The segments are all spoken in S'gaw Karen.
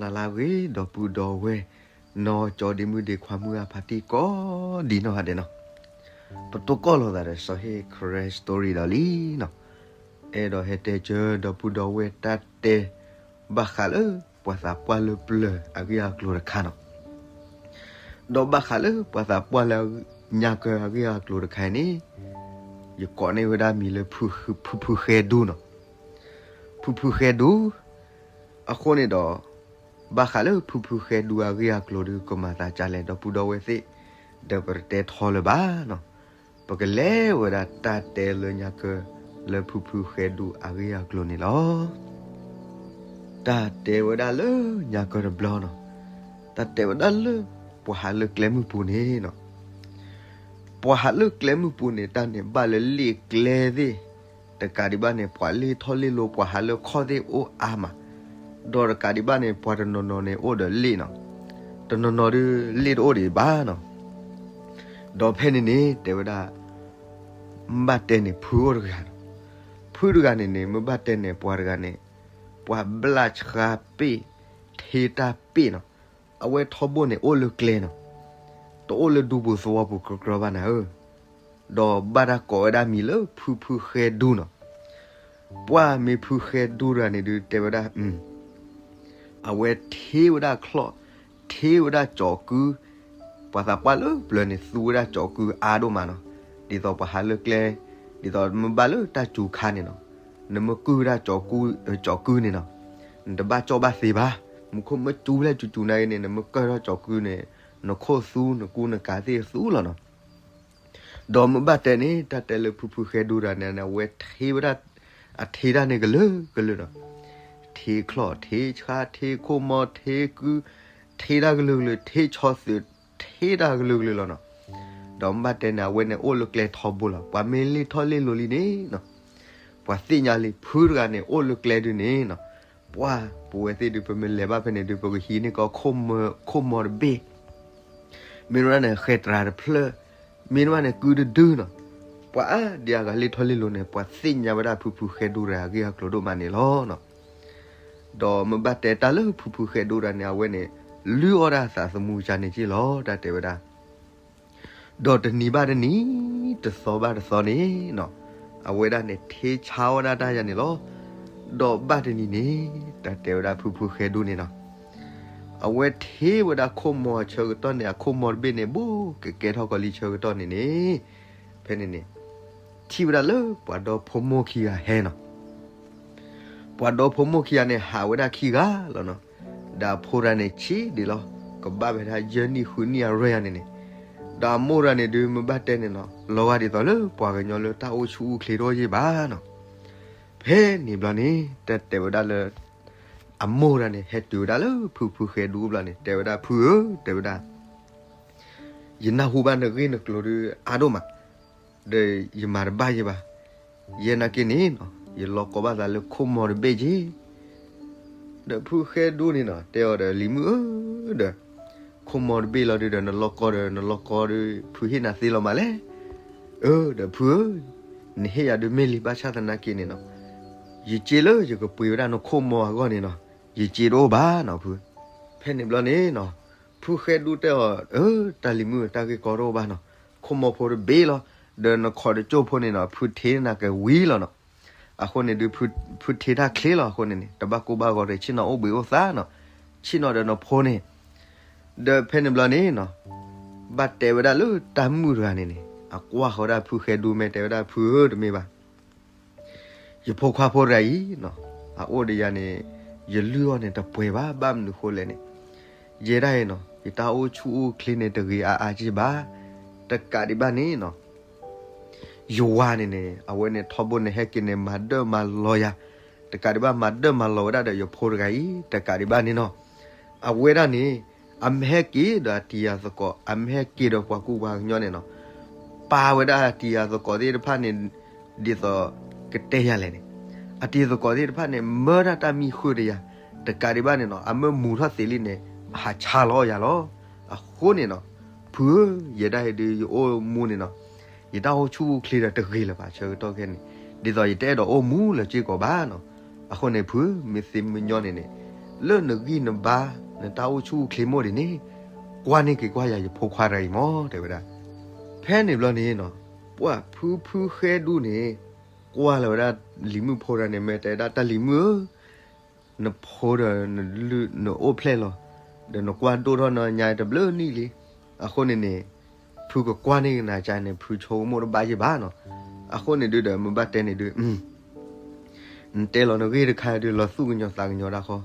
မင်္ဂလာလၢအဂ့ၤ ဒီပုၢ်ဒီဝဲၢ် နီၢ်ကၠီဒ့မုၣ်ဒ့ခွါမုၣ်အဖါတံၢ်ကိးဒံးနီၢ်ဂၤဒဲးနီၤ, ပတိၢ်ကီၢ်လိာ်သးဒီးစီၤဟ့ၣ် Karen Story ဒီးလံနီၤ, အဲၣ်ဒိးဟဲတဲကၢဒီပုၢ်ဒီဝဲၢ်တၢ်တဲ ဘၣ်ဃးလၢပှၤသးပှၢ်လၢပျၢၤအဂ့ၢ်အကျိၤတခါနီၤ. ဒီးဘၣ်ဃးလၢပှၤသးပှၢ်လၢညါကၢအဂ့ၢ်အကျိၤတခါအံၤန့ၣ်, ယကိးန့ၢ်ဝဲဒၣ်မံၤလၢ ဖုဖုဃဲဒူနီၤ. ဖုဖုဃဲဒူ, အဃိန့ၣ်ဒီး ဘၣ်ဃးလၢဖုဖုဃဲဒူအဂ့ၢ်အကျိၤဒုး ကမၤသးဒ်လဲၣ် ဒီပုၢ်ဒီဝဲၢ်သ့ၣ်, ဒီးပတတဲထီလၢၤဘၣ်နီၤ, ပကလဲၤဝဲဒၣ်တၢ်တဲလၢညါကၢ လၢဖုဖုဃဲဒူအဂ့ၢ်အကျိၤန့ၣ်လီၤ. တၢ်တဲဝဲဒၣ်လၢညါကၢတဘျီနီၤ, တၢ်တဲဝဲဒၣ်လၢပှၤဟးလၢကျဲမုၢ်ပူၤန့ၣ်နီၤ, ပှၤဟးလၢကျဲမုၢ်ပူၤန့ၣ် တၢ်န့ၣ်ဘၣ်လၢလ့ၣ်ကျဲသ့ၣ်, တကးဒံးဘၣ်န့ၣ် ပှၤလ့ၢ်ထီၣ်လ့ၢ်လိၤ ပှၤဟးလၢခီၣ်သ့ၣ်အိၣ်အါမး, ဒီးတကးဒံးဘၣ်န့ၣ် ပှၤတနီၤနီၤန့ၣ်အိၣ်ဒီးလ့ၣ်နီၤ, တနီၤနီၤဒုးလ့ၣ်တအိၣ်ဒံးဘၣ်နီၤ. ဒီးဖဲန့ၣ်န့ၣ် တဲဝဲဒၣ် မ့ၢ်ဘၣ်တဲန့ၣ် ဖုအိၣ်တဂၤနီၤ, ဖုတဂၤန့ၣ်န့ၣ် မ့ၢ်ဘၣ်တဲန့ၣ် ပှၤတဂၤန့ၣ် ပှၤဘျၣ်ဆှါပ့ၣ် ထ့တၢ်ပ့ၣ်နီၤ, အဝဲထီဘိန့ၣ်အိၣ်လၢကျဲနီၤ, တအိၣ်လၢဒူပူၤသဝီပူၤကြီကြီဘၣ်နၤဧၢ, ဒီးဘၣ်တၢ်ကိးဝဲဒၣ်မံၤလၢဖုဖုဃဲဒူနီၤ. ပှၢ်မ့ၢ်ဖုဃဲဒူတဂၤန့ၣ်ဒုးတဲဝဲဒၣ် အဝဲထ့ဝဲဒၣ်ချီၣ်, ထ့ဝဲဒၣ်ကၠီးကု, ပှၤသးပှၢ်လၢပျၢၤန့ၣ် သူဝဲဒၣ်ကၠီးကုအါဒိၣ်မးနီၤ, ဒ်သိးပှၤဟးလၢကျဲ, ဒ်သိးမ့ၢ်ဘၣ်လၢတၢ်စူၤခါန့ၣ်နီၤ, နမ့ၢ်ကုၢ်ဝဲဒၣ်ကၠီးကုန့ၣ်နီၤ, နတဘၣ်ကၠီၣ်ဘၣ်သ့ဘၣ်, မူခိၣ်မ့ၢ်စူၤဖဲလဲၣ်စူၤစူၤနာ်က့န့ၣ် နမ့ၢ်ကၢၢ်ထီၣ်ကၠီးကုန့ၣ်, နခိၣ်သူ နကူနကၤသ့ၣ်သူလီၤနီၤ. ဒီးမ့ၢ်ဘၣ်တဲန့ၣ် တၢ်တဲလၢဖုဖုဃဲဒူတဂၤန့ၣ် အဝဲထ့ဝဲဒၣ်, အထ့တၢ်န့ၣ်ကလုာ်ကလုာ်နီၤ, ထ့ချီၣ် ထ့ဆှါ ထ့ခိၣ်မီ ထ့ကု, ထ့တၢ်ကလုာ်ကလုာ် ထ့ဆီသုး, ထ့တၢ်ကလုာ်ကလုာ်လီၤနီၤ. ဒီးမ့ၢ်ဘၣ်တဲန့ၣ် အဝဲန့ၣ်အိၣ်လၢကျဲထီဘိလီၤ, ပှၤမ့ၢ်လ့ၢ်ထီၣ်လ့ၢ်လိၤလံန့ၣ်နီၤ, ပှၤသ့ၣ်ညါလံ ဖုတဂၤန့ၣ်အိၣ်လၢကျဲဒုးန့ၣ်နီၤ, ပှၢ်ပဝဲသ့ၣ်ဒုး ပမ့ၢ်လဲၤဘၣ်ဖဲန့ၣ်ဒုး ပကဟံးန့ၢ်ကီး ခိၣ်မီတဘ့ၣ် မ့ၢ်ဝဲဒၣ်န့ၣ် ဃဲၤတြၤတဖျၢၣ်, မ့ၢ်ဝဲဒၣ်န့ၣ် ကုတဒုနီၤ, ပှၤအါဒံအါဂၤလ့ၢ်ထီၣ်လ့ၢ်လိၤန့ၣ် ပှၤသ့ၣ်ညါဝဲဒၣ်ဖုဖုဃဲဒူတဂၤအဂ့ၢ်အကျိၤဒိၣ်မးန့ၣ်လီၤနီၤ. ဒီးမ့ၢ်ဘၣ်တဲတၢ်လၢဖုဖုဃဲဒူတဂၤန့ၣ် အဝဲန့ၣ် လုၢ်အီၣ်ဒၣ်အသးသမူကါန့ၣ်က့လီၤ တၢ်တဲဝဲဒၣ် ဒီးတနံၤဘၣ်တနံၤ, တသီဘၣ်တသီန့ၣ်နီၤ, အဝဲဒၣ်န့ၣ် ထ့ဆါဝဲဒၣ်တၢ်ယၤန့ၣ်လီၤ. ဒီးဘၣ်တနံၤန့ၣ် တၢ်တဲဝဲဒၣ်ဖုဖုဃဲဒူန့ၣ်နီၤ, အဝဲထ့ဝဲဒၣ်ခိၣ်မီအဆၢကတီၢ်န့ၣ် အခိၣ်မီတဘ့ၣ်န့ၣ် ဘိးကကဲထီၣ်ကီးလံဆၢကတီၢ်န့ၣ်န့ၣ်, ဖဲန့ၣ်န့ၣ် ထံၣ်ဝဲဒၣ်လၢပှၤဒီဖိမိၢ်ခံဂၤဟဲနီၤ ပှၤဒီဖိမိၢ်ခံဂၤန့ၣ် ဟးဝဲဒၣ်ခံဂၤလီၤနီၤ. ဒီးအဖိတဂၤန့ၣ် ဆံးဒံးလီၤ, ကဘၣ်ဖဲဒၣ်ယဲၢ်နံၣ်ဃုနံၣ်အရွဲၣ်ယၤန့ၣ်န့ၣ်, ဒီးအမိၢ်တဂၤန့ၣ်ဒုး မ့ၢ်ဘၣ်တဲန့ၣ်နီၤ လီၤဂာ်ဒ်သိးလၢပှၤကညီလၢတၢ်အိၣ်ဆူၣ်အိၣ်ချ့တအိၣ်ယံၣ်ဘၣ်နီၤ. ဖဲန့ၣ်ဘျီန့ၣ် တၢ်တဲဝဲဒၣ်လၢ အမိၢ်တဂၤန့ၣ် ဟဲတုၤဝဲဒၣ်လၢဖုဖုဃဲဒူဘျီန့ၣ် တဲဝဲဒၣ် ဖုဧၢ, တဲဝဲဒၣ် ယနၢ်ဟူဘၣ်နဂ့ၢ်နကျိၤဒုးအါဒိၣ်မး, ဒီးယမၤတဘၣ်ယံၤဘၣ်, ယဲနာ်က့န့ၣ်နီၤ ယလီၤကီဘၣ်သးလၢခိၣ်မီတဘ့ၣ်က့ၤ. ဒီးဖုဃဲဒူန့ၣ်နီၤ တဲအီၤဒီး လံၤမုၣ်ဧၢ, ဒီး ခိၣ်မီတဘ့ၣ်လီၤဒုးဒီး နလီၤကီဒီး နလီၤကီဒီး ဖုဟ့ၣ်နၤသ့လီၤမးလဲၣ်. အၢ ဒီးဖုဧၢ, နဟ့ၣ်ယၤဒုးမ့ၢ်လံ ဘၣ်ဆၣ်သနာ်က့န့ၣ်နီၤ ယစ့လၢယကပှ့ၤဝဲဒၣ်နခိၣ်မီအဂီၢ်န့ၣ်နီၤ ယစ့တအိၣ်ဘၣ်နီၤဖု. ဖဲန့ၣ်ဘျီန့ၣ်နီၤ ဖုဃဲဒူတဲအီၤ အၢ တၢ်လံၤမုၣ် တၢ်ဂ့ၢ်ကီတအိၣ်ဘၣ်နီၤ, ခိၣ်မီဖိတဘ့ၣ်လီၤ, ဒီးနခိးတကၠိၢ်ဖိန့ၣ်နီၤ ဖုထ့နၤကဝံၤလီၤနီၤ. အဃိန့ၣ်ဒုး ဖုထ့တၢ်ချ့လီၤ, အဃိန့ၣ်န့ၣ် တဘၣ်ကိၢ်ဘၣ်ဂီၤဒီး ဆ့ၣ်နီၤအိၣ်ဘှံးအိၣ်သါနီၤ, ဆ့ၣ်နီၤဒီးနဖိန့ၣ်. ဒီးဖဲန့ၣ်ဘျီန့ၣ်နီၤ ဘၣ်တဲဝဲဒၣ်လၢတၢ်မုၣ်တဂၤန့ၣ်န့ၣ် အကွၢ်ဃီဒၣ်ဖုဃဲဒူ မ့ၢ်တဲဝဲဒၣ် ဖုဧၢ တမ့ၢ်ဘၣ် ယဖိခွါဖိတဂၤအံၤနီၤ အအိၣ်ဒီးယၤန့ၣ် ယလုၢ်အီၣ်န့ၣ်တပှဲၤဘၣ်, ဘၣ်မနုၤဃိလဲၣ်န့ၣ် ယဲဒၣ်အံၤနီၤ ယတၢ်အိၣ်ဆူၣ်အိၣ်ချ့န့ၣ် တဂ့ၤအါအါက့ဘၣ်. တကးဒံးဘၣ်န့ၣ်နီၤ ယဝၤန့ၣ်န့ၣ် အဝဲန့ၣ်ထီဘိန့ၣ် ဟဲက့ၤန့ၣ် မၤဒၢၣ်မၤလီၤယၤ, တကးဒံးဘၣ် မၤဒၢၣ်မၤလီၤဝဲဒၣ်ဒီးယဖိတဂၤအံၤ, တကးဒံးဘၣ်န့ၣ်နီၤ အဝဲဒၣ်န့ၣ် အမ့ၢ်ဟဲက့ၤဒီးအတံၤအသကိး, အမ့ၢ်ဟဲက့ၤဒီးပှၤကူပှၤကညီန့ၣ်နီၤ ပာ်ဝဲဒၣ်အတံၤအသကိးသ့ၣ်တဖၣ်န့ၣ် ဒ်သိး ကတဲယၤလဲၣ်န့ၣ်, အတံၤသကိးသ့ၣ်တဖၣ်န့ၣ် မၢတၢ်တၢ်မံဃုာ်ဒီးယၤ, တကးဒံးဘၣ်န့ၣ်နီၤ အမ့ၢ်မူၤထီၣ်သ့လံန့ၣ် ဟးဆါလီၤယၤလီၤ. အဃိန့ၣ်နီၤ ဖုဧၢ, ယဲဒၣ်အံၤဒုး ယအိၣ်မူန့ၣ်နီၤ ယတၢ်အိၣ်ဆူၣ်အိၣ်ချ့ဒီးတဂ့ၤလၢၤဘၣ် ဆၢကတီၢ်ခဲန့ၣ်, ဒ်သိးယတအဲၣ်ဒိးအိၣ်မူလၢၤစ့ၢ်ကီးဘၣ်နီၤ. အဃိန့ၣ် ဖုဧၢ, မ့ၢ်သ့မ့ၢ်ညီန့ၣ်န့ၣ် လၢနဂံၢ်နဘါ နတၢ်အိၣ်ဆူၣ်အိၣ်ချ့မိၢ်ဒ်န့ၣ် ကွၢ်န့ၢ်က့ၤကွၢ်ယၤယဖိခွါတဂၤအံၤမၢ် တဲဝဲဒၣ်. ဖဲန့ၣ်ဘျီန့ၣ်နီၤ ပှၤဖုဖုဃဲဒူန့ၣ် ကွၢ်လီၤဝဲဒၣ်လံၤမုၣ်ဖိတဂၤန့ၣ် မ့ၢ်တဲဒၣ် တၢ်လံၤမုၣ်ဧၢ, နဖိဒီးနလုၢ်နအိၣ်ဖျဲၣ်လီၤ, ဒီးနကွၢ်ဒိၣ်ထီၣ်နီၢ်ညါတဘျုးနံၣ်လံ. အဃိန့ၣ်န့ၣ် ဖုကကွၢ်န့ၢ်က့ၤနၤကန့ၣ် ဖုဆိကမိၣ်တဘၣ်ယဲၢ်ဘၣ်နီၤ. အဃိန့ၣ်ဒုဒီး မုၢ်ဘၣ်တဲန့ၣ်ဒု နတဲလီၤနဂ့ၢ်တခါဒု လီၤသူၣ်ကညီၤသးကညီၤဒၣ်ဃီ,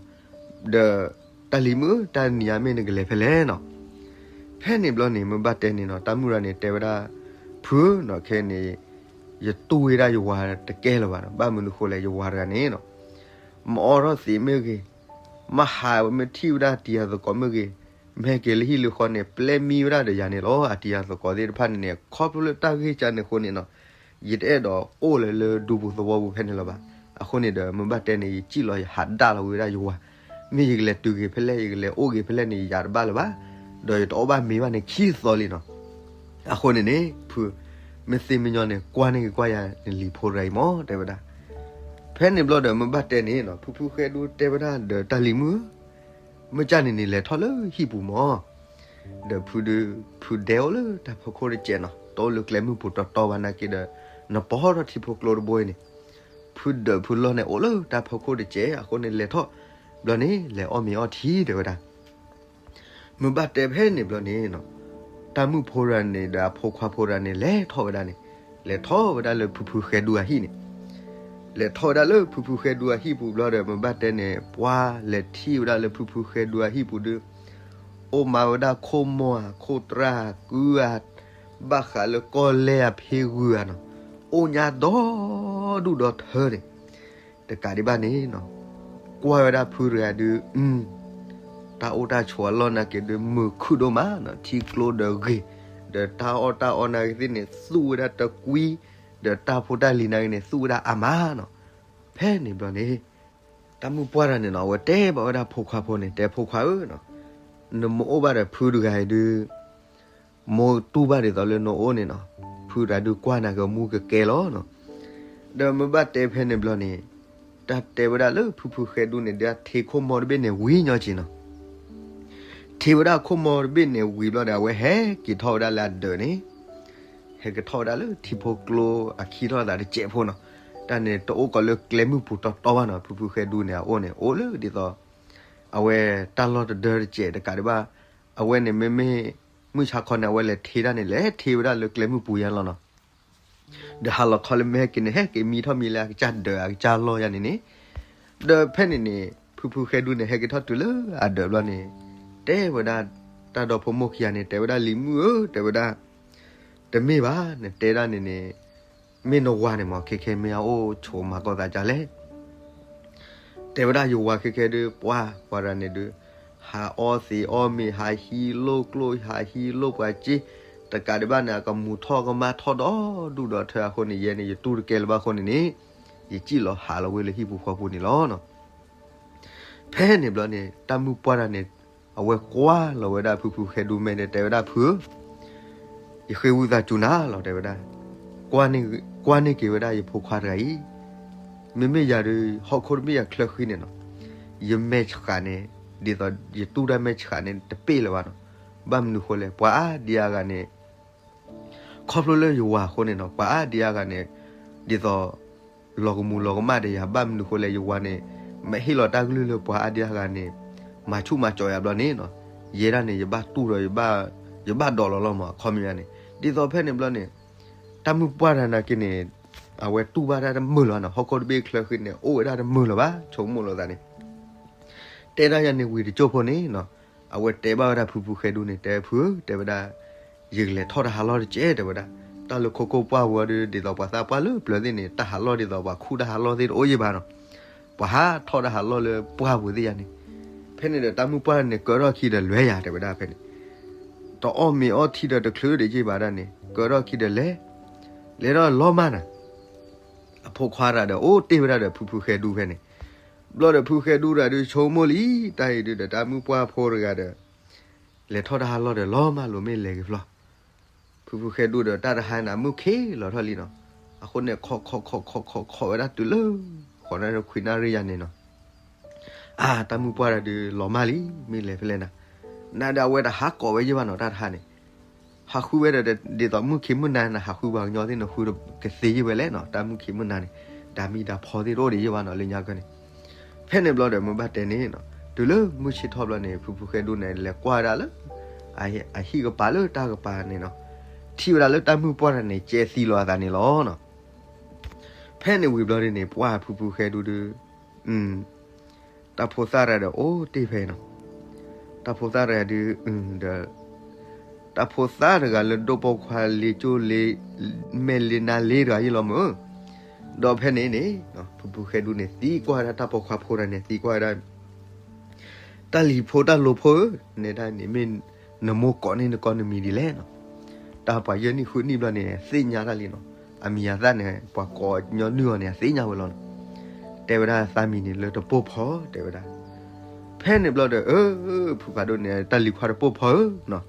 ဒီးတၢ်လံၤမုၣ်ဧၢ တၢ်နံၤအါမ့ၢ်နကလဲၤဖဲလဲၣ်နီၤ. ဖဲန့ၣ်ဘျီန့ၣ် မုၢ်ဘၣ်တဲန့ၣ်နီၤ တၢ်မုၣ်တဂၤန့ၣ် တဲဝဲဒၣ် ဖုဧၢနီၤ ခဲန့ၣ် ယတူၢ်ဝဲဒၣ်ယဝၤတကဲလၢၤဘၣ်နီၤ. ဘၣ်မနုၤဃိလဲၣ် ယဝၤတဂၤန့ၣ်နီၤ မအီထီၣ်သံးမ့ၢ်ဂ့ၤ, မဟးမ့ၢ်ထံၣ်ဝဲဒၣ်တံၤအသကိးမ့ၢ်ဂ့ၤ, မ့ၢ်ဟဲက့ၤလၢဟံၣ်လၢဃီန့ၣ် ပျဲမံဝဲဒၣ်ဒီးယၤန့ၣ်လီၤ. အတံၤအသကိးသ့ၣ်တဖၣ်န့ၣ်န့ၣ် ခီဖျိလၢတၢ်ဂ့ၢ်ကန့ၣ်အဃိန့ၣ်နီၤ ယတအဲၣ်ဒိးအိၣ်လၢလၢဒူပူၤသဝီပူၤဖဲန့ၣ်လၢၤဘၣ်. အဃိန့ၣ်ဒီး မုၢ်ဘၣ်တဲန့ၣ် ယစံၣ်လီၤ ယဟးဒၣ်လီၤဝဲဒၣ်ယဝၤ, မ့ၢ်ယကလဲၤတုၤက့ၤဖဲလဲၣ် ယကလဲၤအိၣ်က့ၤဖဲလဲၣ်န့ၣ် ယယၤတဘၣ်လၢၤဘၣ်, ဒီးယတအီၣ်ဘၣ်မ့ၤဘၣ်န့ၣ်ခံသီလံနီၤ. အဃိန့ၣ်န့ၣ် ဖု မ့ၢ်သ့မ့ၢ်ညီန့ၣ် ကွၢ်န့ၢ်က့ၤကွၢ်ယၤ နလံၤဖိတဂၤအံၤမၢ် တဲဝဲဒၣ်. ဖဲန့ၣ်ဘျီဒီး မုၢ်ဘၣ်တဲန့ၣ်နီၤ ဖုဖုဃဲဒူတဲဝဲဒၣ်ဒီး တၢ်လံၤမုၣ်ဧၢ, မ့ၢ်ကန့ၣ်န့ၣ် လဲၤထီၣ်လၢဟံၣ်ပူၤမၢ် ဒီးဖုဒု ဖုဒဲအိၣ်လၢတၢ်ဖီခိၣ်တစဲးနီၤ, တအိၣ်လၢကျဲမုၢ်ပူၤတီတီဘၣ်နာ်က့ဒီး နပီထီၣ်ထံဖိကျိတဘိအံၤန့ၣ်, ဖုဒၢးဖုလီၢ်န့ၣ် အိၣ်လၢတၢ်ဖီခိၣ်တစဲး အဃိန့ၣ်လဲၤထီၣ်, ဘျီန့ၣ် လဲၤအီၣ်မ့ၤအီထံတဲဝဲဒၣ်. မုၢ်ဘၣ်တဲဖဲန့ၣ်ဘျီန့ၣ်နီၤ, တၢ်မုၣ်ဖိတဂၤန့ၣ်ဒီးအဖိခွါဖိတဂၤန့ၣ် လဲၤထီၣ်ဝဲဒၣ်န့ၣ်, လဲၤထီၣ်ဝဲဒၣ်လၢဖုဖုဃဲဒူအဟံၣ်န့ၣ် လဲၤထီၣ်ဝဲဒၣ်လၢဖုဖုဃဲဒူအဟံၣ်ပူၤဘျီဒီး မုၢ်ဘၣ်တဲန့ၣ် ပှၤလဲၤထံၣ်ဝဲဒၣ်လၢဖုဖုဃဲဒူအဟံၣ်ပူၤဒု, အိၣ်မၤဝဲဒၣ်ခိၣ်မိၢ်ဧါ ခိၣ်တြၢ်ဧါ ကုဧါ, ဘၣ်ဃးလၢကီၢ်လဲၢ်ဧါ ဖ့ဂုၤဧါနီၤ, အိၣ်ညါဒီဒူၣ်ဒီထၢန့ၣ်, တကးဒံးဘၣ်န့ၣ်နီၤ, ကွၢ်ဝဲဒၣ်ဖုတဂၤဒု, တၢ်အိၣ်တၢ်ဆိးအလီၢ်နာ်က့ဒု မုာ်ခုၣ်ဒိၣ်မးနီၤ, ထံကျိဒီးဂ့ၤ, ဒီးတၢ်အီၣ်တၢ်အီနာ်က့သ့ၣ်န့ၣ် သူၣ်ဝဲဒၣ်တကွံ, ဒီးတၢ်ဖိတၢ်လံၤနာ်က့န့ၣ် သူၣ်ဝဲဒၣ်အါမးနီၤ. ဖဲန့ၣ်ဘျီန့ၣ် တၢ်မုၣ်ပှၢ်တဂၤန့ၣ်နီၤ အဝဲတဲဘၣ်ဝဲဒၣ်ဖိခွါဖိန့ၣ် တဲဖိခွါဧၢနီၤ, နမ့ၢ်အိၣ်ဘၣ်ဒီးဖုတဂၤအံၤဒု မိၢ်တူၢ်ဘၣ်ဒ်သိးလၢနအိၣ်န့ၣ်နီၤ, ဖုတဂၤဒုကွၢ်နၤကမူကကဲလီၤနီၤ. ဒီးမုၢ်ဘၣ်တဲဖဲန့ၣ်ဘျီန့ၣ်, တၢ်တဲဝဲဒၣ်လၢဖုဖုဃဲဒူန့ၣ် ဒုထ့ခိၣ်မီတဘ့ၣ်န့ၣ်ဝံၤညီက့နီၤ. ထ့ဝဲဒၣ်ခိၣ်မီတဘ့ၣ်န့ၣ်ဝံၤဘျီဒီး အဝဲဟဲက့ၤထီၣ်ဝဲဒၣ်လၢအဒၢးန့ၣ်, ဟဲက့ၤထီၣ်ဝဲဒၣ်လၢထံဖိကျိအခံထီၣ်သးတစဲးဖိနီၤ. တၢ်န့ၣ်တအိၣ်ကီးလၢကျဲမုၢ်ပူၤတီတီဘၣ်နီၤ, ဖုဖုဃဲဒူန့ၣ် အအိၣ်န့ၣ် အိၣ်လၢဒ်သိး အဝဲတၢ်လီၢ်တဒၢတစဲးတကးဒံးဘၣ်, အဝဲန့ၣ်မ့မ့ၢ် မုၢ်ဆါခီန့ၣ် အဝဲလဲၤထ့ဒၣ်န့ၣ် လဲၤထ့ဝဲဒၣ်လၢကျဲမုၢ်ပူၤယါလီၤနီၤ. ဒီးဟါလီၤခီလၢမ့ၢ်ဟဲက့ၤန့ၣ် ဟဲက့ၤမံထီၣ်မံလၢအကစၢ်ဒၢးအကစၢ်လီၢ်ယါန့ၣ်န့ၣ်, ဒီးဖဲန့ၣ်န့ၣ် ဖုဖုဃဲဒူန့ၣ် ဟဲက့ၤထီၣ်တုၤလၢအဒၢးဘျီန့ၣ်, တဲဝဲဒၣ် တၢ်ဒီဖိမိၢ်ခံဂၤန့ၣ် တဲဝဲဒၣ်လံၤမုၣ်ဧၢ တဲဝဲဒၣ်, တမ့ၢ်ဘၣ် နတဲဒၣ်န့ၣ်န့ၣ် မ့ၢ်နဝၤန့ၣ်မး ခဲခဲမ့ၢ်အအိၣ်ဆိးမၤကီၢ်သးဒ်လဲၣ် တဲဝဲဒၣ်ယဝၤခဲခဲဒု ပှၤပှၤတဂၤန့ၣ်ဒု ဟးအီသံးအီမ့ၤ ဟးဟံးလိၣ်ကျိၣ် ဟးဟံးလိၣ်ပှၤစ့, တကးဒံးဘၣ်န့ၣ် အကမူၤထီၣ်ကမၣ်ထီၣ်ဒီဒူၣ်ဒီထၢအဃိန့ၣ် ယဲန့ၣ် ယတူၢ်တကဲလၢၤဘၣ်အဃိန့ၣ်န့ၣ်, ယစံၣ်လီၤဟးလီၤဝဲလၢဟံၣ်ပူၤဃီပူၤန့ၣ်လီၤနီၤ. ဖဲန့ၣ်ဘျီန့ၣ် တၢ်မုၣ်ပှၢ်တဂၤန့ၣ် အဝဲကွၢ်လီၤဝဲဒၣ်ဖုဖုဃဲဒူမဲာ်ဒီး တဲဝဲဒၣ်ဖုဧၢ ယဃ့ဝံသးစူၤနၤလီၤ တဲဝဲဒၣ်, ကွၢ်န့ၢ် ကွၢ်န့ၢ်က့ၤဝဲဒၣ်ယဖိခွါတဂၤအံၤ, မ့မ့ၢ်ယၤဒု ဟီၣ်ခိၣ်တဘ့ၣ်ယၤချၢဃံန့ၣ်နီၤ, ယမဲာ်ဆှးန့ၣ် ဒ်သိးယတူၢ်တၢ်မဲာ်ဆှးန့ၣ် တပ့ၢ်လၢၤဘၣ်နီၤ. ဘၣ်မနုၤဃိလဲၣ် ပှၤအါဒံအါဂၤန့ၣ် ခီဖျိလၢယဝၤအဃိန့ၣ်နီၤ, ပှၤအါဒံအါဂၤန့ၣ် ဒ်သိး လီၤကမူၤလီၤကမၣ်ဒီးယၤ ဘၣ်မနုၤဃိလဲၣ် ယဝၤန့ၣ် မ့ၢ်ဟ့ၣ်လီၤတၢ်ကလုၢ်လၢပှၤအါဒံအါဂၤန့ၣ် မၤဆူၣ်မၤစီၤယၤဘျီန့ၣ်နီၤ, ယဲဒၣ်န့ၣ် ယဘၣ်တူၢ်ဒီး ယဘၣ်ဒိးလီၤလီၤမး အခီပညီန့ၣ်, ဒ်သိးဖဲန့ၣ်ဘျီန့ၣ် တၢ်မုၣ်ပှၢ်တဂၤနာ်က့န့ၣ် အဝဲတူၢ်ဘၣ်တၢ်တမုာ်လၢၤဘၣ်နီၤ, ဟီၣ်ခိၣ်တဘ့ၣ်ချၢဃံန့ၣ် အိၣ်ဝဲဒၣ်တမုာ်လၢၤဘၣ် ဆိကမိၣ်လိာ်သးန့ၣ် တဲဒၣ်ယၤန့ၣ်ဝံၤတကၠိၢ်ဖိန့ၣ်နီၤ, အဝဲတဲဘၣ်ဝဲဒၣ်ဖုဖုဃဲဒူန့ၣ် တဲဖုဧၢ တဲဝဲဒၣ်, ယကလဲၤထီၣ်တၢ်ဟးလီၢ်တကဲး တဲဝဲဒၣ်, တၢ်လၢခိခိၣ်ပှၢ်ပူၤဒီး ဒ်သိးပှၤသးပှၢ်လၢပျၢၤသ့ၣ်န့ၣ် တၢ်ဟးလီၢ်ဒ်သိးပှၤခူၣ်တၢ်ဟးလီၢ်သ့ၣ်တအိၣ်ယံၤဘၣ်နီၤ, ပှၤဟးထီၣ်တၢ်ဟးလီၢ်လၢပှၢ်ပူၤသ့ၣ်ယါန့ၣ်, ဖဲန့ၣ်ဒီးတၢ်မုၣ်ပှၢ်န့ၣ် ကၢထီၣ်ခံဒီးလဲၤယၤ တဲဝဲဒၣ်ဖဲန့ၣ်, တအီၣ်မ့ၤအီထံဒီးတချုးဒံးယံၤဘၣ်ဒၣ်န့ၣ် ကၢထီၣ်ခံဒီးလဲၤ, လဲၤထီၣ်လီၤမၢ်နၤ အဖိခွါတဂၤဒီး အိၣ်တ့ၢ်ဝဲဒၣ်ဒီးဖုဖုဃဲဒူဖဲန့ၣ်, ဘျီဒီးဖုဃဲဒူတဂၤဒုးဆိကမိၣ်လံ, တၢ်အံၤဒုးဒီးတၢ်မုၣ်ပှၢ်ဖိတဂၤဒီး လဲၤထီၣ်တၢ်ဟးလီၢ်ဒီးလီၤမၢ်လိာ်မ့ၢ်လဲၤဂ့ၤဖျီ, ဖုဖုဃဲဒူဒီးတၢ်တဟါန့ၣ် အမုၢ်ခ့လီၤထီၣ်လံနီၤ, အဃိန့ၣ် ခိးခိးခိးခိးခိးခိးဝဲဒၣ်တုၤလၢ ဃိးနၣ်ရံၣ်ခွံနၣ်ရံၣ်ယါန့ၣ်နီၤ, အါ တၢ်မုၣ်ပှၢ်တဂၤဒုးလီၤမၢ်လံ မ့ၢ်လဲၤဖဲလဲၣ်နၤ, နၤဒီးအဝဲတဟးကိးဝဲယဲၢ်ဘၣ်နီၤ တၢ်တဟါန့ၣ်, ဟးဃုဝဲဒီး ဒ်သိးမုၢ်ခံမုၢ်နၤ နဟးဃုပှၤကညီသ့ၣ် နဃုကသ့ယဲၢ်ဝဲလဲၣ်နီၤ တၢ်မုၢ်ခံမုၢ်နၤန့ၣ်, တၢ်မံၤတၢ်ဖီသ့ၣ်တအိၣ်ဒံးယဲၢ်ဘၣ်နီၤ လၢညါကန့ၣ်, ဖဲန့ၣ်ဘျီဒီးမ့ၢ်ဘၣ်တဲန့ၣ်, တုၤလၢမုၢ်ဆ့ၣ်ထီၣ်ဘျီန့ၣ် ဖုဖုဃဲဒူန့ၣ် လဲၤကွၢ်ဝဲဒၣ်လၢ အဟံၣ်ကပၤလၢတၢ်ကပၤန့ၣ်နီၤ, ထံၣ်ဝဲဒၣ်လၢတၢ်မုၣ်ပှၢ်တဂၤန့ၣ် ကဲသံလီၤအသးန့ၣ်လီၤနီၤ. ဖဲန့ၣ်ဝံၤဘျီဒ်န့ၣ် ပှၢ်ဖုဖုဃဲဒူဒုး တၢ်ဖိသၣ်တဂၤဒီးအိၣ်တ့ၢ်ဖဲနီၤ, တၢ်ဖိသၣ်တဂၤဒုး ဒီး တၢ်ဖိသၣ်တဂၤလၢဒိၣ်ပိာ်ခွါလ့ကၠိလ့ မဲာ်လ့နါလ့တဂၤယဲၢ်လီၤမၢ်, ဒီးဖဲန့ၣ်န့ၣ် ဖုဖုဃဲဒူန့ၣ် သံကွၢ်ဝဲဒၣ်တၢ်ပိာ်ခွါဖိတဂၤန့ၣ် သံကွၢ်ဝဲဒၣ် တၢ်လံၤဖိတၢ်လိၤဖိဧၢ, နဲဒၣ်န့ၣ် မ့ၢ်နမိၢ်ကိးန့ၢ်နကိးနမံၤဒ်လဲၣ်နီၤ, တၢ်ပှၤယဲၢ်နံၣ်ဃုနံၣ်ဘျီန့ၣ် သ့ၣ်ညါတၢ်လံနီၤ, အမံၤအသၣ်န့ၣ် ပှၤကိးညီနုၢ်အီၤန့ၣ် အသ့ၣ်ညါဝဲလီၤနီၤ, တဲဝဲဒၣ်သးမံၤန့ၣ်လၢတပိာ်ဖီ တဲဝဲဒၣ်, ဖဲန့ၣ်ဘျီဒီး အၢ ဖုဖးဒိၣ်န့ၣ် တၢ်လံၤခွါတပိာ်ဖီဧၢနီၤ,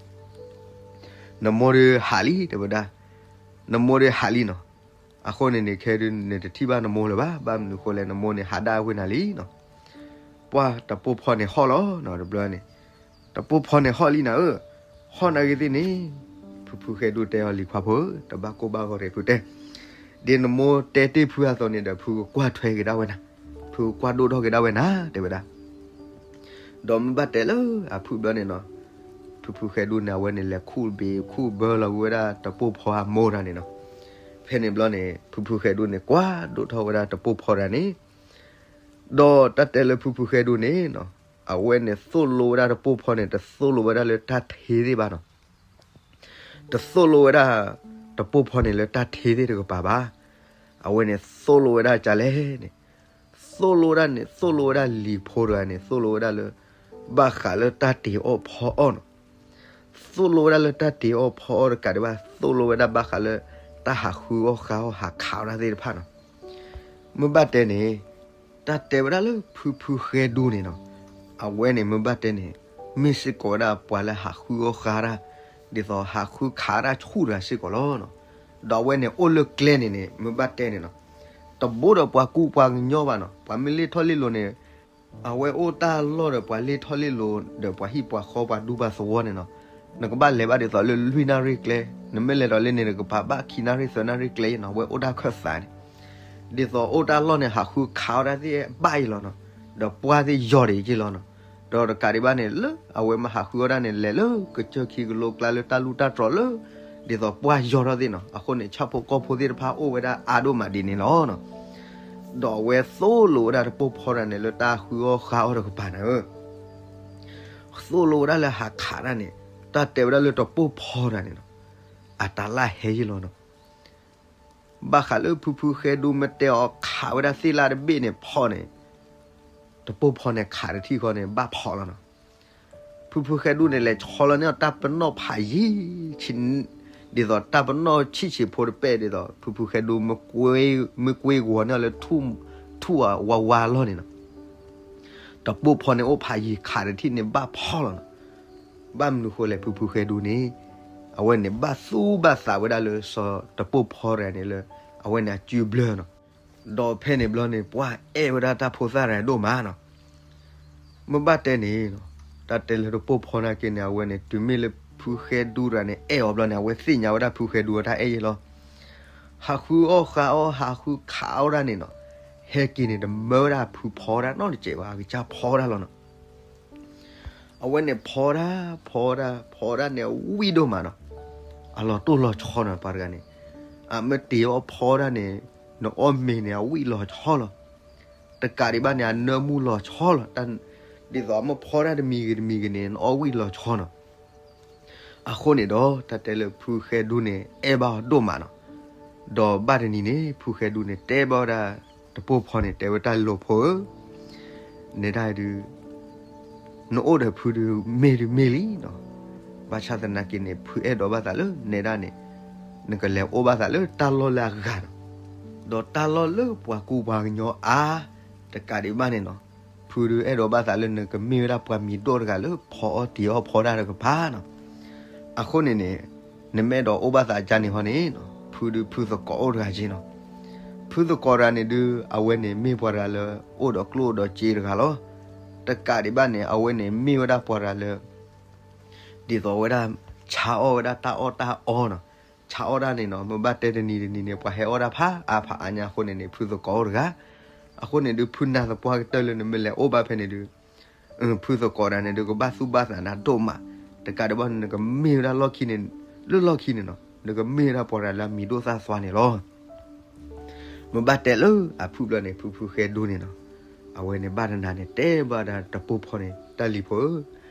နမိၢ်ဒုးဟးလံ တဲဝဲဒၣ်, နမိၢ်ဒုးဟးလံနီၤ, အဃိန့ၣ်န့ၣ် ခဲဒုးနတထံၣ်ဘၣ်နမိၢ်လၢၤဘၣ်, ဘၣ်မနုၤဃိလဲၣ် နမိၢ်န့ၣ်ဟးဒၣ်ဝဲနၤလံနီၤ, ပှၢ်တပိာ်ဖီန့ၣ်ဟီၣ်လီၤနီၤ တဘျီန့ၣ်, တပိာ်ဖီန့ၣ်ဟီၣ်လံနၤဧၢ, ဟီၣ်နၤဂ့ၤသ့ၣ်န့ၣ်, ဖုဖုဃဲဒူတဲအီၤလံၤခွါဖိဧၢ တဘၣ်ကိၢ်ဘၣ်ဂီၤတဂ့ၤ ဖုတဲ ဒ်နမိၢ်တဲတ့ၢ်ဖုအသိးန့ၣ်ဒီး ဖုကကွၢ်ထွဲက့ၤဒၣ်ဝဲနၤ, ဖုကကွၢ်ဒိၣ်ထီၣ်က့ၤဒၣ်ဝဲနၤ တဲဝဲဒၣ်, ဒီးမ့ၢ်ဘၣ်တဲလၢအဖုဘျီန့ၣ်နီၤ, ဖုဖုဃဲဒူန့ၣ် အဝဲန့ၣ်လဲၤခူၣ်ဘ့ၣ်ခူၣ်ဘၢလီၤဝဲဒၣ်တပိာ်ဖီအမိၢ်တဂၤန့ၣ်နီၤ, ဖဲန့ၣ်ဘျီန့ၣ် ဖုဖုဃဲဒူန့ၣ် ကွၢ်ဒိၣ်ထီၣ်ဝဲဒၣ်တပိာ်ဖီတဂၤန့ၣ်, ဒီးတၢ်တဲလၢဖုဖုဃဲဒူန့ၣ်နီၤ, အဝဲန့ၣ်သိၣ်လိဝဲဒၣ်တပိာ်ဖီန့ၣ် တသိၣ်လိဝဲဒၣ်လၢတၢ်ထ့သ့ၣ်ဘၣ်နီၤ, တသိၣ်လိဝဲဒၣ်တပိာ်ဖီန့ၣ်လၢတၢ်ထ့သ့ၣ်တကပၤဘၣ်, အဝဲန့ၣ်သိၣ်လိဝဲဒၣ်ကလဲၣ်န့ၣ်, သိၣ်လိဝဲဒၣ်န့ၣ် သိၣ်လိဝဲဒၣ်လံၤဖိတဂၤန့ၣ် သိၣ်လိဝဲဒၣ်လၢ ဘၣ်ဃးလၢတၢ်တ့ၤအီၣ်ဖီအီၣ်နီၤ, သိၣ်လိဝဲဒၣ်လၢတၢ်တ့ၤအီၣ်ဖီအီၣ်တကးဒံးဘၣ် သိၣ်လိဝဲဒၣ်ဘၣ်ဃးလၢ တၢ်ဟးဃုအီၣ်ဃုအီၣ်ဟးခးအီၣ်တၢ်သ့ၣ်တဖၣ်နီၤ, မ့ၢ်ဘၣ်တဲန့ၣ်, တၢ်တဲဝဲဒၣ်လၢဖုဖုဃဲဒူန့ၣ်နီၤ, အဝဲန့ၣ်မ့ၢ်ဘၣ်တဲန့ၣ်, မ့ၢ်စ့ၢ်ကီးဝဲဒၣ်ပှၤလၢဟးဃုအီၣ်ဃုတၢ်, ဒ်သိးဟးဃုခးတၢ်ဆူၣ်တဂၤစ့ၢ်ကီးလီၤနီၤ, ဒီးအဝဲန့ၣ်အိၣ်လၢကျဲန့ၣ်န့ၣ် မ့ၢ်ဘၣ်တဲန့ၣ်နီၤ, တဘိဒီးပှၤကူပှၤကညီဘၣ်နီၤ, ပှၤမ့ၢ်လ့ၣ်ထီၣ်လ့ၣ်လီၤန့ၣ် အဝဲအိၣ်တၢ်လီၢ်ဒီးပှၤလ့ၣ်ထီၣ်လ့ၣ်လီၤဒီးပှၤဟံၣ်ပှၤဃီပှၤဒူပှၤသဝီန့ၣ်နီၤ, နကဘၣ်လဲၤဘၣ်ဒ်သိးလၢလွံၢ်နၣ်ရံၣ်ကျဲ, နမ့ၢ်လဲၤဒီးလၢန့ၣ် နကပၤဘၣ်ခံနၣ်ရံၣ်သၢနၣ်ရံၣ်ကျဲနီၤ, အဝဲအိၣ်တၢ်ခၢၣ်သးန့ၣ်, ဒ်သိးအိၣ်တၢ်လီၢ်န့ၣ် ဟးဃုခးအီၣ်တၢ်သ့ၣ်ဘၣ်အံၤလီၤနီၤ, ဒီးပှၢ်သ့ၣ်ယီၤဒံးက့လီၤနီၤ, ဒီးတကးဒံးဘၣ်န့ၣ် လၢအဝဲမ့ၢ်ဟးဃုအီၣ်တၢ်န့ၣ် လဲၤလၢကစၢၢ်ခံကလိကျါလၢတၢ်လူၢ်တၢ်တြီၤလၢ ဒ်သိးပှၢ်ယီၤထီၣ်သ့ၣ်နီၤ, အဃိန့ၣ် ဆၣ်ဖိကီၢ်ဖိသ့ၣ်တဖၣ်အိၣ်ဝဲဒၣ်အါဒိၣ်မးဒ်န့ၣ်လီၤနီၤ, ဒီးအဝဲသိၣ်လိဝဲဒၣ်တပိာ်ဖီတဂၤန့ၣ် လၢတၢ်ဃုအီၣ်ဃုအီၣ်တကပၤန့ၣ်ဧၢ, သိၣ်လိဝဲဒၣ်လၢဟးခးတၢ်န့ၣ်, တၢ်တဲဝဲဒၣ်လၢတပိာ်ဖီတဂၤန့ၣ်နီၤ, အတၢ်လၢဟဲယ့ၢ်လီၤနီၤ, ဘၣ်ဃးလၢဖုဖုဃဲဒူမ့ၢ်တဲအီၤခးဝဲဒၣ်သ့ၣ်လၢတဘ့ၣ်န့ၣ်ဖီန့ၣ်, တပိာ်ဖီန့ၣ်ခးတထံၣ်ဃီန့ၣ် ဘၣ်ဖီလီၤနီၤ, ဖုဖုဃဲဒူန့ၣ် လဲၤဆီလီၤန့ၢ်အီၤတၢ်ပနီၣ်ဖးယံၤ, ဒ်သိးတၢ်ပနီၣ်ဆံၣ်ဆံးဖိတပဲၢ်ဒ်သိး ဖုဖုဃဲဒူ မ့ၢ်ကွ့ဂီၤန့ၢ်အီၤလၢ ထူၣ်အဝါဝါလီၢ်န့ၣ်နီၤ, တပိာ်ဖီန့ၣ်အိၣ်ဖးယံၤခးတထံၣ်န့ၣ် ဘၣ်ဖီလီၤနီၤ, ဘၣ်မနုၤဃိလဲၣ် ဖုဖုဃဲဒူန့ၣ်, အဝဲန့ၣ်ဘၣ်သူၣ်ဘၣ်သးဝဲဒၣ်လၢစီၤတပိာ်ဖီတဂၤန့ၣ်လၢ အဝဲန့ၣ်အစုဘျၢနီၤ, ဒီးဖဲန့ၣ်ဘျီန့ၣ် ပှၢ်အဲၣ်ဝဲဒၣ်တၢ်ဖိသၣ်တဂၤဒိၣ်မးနီၤ, မ့ၢ်ဘၣ်တဲန့ၣ်, တၢ်တဲလၢတပိာ်ဖီနာ်က့န့ၣ် အဝဲန့ၣ် တုၤမ့ၢ်လၢဖုဃဲဒူတဂၤန့ၣ် အဲၣ်အီၤဘျီန့ၣ် အဝဲသ့ၣ်ညါဝဲဒၣ်ဖုဃဲဒူအတၢ်အဲၣ်ယ့ၢ်လီၤ, ဟးဃုအီၣ်ဃုအီၣ် ဟးဃုခးအီၣ်တၢ်န့ၣ်နီၤ, ဟဲက့ၤန့ၣ် တမၢဝဲဒၣ်ဖုဖီတၢ်နီတစဲးဘၣ် အကစၢ်ဖီတၢ်လီၤနီၤ, အဝဲန့ၣ်ဖီတၢ် ဖီတၢ် ဖီတၢ်န့ၣ် အဝံၣ်ဒိၣ်မးနီၤ, အလီၤတိၢ်လီၤဆီနီၤ ပှၤတဂၤန့ၣ်, အမ့ၢ်တ့ၤအီၣ်ဖီတၢ်န့ၣ် နအီၣ်မ့ၤန့ၣ် အဝံၣ်လီၤဆီလီၤ, တကးဒံးဘၣ်န့ၣ် အနၢမူလီၤဆီလီၤ, ဒ်သိးအမ့ၢ်ဖီတၢ်တမံၤဂ့ၤတမံၤဂ့ၤန့ၣ် နအီၣ်ဝံၣ်လီၤဆီနီၤ, အဃိန့ၣ်ဒီး တၢ်တဲလၢဖုဃဲဒူန့ၣ် အဲၣ်ဘၣ်အီၤဒိၣ်မးနီၤ, ဒီးဘၣ်တနံၤန့ၣ် ဖုဃဲဒူန့ၣ် တဲဘၣ်ဝဲဒၣ် တပိာ်ဖီန့ၣ် တဲဝဲတၢ်လိၤဖိဧၢ နဲဒၣ်ဒုး နအိၣ်ဒီးဖုဒုးမ့ၢ်ဒုးမ့ၢ်လံနီၤ, ဘၣ်ဆၣ်သနာ်က့န့ၣ် ဖုအဲၣ်ဒိးဘၣ်သးလၢနဲဒၣ်န့ၣ် နကလဲၤအိၣ်ဘၣ်သးလၢတၢ်လီၢ်လၢအဂၤနီၤ, ဒီးတၢ်လီၢ်လၢပှၤကူပှၤကညီအါ တကးဒံးဘၣ်န့ၣ်နီၤ, ဖုဒုးအဲၣ်ဒိးဘၣ်သးလၢနကမ့ၢ်ဝဲဒၣ်ပှၤမံၤဒိၣ်တဂၤလၢဖီအီၣ်တ့ၤအီၣ်ဖီတၢ်တကပၤနီၤ, အဃိန့ၣ်န့ၣ် နမ့ၢ်အဲၣ်ဒိးအိၣ်ဘၣ်သးကန့ၣ်ဟီန့ၣ် ဖုဒုးဖုသကိးအိၣ်တဂၤက့နီၤ, ဖုသကိးတဂၤန့ၣ်ဒုး အဝဲန့ၣ်မ့ၢ်ပှၤတဂၤလၢ အိၣ်ဒီးကျိၣ်ဒီးစ့တဂၤလီၤ, တကးဒံးဘၣ်န့ၣ် အဝဲန့ၣ်မ့ၢ်ဝဲဒၣ်ပှၤတဂၤလၢ ဒ်သိးဝဲဒၣ် ဆါအီၣ်ဝဲဒၣ်တၢ်အီၣ်တၢ်အီနီၤ. ဆါအီၣ်တၢ်န့ၣ်နီၤ မ့ၢ်ဘၣ်တဲတနံၤတနံၤန့ၣ် ပှၤဟဲအီၣ်တၢ်ဖးအါဖးအါညါအဃိန့ၣ်န့ၣ် ဖုသကိးအိၣ်တဂၤ. အဃိန့ၣ်ဒုး ဖုနၢ်သပှၢ်ကတၢၢ်လၢနမ့ၢ်လဲၤအိၣ်ဘၣ်ဖဲန့ၣ်ဒုး ဖုသကိးတဂၤန့ၣ်ဒုး ကဘၣ်သူၣ်ဘၣ်သးနၤဒိၣ်မး. တကးဒံးဘၣ်န့ၣ် နကမ့ၢ်ဝဲဒၣ်လီၢ်ခံန့ၣ် လၢလီၢ်ခံန့ၣ်နီၤ နကမ့ၢ်ဝဲဒၣ်ပှၤတဂၤလၢအမံၤဒိၣ်သၣ်သွါန့ၣ်လီၤ. မ့ၢ်ဘၣ်တဲလၢအဖုၣ်ဘျီန့ၣ် ဖုဖုဃဲဒူန့ၣ်နီၤ အဝဲန့ၣ်ဘၣ်တနၤန့ၣ် တဲဘၣ်ဒၣ်တပိၢ်ဖီန့ၣ် တၢ်လံၤဖိဧၢ,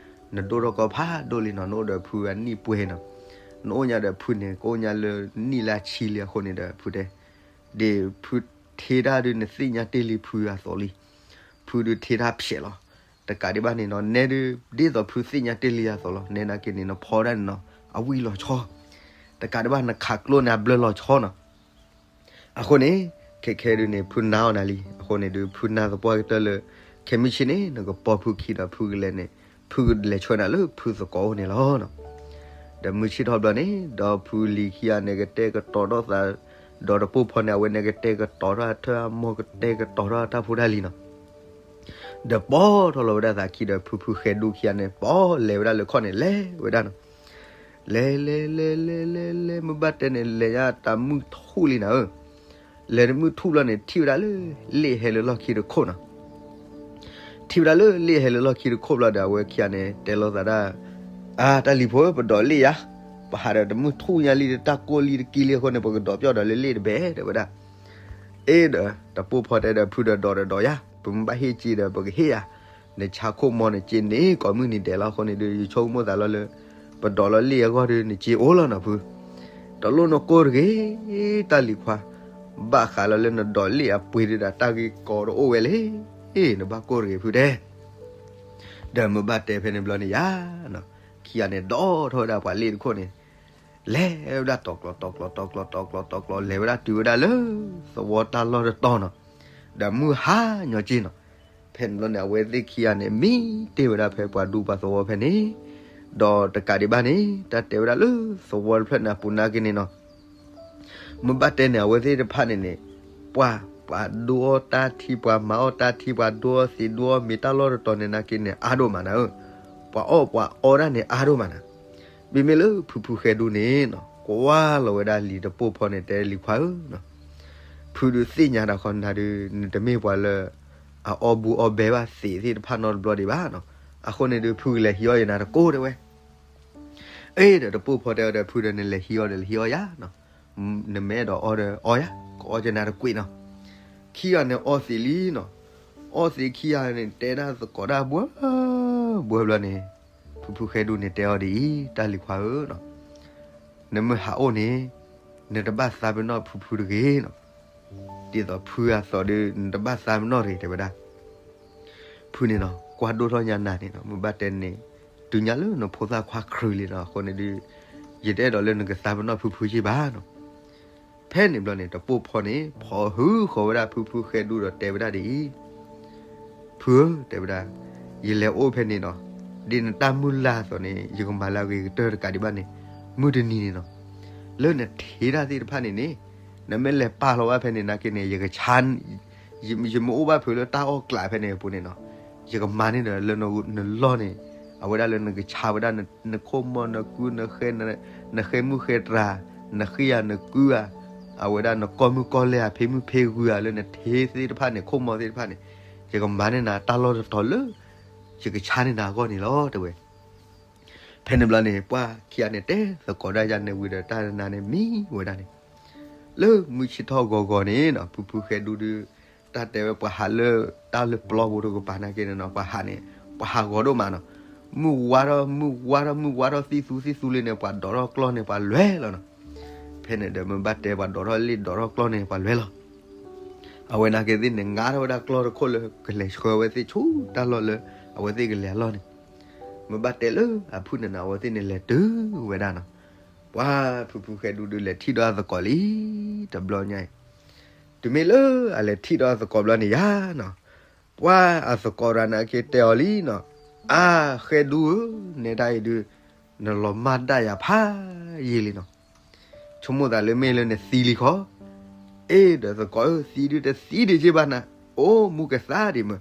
နဒိၣ်ထီၣ်ကီဖးဒိၣ်လံနီၤ, နအိၣ်ဒီးဖုအနံၣ်ပှဲၤနီၤ, နအိၣ်ညါဒီးဖုန့ၣ် ကအိၣ်ညါလၢနံၣ်လၢဆံလံအဃိန့ၣ်ဒီး ဖုတဲ ဒ်ဖုထံၣ်တၢ်ဒုး နသ့ၣ်ညါတ့ၢ်လံဖုအသိးလံ. ဖုဒုးထံၣ်တၢ်ဖျဲးလီၤ. တကးဒံးဘၣ်န့ၣ်နီၤ နဲဒုး ဒ်သိးဖုသ့ၣ်ညါတ့ၢ်လံအသိးလီၤ. နဲနာ်က့န့ၣ် နဖီဒၣ်န့ၣ်နီၤ အဝံၣ်လီၤဆီ, တကးဒံးဘၣ်နခးကျိန့ၣ် အဘျၢလီၤဆီနီၤ. အဃိန့ၣ် ခဲခဲဒုးန့ၣ် ဖုနါအီၤနၤလံ. အဃိန့ၣ်ဒုး ဖုနါသပှၢ်ကတၢၢ်လၢ ခဲမုၢ်ဆ့ၣ်န့ၣ် နကပိာ်ဖုခံဒီးဖုကလဲၤန့ၣ် ဖုကလဲၤဆှၢနၤလၢဖုသကိးအိၣ်န့ၣ်လီၤ. ဒီးမုၢ်ဆ့ၣ်ထီၣ်ဘျီန့ၣ် ဒီးဖုလံၤခံဂၤန့ၣ် ကတဲာ်ကတီၤထီၣ်သး, ဒီးတပိၢ်ဖီန့ၣ် အဝဲန့ၣ်ကတဲာ်ကတီၤထီၣ်အထၢၣ်အမိၢ် ကတဲာ်ကတီၤထီၣ်အတၢ်ဖိတၢ်လံၤနီၤ. ဒီးပိာ်ထီၣ်လီၤဝဲဒၣ်သးခံဒီး ဖုဖုဃဲဒူခံဂၤန့ၣ် ပိာ်လဲၤဝဲဒၣ်လၢခီၣ်န့ၣ် လဲၤဝဲဒၣ်နီၤ. လဲၤလဲၤလဲၤလဲၤလဲၤလဲၤ မ့ၢ်ဘၣ်တဲန့ၣ် လဲၤညါတၢ်မုၢ်ထူၣ်လံနၤဧၢ. လဲၤတမုၢ်ထူၣ်ဘျီန့ၣ် ထံၣ်ဝဲဒၣ်လၢ လ့ၣ်ဟဲလၢလီၢ်ခံတခိၣ်နီၤ. ထံၣ်ဝဲဒၣ်လၢ လ့ၣ်ဟဲလၢလီၢ်ခံတခိၣ်ဘျီဒီး အဝဲခံဂၤန့ၣ် တဲလိာ်သးဒၣ်, အါ တၢ်လံၤဖိဧၢ ပဒိးလ့ၣ်ယၤ, ပဟးဒီးတမုၢ်ထူၣ်ညါလံ တၢ်ကိၢ်လံတကံလံအဃိန့ၣ် ပကဒိးပျီၢ်ဒီးလၢလ့ၣ်တဘ့ၣ် တဲဝဲဒၣ်. အ့ဒီး တပိၢ်ဖီတဲဒီး ဖုဒီးဒိးဒီးဒိးယၤ, ပမ့ၢ်ဘၣ်ဟ့ၣ်စ့ဒီး ပကဟ့ၣ်ယၤ, နဆါခိၣ်မီန့ၣ် စ့န့ၣ် ကိးမုၢ်နံၤဒဲးလီၤအဃိန့ၣ်ဒုး ယဆိကမိၣ်သးလီၤလၢ ပဒိးလၢလ့ၣ်အဂီၢ်ဒုး နစ့အိၣ်လီၤနီၤဖု, တလိၣ်နကိၢ်တဂ့ၤ, တၢ်လံၤခွါ, ဘၣ်ဃးလီၤလၢနဒိးလ့ၣ်အပှ့ၤဒုးဒီး တၢ်ဂ့ၢ်ကီတအိၣ်ဝဲလၢ နဘၣ်ကိၢ်တဂ့ၤဖုတဲ ဒီးမ့ၢ်ဘၣ်တဲဖဲန့ၣ်ဘျီန့ၣ်ယၤ, ခံဂၤန့ၣ် ဒိးထီၣ်ဝဲဒၣ်ပှၤလ့ၣ်တခိၣ်န့ၣ်, လဲၤဝဲဒၣ်တီၤကျီၤတီၤကျီၤတီၤကျီၤတီၤကျီၤတီၤကျီၤ လဲၤဝဲဒၣ်တုၤဝဲဒၣ်လၢ သဝီတၢ်လီၢ်တတီၤနီၤ, ဒီးမုၢ်ဟါညီက့နီၤ. ဖဲန့ၣ်ဘျီန့ၣ် အဝဲသ့ၣ်ခံဂၤန့ၣ် မံတ့ၢ်ဝဲဒၣ်ဖဲပှၤဒူပှၤသဝီဖဲန့ၣ်, ဒီးတကးဒံးဘၣ်န့ၣ် တၢ်တဲဝဲဒၣ်လၢသဝီတဖျၢၣ်န့ၣ်အပူၤနာ်က့န့ၣ်နီၤ မ့ၢ်ဘၣ်တဲန့ၣ် အဝဲသ့ၣ်တဖၣ်န့ၣ်န့ၣ်, ပှၤ, ပှၤဒိအီၣ်တၢ်ထံ ပှၤမၤအီၣ်တၢ်ထံ ပှၤဒိအီၣ်သ့ၣ်ဒိအီၣ်မ့ၤတၢ်လီၢ်တတီၤန့ၣ်နာ်က့န့ၣ် အါဒိၣ်မးနၤဧၢ, ပှၤအီၣ်ပှၤအီတၢ်န့ၣ်အါဒိၣ်မးနၤ. မ့မ့ၢ်လၢဖုဖုဃဲဒူန့ၣ်နီၤ ကွၢ်လီၤဝဲဒၣ်လံာ်တပိၢ်ဖီန့ၣ် တဲလံၤခွါဧၢ, ဖုဒုးသ့ၣ်ညါတၢ်ခီနၤဒုး နတမ့ၢ်ပှၤလၢ အအီၣ်ဘူအီၣ်ဘဲဘၣ်သ့ၣ်သ့ၣ်တဖၣ်နီတဘျီဒံးဘၣ်နီၤ, အဃိန့ၣ်ဒုး ဖုကလဲၤဟံးအီၣ်ယနၤတကိးတဲဝဲ အ့ဒီးတပိၢ်ဖီတဲဝဲဒီး ဖုဒီးနလဲၤဟံးအီၣ်ဒီးလဲၤဟံးအီၣ်ယၤနီၤ, နမ့ၢ်အဲၣ်ဒိးအီၣ်ဒီးအီၣ်ယၤ, ကအီၣ်ကနၤတကွံာ်နီၤ. ခံဂၤန့ၣ်အီသံးလံနီၤ, အီသံးခံဂၤန့ၣ် တဲဒၣ်သကိးဒၣ်ဘှၢဘှၢဘျီန့ၣ်, ဖုဖုဃဲဒူန့ၣ်တဲအီၤဒ်အံၤ, တၢ်လံၤခွါဧၢနီၤ, နမ့ၢ်ဟးအိၣ်န့ၣ် နတဘၣ်သးပ့ၤနီၣ်ဖုဖုတဂ့ၤနီၤ. ဒ်သိးဖုအသိးဒီး နတဘၣ်သးပ့ၤနီၣ်တဂ့ၤ တဲဝဲဒၣ်. ဖုန့ၣ်နီၤ ကွၢ်ဒိၣ်ထီၣ်ညါနၤန့ၣ်နီၤ မ့ၢ်ဘၣ်တဲန့ၣ် တုၤညါလၢနဖိသၣ်ခွါခရံာ်လံနီၤ အဃိန့ၣ်ဒုး ယတအဲၣ်ဒိးလၢနကသးပ့ၤနီၣ်ဖုဖုယ့ၢ်ဘၣ်နီၤ. ဖဲန့ၣ်ဘျီန့ၣ် တပိၢ်ဖီန့ၣ် ဖီၣ်ဟုဃီၤဝဲဒၣ်ဖုဖုဃဲဒူဒီးတဲဝဲဒၣ်ဒ်အံၤ, ဖုဧၢ တဲဝဲဒၣ်, ယလဲၤအိၣ်ဖဲန့ၣ်နီၤ, ဒ်နတၢ်မုၢ်လၢ်အသိးန့ၣ် ယကမၤလၢအဂ့ၤကတၢၢ်တကးဒံးဘၣ်န့ၣ်, မုၢ်တနံၤန့ၣ်နီၤ လၢနထံၣ်တၢ်သ့ၣ်တဖၣ်န့ၣ်န့ၣ် နမ့ၢ်လဲၤပာ်လီၤဘၣ်ဖဲန့ၣ်နာ်က့န့ၣ် ယကဆါ ယမ့ၢ်အိၣ်ဘၣ်ဖုးလၢတၢ်အီၣ်ကျးဖဲန့ၣ်အပူၤန့ၣ်နီၤ, ယကမၤန့ၢ်ဒီးလၢနလီၢ်န့ၣ်, အဝဲဒၣ်လၢနကဆါဝဲဒၣ် နခိၣ်မီၢ်နကု နဃဲမုၣ်ဃဲတြၤ, နဃ့ဧါနကုဧါ, အဝဲဒၣ်နကီၢ်မုၢ်ကီၢ်လဲၢ်ဧါ ဖံမုၢ်ဖံဂုၤဧါ လၢနထံသ့ၣ်တဖၣ်န့ၣ် ခိၣ်မီၢ်သ့ၣ်တဖၣ်န့ၣ်, ယကမၤန့ၢ်နၤတၢ်လီၢ်တတီၤလၢ ယကဆါန့ၢ်နၤအဂီၢ်န့ၣ်လီၤ တဲဝဲ. ဖဲန့ၣ်ဘျီန့ၣ် ပှၤခံဂၤန့ၣ် တဲသကိးဒၣ်ယၤန့ၣ်ဝံၤဒီး တၢ်နါန့ၣ်မံဝဲဒၣ်န့ၣ်, လၢမုၢ်ဆ့ၣ်ထီၣ်ဂီၤဂီၤန့ၣ်နီၤ ဖုဖုဃဲဒူဒုး တၢ်တဲဝဲပှၤဟးလၢ တၢ်လၢပျီပူၤတကပၤနာ်က့န့ၣ်နီၤ ပှၤဟးန့ၣ် ပှၤဟးဂီၤဒိၣ်မးနီၤ, မုၢ်ဝါထီၣ် မုၢ်ဝါထီၣ် မုၢ်ဝါထီၣ်သံသူသံသူလံန့ၣ် ပှၤဒိးထီၣ်ကျီၢ်န့ၣ် ပှၤလဲၤလီၤနီၤ. ဖဲန့ၣ်ဒီးမ့ၢ်ဘၣ်တဲပှၤဒိးထီၣ်လ့ၣ်ဒိးထီၣ်ကျီၢ်န့ၣ် ပှၤလဲၤလီၤ. အဝဲနာ်က့သ့ၣ်န့ၣ် ငါထီၣ်ဝဲဒၣ်ကျီၢ်တခိၣ်လၢ ကလဲၤဆှၢဝဲသ့ၣ်ဆူတၢ်လီၢ်လၢ အဝဲသ့ၣ်ကလဲၤအလီၢ်န့ၣ်, မ့ၢ်ဘၣ်တဲလၢအဖုၣ်န့ၣ်နီၤ အဝဲသ့ၣ်န့ၣ်လဲၤတုၤဝဲဒၣ်နီၤ. ပှၤဖုဖုဃဲဒူဒုးလဲၤထံၣ်ဒီးအသကိးလံ တဘျီညါအံၤ, တုၤမ့ၢ်လၢအလဲၤထံၣ်ဒီးအသကိးဘျီန့ၣ်ယါနီၤ, ပှၤအသကိးတဂၤနာ်က့တဲအီၤလံနီၤ, အါ ဃဲဒူဧၢ, နဲဒၣ်အံၤဒုး နလီၤမၢ်ဒၣ်ယၤဖးယံာ်လံနီၤ. ဆိကမိၣ်သးလၢမ့ၢ်လၢနသံလံခီ, အ့ဒီးသကိးဧၢ သံဒုးတသံဒံးက့ဘၣ်နၤ, အိၣ်မူကသါဒံးမၢ်,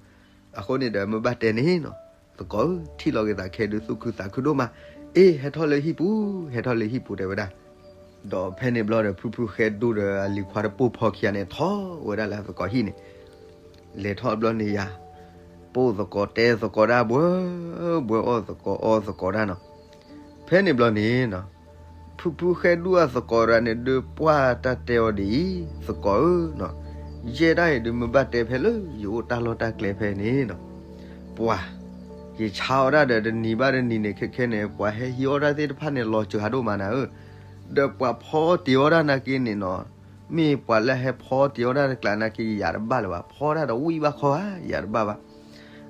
အဃိန့ၣ်ဒီးမ့ၢ်ဘၣ်တဲန့ၣ်နီၤ, သကိးဧၢ, ထံၣ်လီၤက့ၤသးခဲဒုးသူၣ်ခုသးခုဒိၣ်မး, အ့ ဟဲထီၣ်လၢဟံၣ်ပူၤ, ဟဲထီၣ်လၢဟံၣ်ပူၤ တဲဝဲဒၣ်. ဒီးဖဲန့ၣ်ဘျီဒီး ဖုဖုဃဲဒူဒီးအလံၤခွါတပိာ်ဖီခံဂၤန့ၣ် ထီၣ်ဝဲဒၣ်လၢအသကိးဟံၣ်န့ၣ်, လဲၤထီၣ်ဘျီန့ၣ်ယၤ, ပိာ်သကိးတဲသကိးဒၣ်ဘှၢ, ဘှၢအီၣ်သကိးအီသကိးဒၣ်နီၤ. ဖဲန့ၣ်ဘျီန့ၣ်နီၤ, ဖုဖုဃဲဒူအသကိးတဂၤန့ၣ်ဒုး ပှၢ်တၢ်တဲအီၤဒ်အံၤ, သကိးဧၢ, ယဲဒၣ်အံၤဒုးမ့ၢ်ဘၣ်တဲဖဲလၢယအိၣ်တၢ်လီၢ်တၢ်ကျဲဖဲန့ၣ်နီၤ, ပှၤ, ယဆါအီၣ်ဒၣ်ဒီးတနံၤဘၣ်တနံၤန့ၣ် ခဲခဲန့ၣ် ပှၤဟဲဟံးအီၣ်ဒၣ်သ့ၣ်တဖၣ်န့ၣ် လီၤစှၤဒိၣ်မးနၤဧၢ, ဒီးပှၤဖီတ့ၢ်အီၣ်ဒၣ်နာ်က့န့ၣ်နီၤ, မ့ၢ်ပှၤလၢဟဲဖီတ့ၢ်အီၣ်ဒၣ်တကျးနာ်က့ ယၤတဘၣ်လၢၤဘၣ်, ဖီဒၣ်ဒီးဝံၣ်ဘၣ်ခီဧါ, ယၤတဘၣ်ဘၣ်.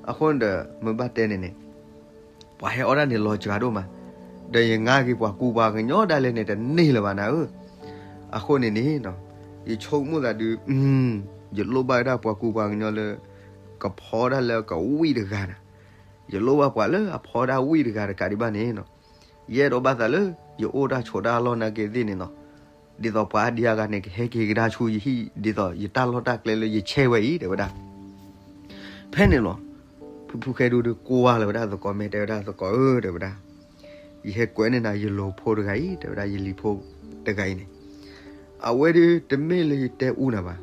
အဃိန့ၣ်ဒီး မ့ၢ်ဘၣ်တဲန့ၣ်န့ၣ် ပှၤဟဲအီၣ်ဒၣ်န့ၣ်လီၤစှၤဒိၣ်မး, ဒီးယငါက့ၤပှၤကူပှၤကညီဒၣ်လဲာ်န့ၣ် တန့ၢ်လၢၤဘၣ်နၤဧၢ. အဃိန့ၣ်န့ၣ်နီၤ, ယဆိကမိၣ်သးဒုး, ယလိၣ်ဘၣ်ဝဲဒၣ်ပှၤကူပှၤကညီလၢ ကဖီဒၣ်လၢကဝံၣ်တဂၤနၤ, ယလိၣ်ဘၣ်ပှၤလၢအဖီဒၣ်ဝံၣ်တဂၤတကးဒံးဘၣ်န့ၣ်နီၤ, ယအဲၣ်ဒိးဘၣ်သးလၢ ယအိၣ်တၢ်ဆိးတၢ်လီၢ်နာ်က့သ့ၣ်န့ၣ်နီၤ, ဒ်သိးပှၤအါဒံအါဂၤန့ၣ် ကဟဲက့ၤကဒါဆူယဟံၣ် ဒ်သိးယတၢ်လီၢ်တၢ်ကျဲလၢယဆဲးဝဲအံၤ တဲဝဲဒၣ်. ဖဲန့ၣ်လီၤ, ဖုဖုဃဲဒူဒီးကွၢ်လီၤဝဲဒၣ်သကိး မ့ၢ်တဲဝဲဒၣ်သကိးဧၢ တဲဝဲဒၣ်, ယဟဲကွဲန့ၢ်နၤယလီၤဖိတဂၤအံၤ တဲဝဲဒၣ်, ယလံၤဖိတဂၤအံၤန့ၣ်, အဝဲဒုးတမ့ၢ်လၢယတဲအူနၤဘၣ်,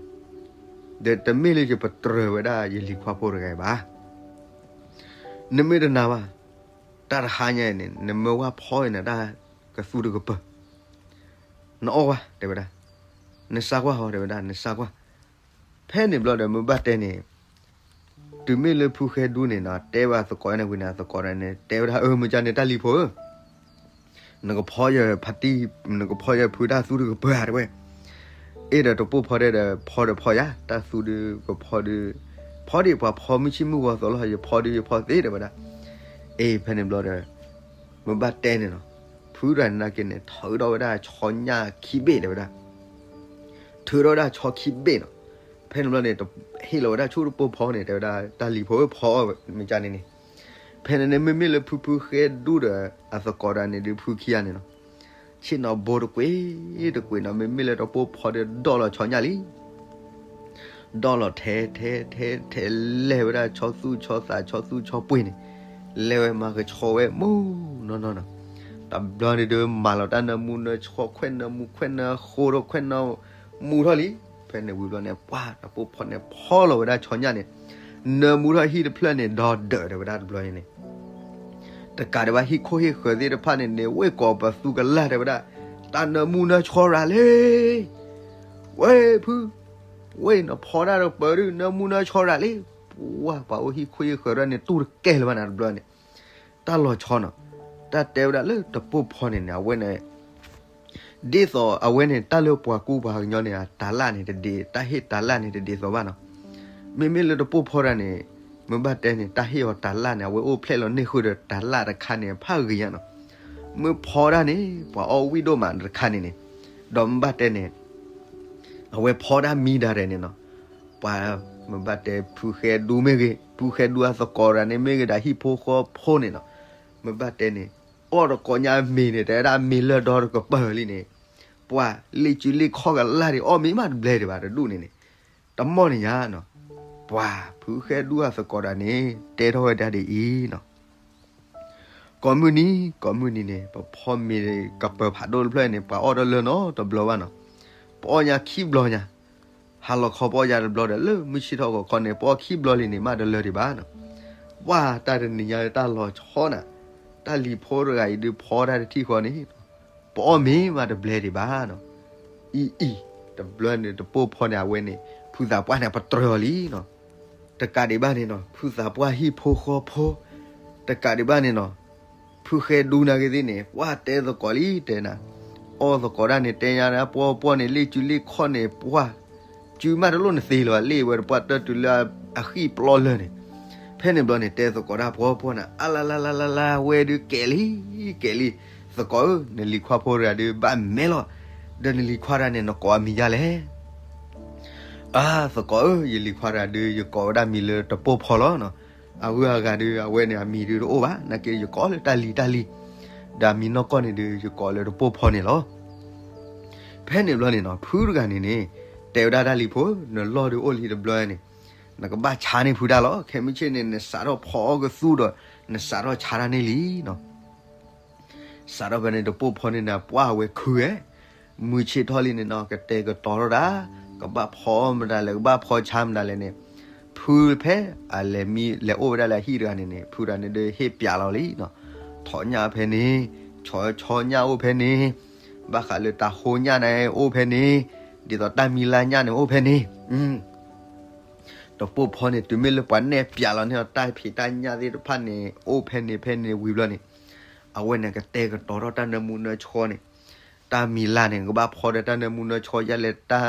ဒီးတမ့ၢ်လၢယပတြၢၤဝဲဒၣ်ယလံၤခွါဖိတဂၤအံၤဘၣ်. နမ့ၢ်တနာ်ဘၣ်, တၢ်တဟါညါအံၤန့ၣ် နမၢဝဲဖီအံၤန့ၣ် တၢ်ကသူတကပၢၤ, နအီၣ်ဝဲ တဲဝဲဒၣ်, နစါကွၢ်ဟီ တဲဝဲဒၣ်, နစါကွၢ်. ဖဲန့ၣ်ဘျီဒီး မ့ၢ်ဘၣ်တဲန့ၣ်, တုၤမ့ၢ်လၢဖုဃဲဒူန့ၣ်နီၤ တဲဘၣ်သကိးန့ၣ်ဝံၤန့ၣ် သကိးန့ၣ် တဲဝဲဒၣ်, အၢ မ့ၢ်ကန့ၣ် တၢ်လံၤဖိဧၢ, နကဖီယဖါတံၢ်, နကဖီယဖုတၢ်သူတကပၢၤဧါ တဲဝဲ. အ့ဒီးတပိာ်ဖီတဲဒီး ဖီဒီးဖီယၤ, တၢ်သူဒုးကဖီဒုး, ဖီဒံးပှၤဖီမုၢ်ဆ့ၣ်မုၢ်ဂီၤသိးလီၤ, ယဖီဒုးယဖီသ့ တဲဝဲဒၣ်. အ့ ဖဲန့ၣ်ဘျီဒီး မ့ၢ်ဘၣ်တဲန့ၣ်နီၤ, ဖုတဂၤန့ၣ်နာ်က့န့ၣ် ထုးထီၣ်ဝဲဒၣ်ဆီညၣ်ခံဘ့ၣ် တဲဝဲဒၣ်, ထုးထီၣ်ဝဲဒၣ်ဆီခံဘ့ၣ်နီၤ. ဖဲန့ၣ်ဘျီန့ၣ် ဟ့ၣ်လီၤဝဲဒၣ်ဆူတပိာ်ဖီန့ၣ် တဲဝဲဒၣ်, တၢ်လံၤဖိဧၢ ဖီအီၣ်မ့ၢ်ကန့ၣ်န့ၣ်. ဖဲန့ၣ်န့ၣ် မ့မ့ၢ်လၢဖုဖုဃဲဒူဒီးအသကိးတဂၤန့ၣ်ဒုး ဖုခံဂၤန့ၣ်နီၤ, ဆ့ၣ်နီၤဘိတကွ့ၢ်တကွ့ၢ်နီၤ, မ့မ့ၢ်လၢတပိာ်ဖီဒီး ဒီၣ်လီၤဆီညၣ်လံ ဒီၣ်လီၤထဲထဲထဲထဲ လဲၤဝဲဒၣ်ဆီသူၣ်ဆီသး ဆီသူၣ်ဆီပှ့ၤန့ၣ်, လဲၤဝဲမၤကဆှီဝဲမူနီၢ်နီၢ်နီၤ. တဘျီန့ၣ်ဒုး မၤလီၤတၢ်နၢမူနၢဆှီ ခွဲးနၢမူခွဲးနၢဃိဒီး ခွဲးနၢမူထီၣ်လံ. ဖဲန့ၣ်ဝံၤဘျီန့ၣ် ပှၢ်တပိာ်ဖီန့ၣ် ဖီလီၤဝဲဒၣ်ဆီညၣ်န့ၣ်, နၢမူထီၣ်ဟံၣ်တဖျၢၣ်န့ၣ် ဒီးဒၢးတဲဝဲဒၣ်တဘျီန့ၣ်န့ၣ် တကးဒံးဘၣ်ဟံၣ်ခိၣ်ဟံၣ်ဃၢၤသ့ၣ်တဖၣ်န့ၣ် န့ၢ်ဝ့ၢ်ကိးပသူကလၢ်တဲဝဲဒၣ်, တၢ်နၢမူနၢဆှီရၤလံ, ဝ့ၢ်ဖု, ဝ့ၢ်နဖီဒၣ်တပၢၤဒုး နၢမူနၢဆှီရၤလံ. ပှၢ်ပှၤအိၣ်ဟံၣ်ခိၣ်ဟံၣ်ဃၢၤဒၣ်န့ၣ် တူၢ်တကဲလၢၤဘၣ်နၤတဘျီန့ၣ်, တၢ်လီၤဆီနီၤ. တၢ်တဲဝဲဒၣ်လၢတပိာ်ဖီန့ၣ်န့ၣ် အဝဲန့ၣ် ဒ်သိးအဝဲန့ၣ် တၢ်လၢပှၤကူပှၤကညီန့ၣ် အတၤလၣ်န့ၣ်တဒ်, တၢ်ဟ့ၣ်တၤလၣ်န့ၣ်တဒ်သိးဘၣ်နီၤ. မ့မ့ၢ်လၢတပိာ်ဖီတဂၤန့ၣ် မ့ၢ်ဘၣ်တဲန့ၣ် တၢ်ဟ့ၣ်အီၤတၤလၣ်န့ၣ် အဝဲအိၣ်ဖျဲၣ်လီၤန့ၢ်ဃုာ်ဒီးတၤလၣ်တခါန့ၣ် ဖးဂ့ၤညါနီၤ. မ့ၢ်ဖီဒၣ်န့ၣ် ပှၤအီၣ်ဝံၣ်ဒိၣ်မးတခါန့ၣ်န့ၣ်, ဒီးမ့ၢ်ဘၣ်တဲန့ၣ် အဝဲဖီဒၣ်မံဒၣ်ရဲၣ်န့ၣ်နီၤ. ပှၤမ့ၢ်ဘၣ်တဲဖုဃဲဒူမ့ၢ်ဂ့ၤ, ဖုဃဲဒူအသကိးတဂၤန့ၣ်မ့ၢ်ဂ့ၤဒီးဟံၣ်ဖိဃီဖိန့ၣ်နီၤ, မ့ၢ်ဘၣ်တဲန့ၣ် အီၣ်တကိးညါမ့ၤန့ၣ် တဲဝဲဒၣ်မ့ၤလၢဒီတကပၤလံန့ၣ်, ပှၤလ့ၣ်စုလ့ၣ်ခီၣ်ကလၢ်ဒံးအီၣ်မ့ၤမးတဘျဲဒံးဘၣ်တဒူၣ်န့ၣ်န့ၣ်, တမီၢ်န့ၣ်ညါနီၤ. ပှၤဖုဃဲဒူအသကိးတဂၤန့ၣ် တဲထီၣ်ဝဲဒၣ်ဒ်အံၤနီၤ. ကိးမုၢ်နံၤ ကိးမုၢ်နံၤန့ၣ် ပဖီမ့ၤကပၤဖးဒိၣ်တဖျၢၣ်န့ၣ် ပှၤအီၣ်တလၢနီတဘျီဘၣ်နီၤ. ပအီၣ်ညါခံဘျီညါ, ဟါလီၤခီပအီၣ်ယၤတဘျီဒီး လၢမုၢ်ဆ့ၣ်ထီၣ်ဂီၤခီန့ၣ် ပအီၣ်ခံဘျီလံန့ၣ် မးတလၢဒံးဘၣ်နီၤ. ပှၢ်တၢ်တနံၤညါတၢ်လီၤဆီနၤ, တၢ်လံၤဖိတဂၤအံၤဒုးဖီတၢ်တထံၣ်ဃီန့ၣ် ပအီၣ်မ့ၤမးတဘျဲဒံးဘၣ်နီၤ. အံၤအံၤ တဘျီန့ၣ်တပိာ်ဖီန့ၣ် အဝဲန့ၣ် ဖုသးပှၢ်န့ၣ် ပတြၢၤအီၤလံနီၤ. တကးဒံးဘၣ်န့ၣ်နီၤ ဖုသးပှၢ်ဟံၣ်ဖိဃီဖိ, တကးဒံးဘၣ်န့ၣ်နီၤ ဖုဃဲဒူနာ်က့သ့ၣ်န့ၣ် ပှၢ်တဲသကိးလံတဲနၤ, အီၣ်သကိးဒၣ်န့ၣ် တဲညါပှီပှီန့ၣ် လ့ၣ်စုလ့ၣ်ခီၣ်န့ၣ် ပှၢ်စုမးတလိၣ်နသ့လၢၤဘၣ် လ့ၣ်ဝဲတပှၢ်တၢၢ်တုၤလၢအဃံပျီလၢာ်န့ၣ်. ဖဲန့ၣ်ဘျီန့ၣ် တဲသကိးဒၣ်ပှီပှီန့ၣ် အါလါလါလါလါလါ ဝဲဒုးကဲၤလံ ကဲၤလံ, သကိးဧၢ နလံၤခွါဖိတဂၤဒုးဘၣ်မဲလီၤ, ဒီးနလံၤခွါတဂၤန့ၣ်နကိးအမံၤဒ်လဲၣ်. အါ သကိးဧၢ ယလံၤခွါတဂၤဒုး ယကိးဝဲဒၣ်မံၤလၢတပိာ်ဖီလီၤနီၤ. အဂုၤအဂၤဒုး အဝဲန့ၣ်အမံၤဒုးတအိၣ်ဘၣ် နာ်က့ယကိးလၢတၢ်လံၤတၢ်လံၤ, ဒီးအမံၤနီၢ်ကီၢ်န့ၣ်ဒုး ယကိးလၢတပိာ်ဖီန့ၣ်လီၤ. ဖဲန့ၣ်ဘျီန့ၣ်နီၤ ဖုတဂၤန့ၣ်န့ၣ် တဲဝဲဒၣ်တၢ်လံၤဖိ နလီၢ်ဒုးအိၣ်လံတဘျီန့ၣ်, နကဘၣ်ဆါန့ၢ်ဖုဒၣ်လီၤ. ခဲမုၢ်ဆ့ၣ်န့ၣ် နစးထီၣ်ဖီအီၣ်ကသူဒီး နစးထီၣ်ဆါတၢ်န့ၢ်လံနီၤ. စးထီၣ်ဖဲန့ၣ် တပိၢ်ဖီန့ၣ်န့ၣ် ပှၢ်ဝဲခုဝဲ, မုၢ်ဆ့ၣ်ထီၣ်လံန့ၣ်နီၤ ကတဲာ်ကတီၤထီၣ်တၢ်, ကဘၣ်ဖီအီၣ်မတၤလဲၣ် ကဘၣ်ဖီဆါမတၤလဲၣ်န့ၣ်, ဖုဖဲအလဲၤမံ လဲၤအိၣ်ဝဲဒၣ်လၢအဟံၣ်တဂၤန့ၣ်န့ၣ် ဖုတဂၤန့ၣ်ဒုးဟ့ၣ်ပျးလီၤလံနီၤ. ထိးညၣ်ဖဲန့ၣ်, ဆီဆီညၣ်အိၣ်ဖဲန့ၣ်, ဘၣ်ဃးလၢတၤဟိညၣ်န့ၣ်အိၣ်ဖဲန့ၣ်, ဒ်သိးတၢ်မံၤလါညၣ်န့ၣ်အိၣ်ဖဲန့ၣ် တပိၢ်ဖီန့ၣ် တုၤမ့ၢ်လၢပှၤနဲၣ်ပျးလီၤန့ၢ်အီၤ တၢ်ဖံးတၢ်ညၣ်သ့ၣ်တဖၣ်န့ၣ် အိၣ်ဖဲန့ၣ်ဖဲန့ၣ်ဝံၤဘျီန့ၣ်, အဝဲန့ၣ်ကတဲာ်ကတီၤထီၣ်တၢ်နၢမူနၢဆှီန့ၣ်, တၢ်မံၤလါန့ၣ် နကဘၣ်ဖီဒီးတၢ်နၢမူနၢဆှီယါလဲၣ်, တၢ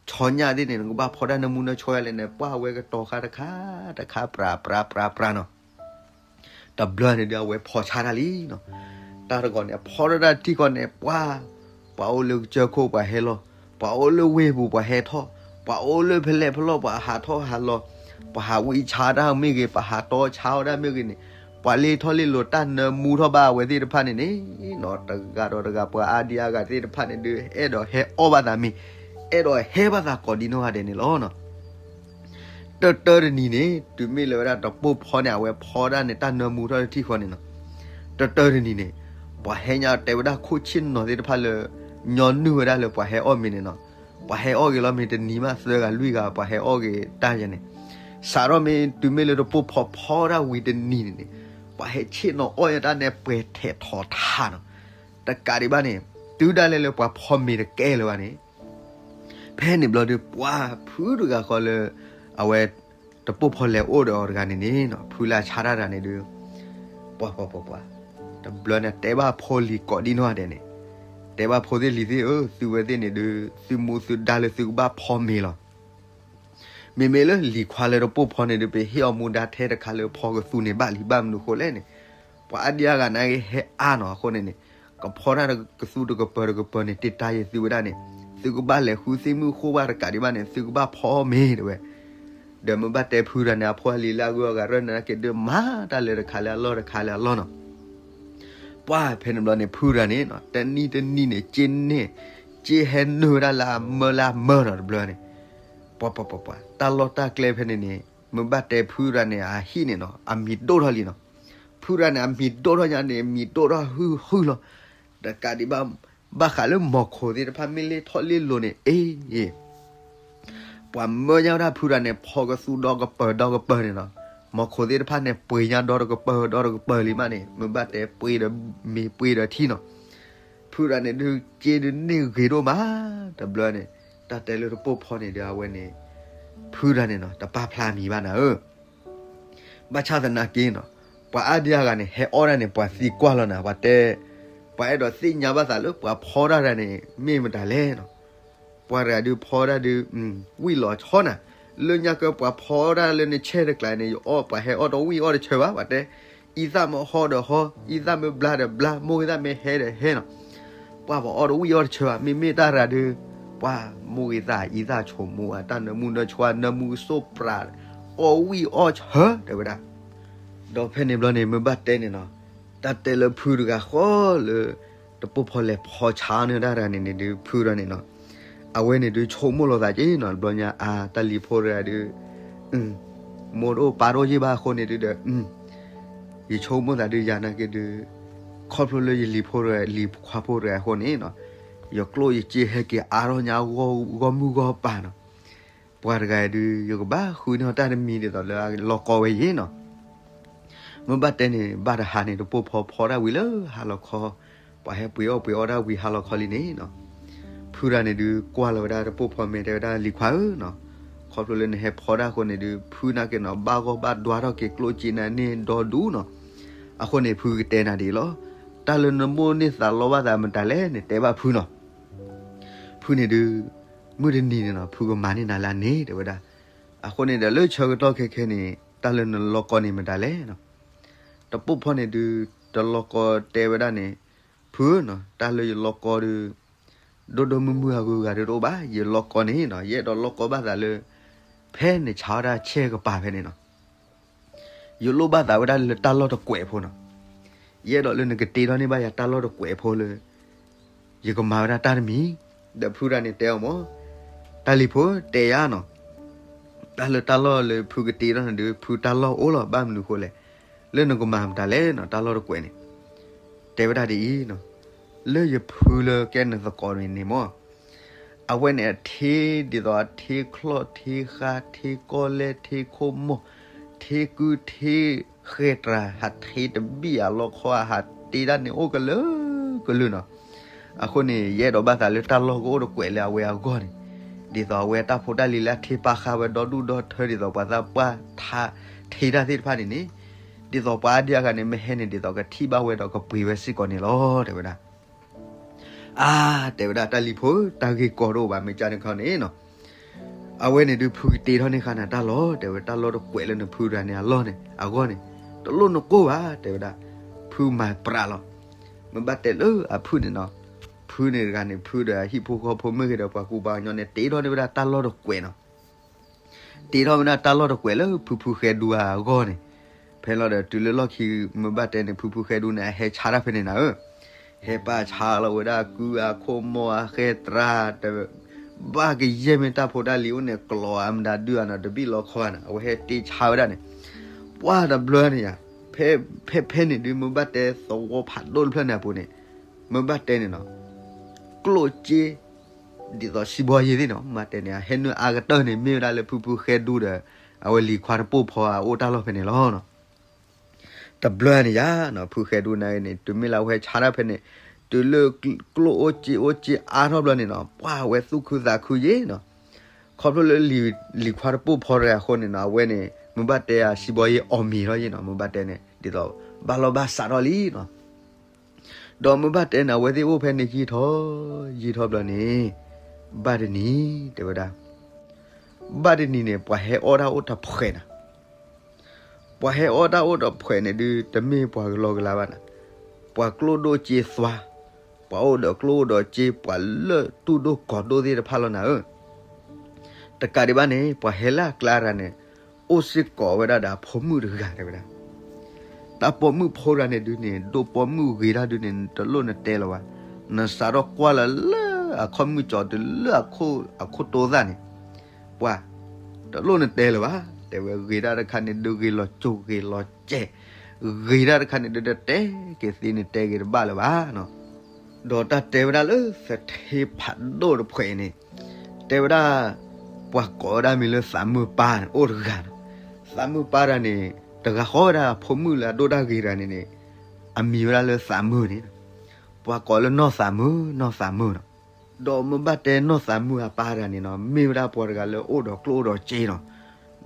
်ဆီညၣ်သ့ၣ်န့ၣ် နကဘၣ်ဖီတၢ်နၢမူနၢဆှီယါလဲၣ်န့ၣ် ပှၢ်ဝဲကတီၤဃာ်တခါတခါ ပြးပြးပြးပြးနီၤ. တဘျီန့ၣ်ဒုး အဝဲဖီဆါတၢ်လံနီၤ. တၢ်တဂီၤန့ၣ် အဖီထီၣ်တၢ်ထံၣ်ဃီန့ၣ် ပှၤ, ပှၤအိၣ်လၢကစၢၢ်ခိၣ်ပှၤဟဲလီၤ, ပှၤအိၣ်လၢဝ့ၢ်ပူၤပှၤဟဲထီၣ်, ပှၤအိၣ်လၢဖဲလဲၣ်ဖဲလဲၣ် ပှၤဟးထီၣ်ဟးလီၤ, ပှၤဟးဝံဆါတၢ်မ့ၢ်ဂ့ၤ, ပှၤဟးတီဆါအီၣ်တၢ်မ့ၢ်ဂ့ၤန့ၣ်, ပှၤလ့ထီၣ်လ့လိၤတၢ်နၢမူထီၣ်ဘၣ်အဝဲသ့ၣ်တဖၣ်န့ၣ်န့ၣ်နီၤ, တဂၤဒီးတဂၤ ပှၤအါဒံအါဂၤသ့ၣ်တဖၣ်န့ၣ်ဒုး အဲၣ်ဒိးဟဲအီၣ်ဘၣ်သးမ့ၤ, အဲၣ်ဒိးဟဲဘၣ်သးကိးဒံနီၢ်ဂၤဒဲးန့ၣ်လီၤနီၤ. တၢၢ်တၢၢ်တနံၤန့ၣ် တုၤမ့ၢ်လၢဝဲဒၣ်တပိၢ်ဖီန့ၣ် အဝဲဖီဒၣ်န့ၣ် တၢ်နၢမူထီၣ်တထံၣ်ဃီန့ၣ်နီၤ, တၢၢ်တၢၢ်တနံၤန့ၣ် ပှၤဟဲညါတဲဝဲဒၣ်ခိၣ်ဆ့ၣ်နီၤသ့ၣ်တဖၣ်လၢ ညီနုၢ်ဝဲဒၣ်လၢပှၤဟဲအီၣ်မ့ၤန့ၣ်နီၤ, ပှၤဟဲအီၣ်ဂ့ၤလီၤမ့ၤတနံၤမး သၢဂၤလွံၢ်ဂၤ ပှၤဟဲအီၣ်ဂ့ၤတၢ်ယဲန့ၣ်, စးထီၣ်မ့ၢ်တုၤမ့ၢ်လၢတပိၢ်ဖီဖီဒၣ်ဝံၤတနံၤန့ၣ်န့ၣ်, ပှၤဟဲဆ့ၣ်နီၤအီၣ်ညါတၢ်န့ၣ် ပှဲၤထဲးထီးထးနီၤ, တကးဒံးဘၣ်န့ၣ် တုၤဒၣ်လဲာ်လၢပှၤဖီမ့ၤတကဲလၢၤဘၣ်န့ၣ် ဖဲန့ၣ်ဘျီဒုး ပှၤဖုတဂၤဃီလၢ အဝဲ တပိၢ်ဖီလဲၤအိၣ်ဒီးအီၤတဂၤန့ၣ်န့ၣ်နီၤ, ဖုလၢဆါတၢ်တဂၤန့ၣ်ဒုး ပှၤပှၤပှၤပှၤ တဘျီန့ၣ် တဲဘၣ်ဖိလံၤကိးဒံနီၢ်ဂၤဒဲးန့ၣ်, တဲဘၣ်ဖိသ့ၣ်လံၤသ့ၣ်ဧၢ, သုဝဲသ့ၣ်န့ၣ်ဒုး သုမူသုဒါလၢသုကဘၣ်ဖီမ့ၤလီၤ. မ့မ့ၢ်လၢလံၤခွါလၢတပိၢ်ဖီန့ၣ်ဒုး ပဟ့ၣ်အီၤမူဒါထဲတခါလၢဖီကသူန့ၣ် ဘၣ်လံဘၣ်မနုၤဃိလဲၣ်န့ၣ်, ပှၤအါဒံအါဂၤန့ၣ်ဟဲအါနီၤအဃိန့ၣ်န့ၣ်, ကဖီတၢ်ကသူတကပၤတကပၤန့ၣ် တ့တၢ်ယဲသုဝဲဒၣ်န့ၣ်, သုကဘၣ်လဲၤဃုသ့ၣ်မုၣ်ဃိဘၣ်တကးဒံးဘၣ်န့ၣ် သုကဘၣ်ဖီမ့ၤတဲဝဲ ဒီးမ့ၢ်ဘၣ်တဲဖုတဂၤန့ၣ် အဖိအလံၤလၢအဂုၤအဂၤရၢၢ်န့ၣ်က့ၤဒုး မၤတၢ်လၢတခါလၢအလီၢ်တခါလၢအလီၢ်နီၤ. ပှၤဖဲန့ၣ်ဘျီန့ၣ် ဖုတဂၤန့ၣ်နီၤ တနံၣ်တနံၣ်န့ၣ် က့န့ၢ် က့ဟဲနုာ်ဝဲဒၣ်လၢအမၢလၢအမၢနီၤတဘျီန့ၣ်, ပှၤပှၤပှၤပှၤ တၢ်လီၢ်တၢ်ကျဲဖဲန့ၣ်န့ၣ် မ့ၢ်ဘၣ်တဲဖုတဂၤန့ၣ် အဟံၣ်န့ၣ်နီၤ အမံၤဒိၣ်ထီၣ်လံနီၤ. ဖုတဂၤန့ၣ် အမံၤဒိၣ်ထီၣ်ညါန့ၣ် မံၤဒိၣ်ထီၣ်ဟုၣ်ဟုၣ်လီၤ. တကးဒံးဘၣ် ဘၣ်ဃးလၢမီၤခိၣ်သ့ၣ်တဖၣ်မ့ၢ်လ့ထီၣ်လ့လိၤန့ၣ် အ့ ပှၤမၢညါဝဲဒၣ်ဖုတဂၤန့ၣ် ဖီကသူဒီကပၤဒီကပၤန့ၣ်နီၤ. မီၤခိၣ်သ့ၣ်တဖၣ်န့ၣ် ပှ့ၤညါဒီတကပၤဒီတကပၤလံမးန့ၣ် မ့ၢ်ဘၣ်တဲပှ့ၤဒီးမ့ၤပှ့ၤဒီးထံနီၤ. ဖုတဂၤန့ၣ်ဒုး က့ဒုးန့ၢ်ဂ့ၤဒိၣ်မး တဘျီန့ၣ် တၢ်တဲလၢတပိၢ်ဖီန့ၣ်ဒီးအဝဲန့ၣ် ဖုတဂၤန့ၣ်နီၤ တပာ်ဖျါမံၤဘၣ်နၤဧၢ ဘၣ်ဆၣ်သနာ်က့နီၤ ပှၤအါဒံအါဂၤန့ၣ် ဟဲအီၣ်တၢ်န့ၣ် ပှၤသံကွၢ်လီၤနၤ ပှၤတဲ ပှၤအဲၣ်ဒိးသ့ၣ်ညါဘၣ်သးလၢပှၤဖီတၢ်တဂၤန့ၣ် မ့ၢ်မတၤလဲၣ်နီၤ. ပှၤတဂၤဒုးဖီတၢ်ဒုး ဝံၣ်လီၤဆီနၤ လၢညါကပှၤဖီတၢ်လၢနဆဲးတကျါန့ၣ် ယအီၣ်ပှၤဟဲအီၣ်တဝံၣ်အီၣ်တဆၢဘၣ် ပှၤတဲ အံသၣ်မ့ၢ်ဟီဒီးဟီ အံသၣ်မ့ၢ်ဘျါဒီးဘျါ မိၢ်ဂ့ၤသၣ်မ့ၢ်ဟဲဒီးဟဲနီၤ. ပှၤပှၤအီၣ်တဝံၣ်အီၣ်တဆၢဘၣ် မ့မ့ၢ်တၢ်တဂၤဒုး ပှၤမိၢ်ဂ့ၤသၣ်အံသၣ်ဆိကမိၣ် အတၢ်နၢမူနၢဆှီ နၢမူစိၢ်ပြး အီၣ်ဝံၣ်အီၣ်ဆၢတဲဝဲဒၣ်. ဒီးဖဲန့ၣ်ဘျီန့ၣ် မ့ၢ်ဘၣ်တဲန့ၣ်နီၤ တၢ်တဲလၢဖုတဂၤဃီလၢ တပိၢ်ဖီလဲၤဖီဆါန့ၢ်တၢ်တဂၤန့ၣ်န့ၣ်ဒုး ဖုတဂၤန့ၣ်နီၤ အဝဲန့ၣ်ဒုးဆိကမိၣ်လိာ်သးက့နီၤ တဘျီညါအါ တၢ်လံၤဖိတဂၤဒုး မိၢ်တအိၣ်ပၢ်တအိၣ်ယ့ၢ်ဘၣ်အဃိန့ၣ်ဒုးဒီး ယဆိကမိၣ်သးဒုးယၤနာ်က့ဒုး ခီဖျိလၢယလံၤဖိတဂၤ လံၤခွါဖိတဂၤအဃိန့ၣ်နီၤ ယကျိၣ်ယစ့ဟဲက့ၤအါထီၣ်ညါဂီၢ်မုၢ်ဂီၢ်ပၤနီၤ. ပှၤတဂၤဒုး ယကဘၣ်ဃုန့ၢ်အီၤတၢ်တမံၤဒ်သိးလၢအလီၢ်ကီဝဲယ့ၣ်နီၤ. မ့ၢ်ဘၣ်တဲန့ၣ် ဘၣ်တဟါန့ၣ် တပိၢ်ဖီဖီတၢ်ဝံၤလၢဟါလီၤခီ, ပှၤဟဲပှ့ၤအီၣ်ပှ့ၤအီတၢ်ဝံၤဟါလီၤခီလံန့ၣ်နီၤ, ဖုတဂၤန့ၣ်ဒုး ကွၢ်လီၤဝဲဒၣ်တပိၢ်ဖီမ့ၢ်တဲဝဲဒၣ်လံၤခွါဧၢနီၤ, ခီဖျိလၢနဟဲဖီတၢ်အဃိန့ၣ်ဒုး ဖုနာ်က့နီၤ ဘၣ်ဂီၢ်ဘၣ်ဒွါထီၣ်က့ၤကျိၣ်စ့နၤန့ၢ်ဒီဒူၣ်နီၤ, အဃိန့ၣ် ဖုကတဲနၤဒ်အံၤလီၤ, တၢ်လၢနမိၣ်န့ၢ်သးလီဘၣ်သးမတၤလဲၣ်န့ၣ် တဲဘၣ်ဖုနီၤ. ဖုန့ၣ်ဒုး မုၢ်တနံၤန့ၣ်နီၤ ဖုကမၤန့ၢ်နၤလၢအန့ၣ် တဲဝဲဒၣ်. အဃိန့ၣ်ဒီးလၢဆၢကတီၢ်ခဲခဲန့ၣ် တၢ်လၢနလီၢ်ကီန့ၣ်မတၤလဲၣ်နီၤ. တပိၢ်ဖီန့ၣ်ဒုး တလီၢ်ကီတဲဝဲဒၣ်န့ၣ်, ဖုဧၢနီၤ တၢ်လၢယလီၢ်ကီဒုး ဒိၣ်ဒိၣ်မုၢ်မုၢ်အဂုၤအဂၤဒုးတအိၣ်ဘၣ်, ယလီၢ်ကီန့ၣ်နီၤ ယအဲၣ်ဒိးလီၢ်ကီဘၣ်သးလၢ ဖဲနဆါဝဲဒၣ်ဆဲးကပၤဖဲန့ၣ်နီၤ ယလိၣ်ဘၣ်သးဝဲဒၣ်လၢတၢ်လီၢ်တကွဲးဖိနီၤ. ယအဲၣ်ဒိးလၢနကတ့ထီၣ်န့ၢ်ဘၣ်ယၤတၢ်လီၢ်တကွဲးဖိလၢ ယကမၤဝဲဒၣ်တၢ်တမံၤ, ဒီးဖုတဂၤန့ၣ်တဲအီၤမၢ်, တၢ်လံၤဖိတဲယၤနီၤ, တၢ်လၢတၢ်လီၢ်လၢဖုကတ့ထီၣ်န့ၣ်ဒုး ဖုတၢ်လီၢ်အိၣ်လီၤ. ဘၣ်မနုၤဃိလဲၣ်, လၢနကမၤမတၤလဲၣ်နီၤ, တၢ်လီၢ်တကွဲးန့ၣ်, တဲဝဲဒၣ်ဒ်အံၤနီၤ, လၢယဖုလၢကဲနသကိးန့ၣ်မ့ၢ် အဝဲန့ၣ်အထ့ဒ်သိးအထ့ချီၣ် ထ့ဃါ ထ့ကီၢ်လဲၢ် ထ့ခိၣ်မီၢ် ထ့ကု ထ့ဃဲတြၤ ဟးထ့တဘ့ၣ်အလီၢ်ခီ အဟးတ့တၢ်န့ၣ်အိၣ်ကလုာ်ကလုာ်နီၤ. အဃိန့ၣ် ယအဲၣ်ဒိးဘၣ်သးလၢတၢ်လီၢ်ကအိၣ်တကွဲးလၢအဝဲအဂီၢ်န့ၣ်, ဒ်သိးအဝဲတၢ်ဖိတၢ်လံၤလၢအထ့ပာ်ဃာ်ဝဲဒီဒူၣ်ဒီထၢ ဒ်သိးပှၤသးပှၢ်ထ့တၢ်သ့ၣ်တဖၣ်န့ၣ်န့ၣ်, ဒ်သိးပှၤအါဒံအါဂၤန့ၣ် မ့ၢ်ဟဲန့ၣ် ဒ်သိးကထံၣ်ဘၣ်ဝဲဒီးကပှ့ၤဝဲစ့ၢ်ကီးန့ၣ်လီၤ တဲဝဲဒၣ်. အါ, တဲဝဲဒၣ် တၢ်လံၤဖိ တၢ်ဂ့ၢ်ကီတအိၣ်ဘၣ် မ့ၢ်ကန့ၣ်ခီန့ၣ်နီၤ, အဝဲန့ၣ်ဒုး ဖုကတ့ထီၣ်န့ၢ်ဃာ်နၤတၢ်လီၢ် တဲဝဲ, တၢ်လီၢ်တကွဲးလၢနဖုတဂၤန့ၣ်အလီၢ်န့ၣ် အဂီၢ်န့ၣ် တလိၣ်နကိၢ်ဘၣ် တဲဝဲဒၣ်. ဖုမၤပြးလီၤ. မ့ၢ်ဘၣ်တဲလၢအဖုန့ၣ်နီၤ, ဖုန့ၣ်တဂၤန့ၣ် ဖုဒီးအဟံၣ်ဖိဃီဖိမ့ၢ်ဂ့ၤဒီး ပှၤကူပှၤကညီန့ၣ် တ့ထီၣ်န့ၢ်ဝဲဒၣ်တၢ်လီၢ်တကွဲးနီၤ. တ့ထီၣ်ဝဲဒၣ်တၢ်လီၢ်တကွဲးလၢဖုဖုဃဲဒူအဂီၢ်န့ၣ်, ဖဲလီၤဒီးတုၤလၢလီၢ်ခံ မ့ၢ်ဘၣ်တဲန့ၣ် ဖုဖုဃဲဒူန့ၣ် အဟဲဆါတၢ်ဖဲန့ၣ်နၤဧၢ, ဟဲပာ်ဆါလီၤဝဲဒၣ်ကုအခိၣ်မီၢ်အဃဲတြၤ တဘၣ်ကယဲၢ်မ့ၢ်တၢ်ဖိတၢ်လံၤအိၣ်န့ၣ် ကျိးအမတၤဒုအနီၤ တဘ့ၣ်လီၤခီနီၤ အဝဲဟဲတ့ဆါဝဲဒၣ်န့ၣ်, ပှၢ်တဘျီန့ၣ်ယါ, ဖဲဖဲန့ၣ်ဒုး မ့ၢ်ဘၣ်တဲသဝီဖးဒိၣ်တဖျၢၣ်န့ၣ်အပူၤန့ၣ်, မ့ၢ်ဘၣ်တဲန့ၣ်နီၤ, ကျိၣ်စ့ ဒ်သိးစံးဘီယ့သ့ၣ်နီၤ, မ့ၢ်ဘၣ်တဲန့ၣ် အဟဲနုာ်အါကတၢၢ်န့ၣ် မ့ၢ်ဝဲဒၣ်လၢဖုဖုဃဲဒူဒီး အဝဲလံၤခွါတပိၢ်ဖီအအိၣ်တၢ်လီၢ်ဖဲန့ၣ်လီၤ. တဘျီန့ၣ်ယါနီၤ ဖုဃဲဒူန့ၣ်ဂ့ၤန့ၣ် တုၤမ့ၢ်လၢအဝဲဆါတၢ်ဖဲန့ၣ်, တုၤလၢကျိၣ်အိၣ်စ့အိၣ်စ့အါထီၣ်ဘျီန့ၣ်နီၤ ပှၢ်ဝဲသူၣ်ခုသးခုယ့နီၤ, ခီဖျိလၢလံၤခွါတပိၢ်ဖီတဂၤအဃိန့ၣ်နီၤ အဝဲန့ၣ် မ့ၢ်ဘၣ်တဲအစံးဘီယ့အီၣ်မ့ၤထီၣ်ယ့နီၤ မ့ၢ်ဘၣ်တဲန့ၣ် ဒ်သိး ဘၣ်လီၢ်ဘၣ်စးထီၣ်လံနီၤ. ဒီးမ့ၢ်ဘၣ်တဲန့ၣ် အဝဲသ့ၣ်အိၣ်ဖဲန့ၣ်ယံာ်ထီၣ်ယံာ်ထီၣ်ဘျီန့ၣ်, ဘၣ်တနံၤ တဲဝဲဒၣ်, ဘၣ်တနံၤန့ၣ် ပှၤဟဲအီၣ်တၢ်အိၣ်တဖှဲးနၤ ပှၤဟဲအီၣ်တၢ်အိၣ်တဖှဲးန့ၣ်ဒုး တမ့ၢ်ပှၤကလီကလီဘၣ်နၤ, ပှၤကျိၣ်ဒိၣ်စ့သွါ, ပှၤအိၣ်ဒီးကျိၣ်အိၣ်ဒီးစ့ ပှၤလၢၢ်တူၢ်ဒိၣ်ကီၤဒိၣ်သ့ၣ်တဖၣ်လီၤနၤဧၢ. တကးဒံးဘၣ်န့ၣ် ပှၤဟဲလၢအကျါတဂၤန့ၣ် အိၣ်စ့ၢ်ကီးဝဲဒၣ်ဒီးအဖိမုၣ်တဂၤ တဲဝဲဒၣ်. တၢ်ပိာ်မုၣ်ဖိတဂၤန့ၣ်ဒုးန့ၣ် ဒိၣ်ပိာ်မုၣ်ဂ့ၤတၢ်ဒုးန့ၣ် တလိၣ်နတဲလၢၤဘၣ်, နစးထီၣ်ကွၢ်လၢလၢအခီၣ်မုၢ်ကၠီတုၤလၢအခိၣ်တိသၣ်န့ၣ်, ပှၤ တလိၣ်နတဲလၢၤဘၣ်, တဲဝဲဂ့ၤတၢ်တခါန့ၣ်ဒုးဂ့ၤလီၤကၠိဂ့ၤလီၤစဲး, ဂ့ၤတၢ်တခါန့ၣ်ဒုးတတဲက့ၤသ့န့ၣ်တဲက့ၤတဘၣ်လၢၤဘၣ်နီၤ. ဒီးတၢ်တဲဝဲဒၣ်လၢသထ့ဖးဒိၣ်တဖှဲးအံၤန့ၣ်, တဲဝဲဒၣ် ပှၤကိးဝဲဒၣ်မံၤလၢသးမုၢ်ပၢ်န့ၣ် အိၣ်တဂၤနီၤ, သးမုၢ်ပၢ်တဂၤန့ၣ် တဂၤဃီဝဲဒၣ်အဖိမုၣ်လၢအဒိၣ်တၢ်ဂ့ၤတဂၤန့ၣ်န့ၣ်, အမံၤဝဲဒၣ်လၢသးမုၢ်န့ၣ်, ပှၤကိးလၢနီၢ်သးမုၢ် နီၢ်သးမုၢ်နီၤ. ဒီးမ့ၢ်ဘၣ်တဲနီၢ်သးမုၢ်အပၢ်တဂၤန့ၣ်နီၤ မ့ၢ်ဝဲဒၣ်ပှၤတဂၤလၢအိၣ်ဒီးကျိၣ်ဒီးစ့နီၤ,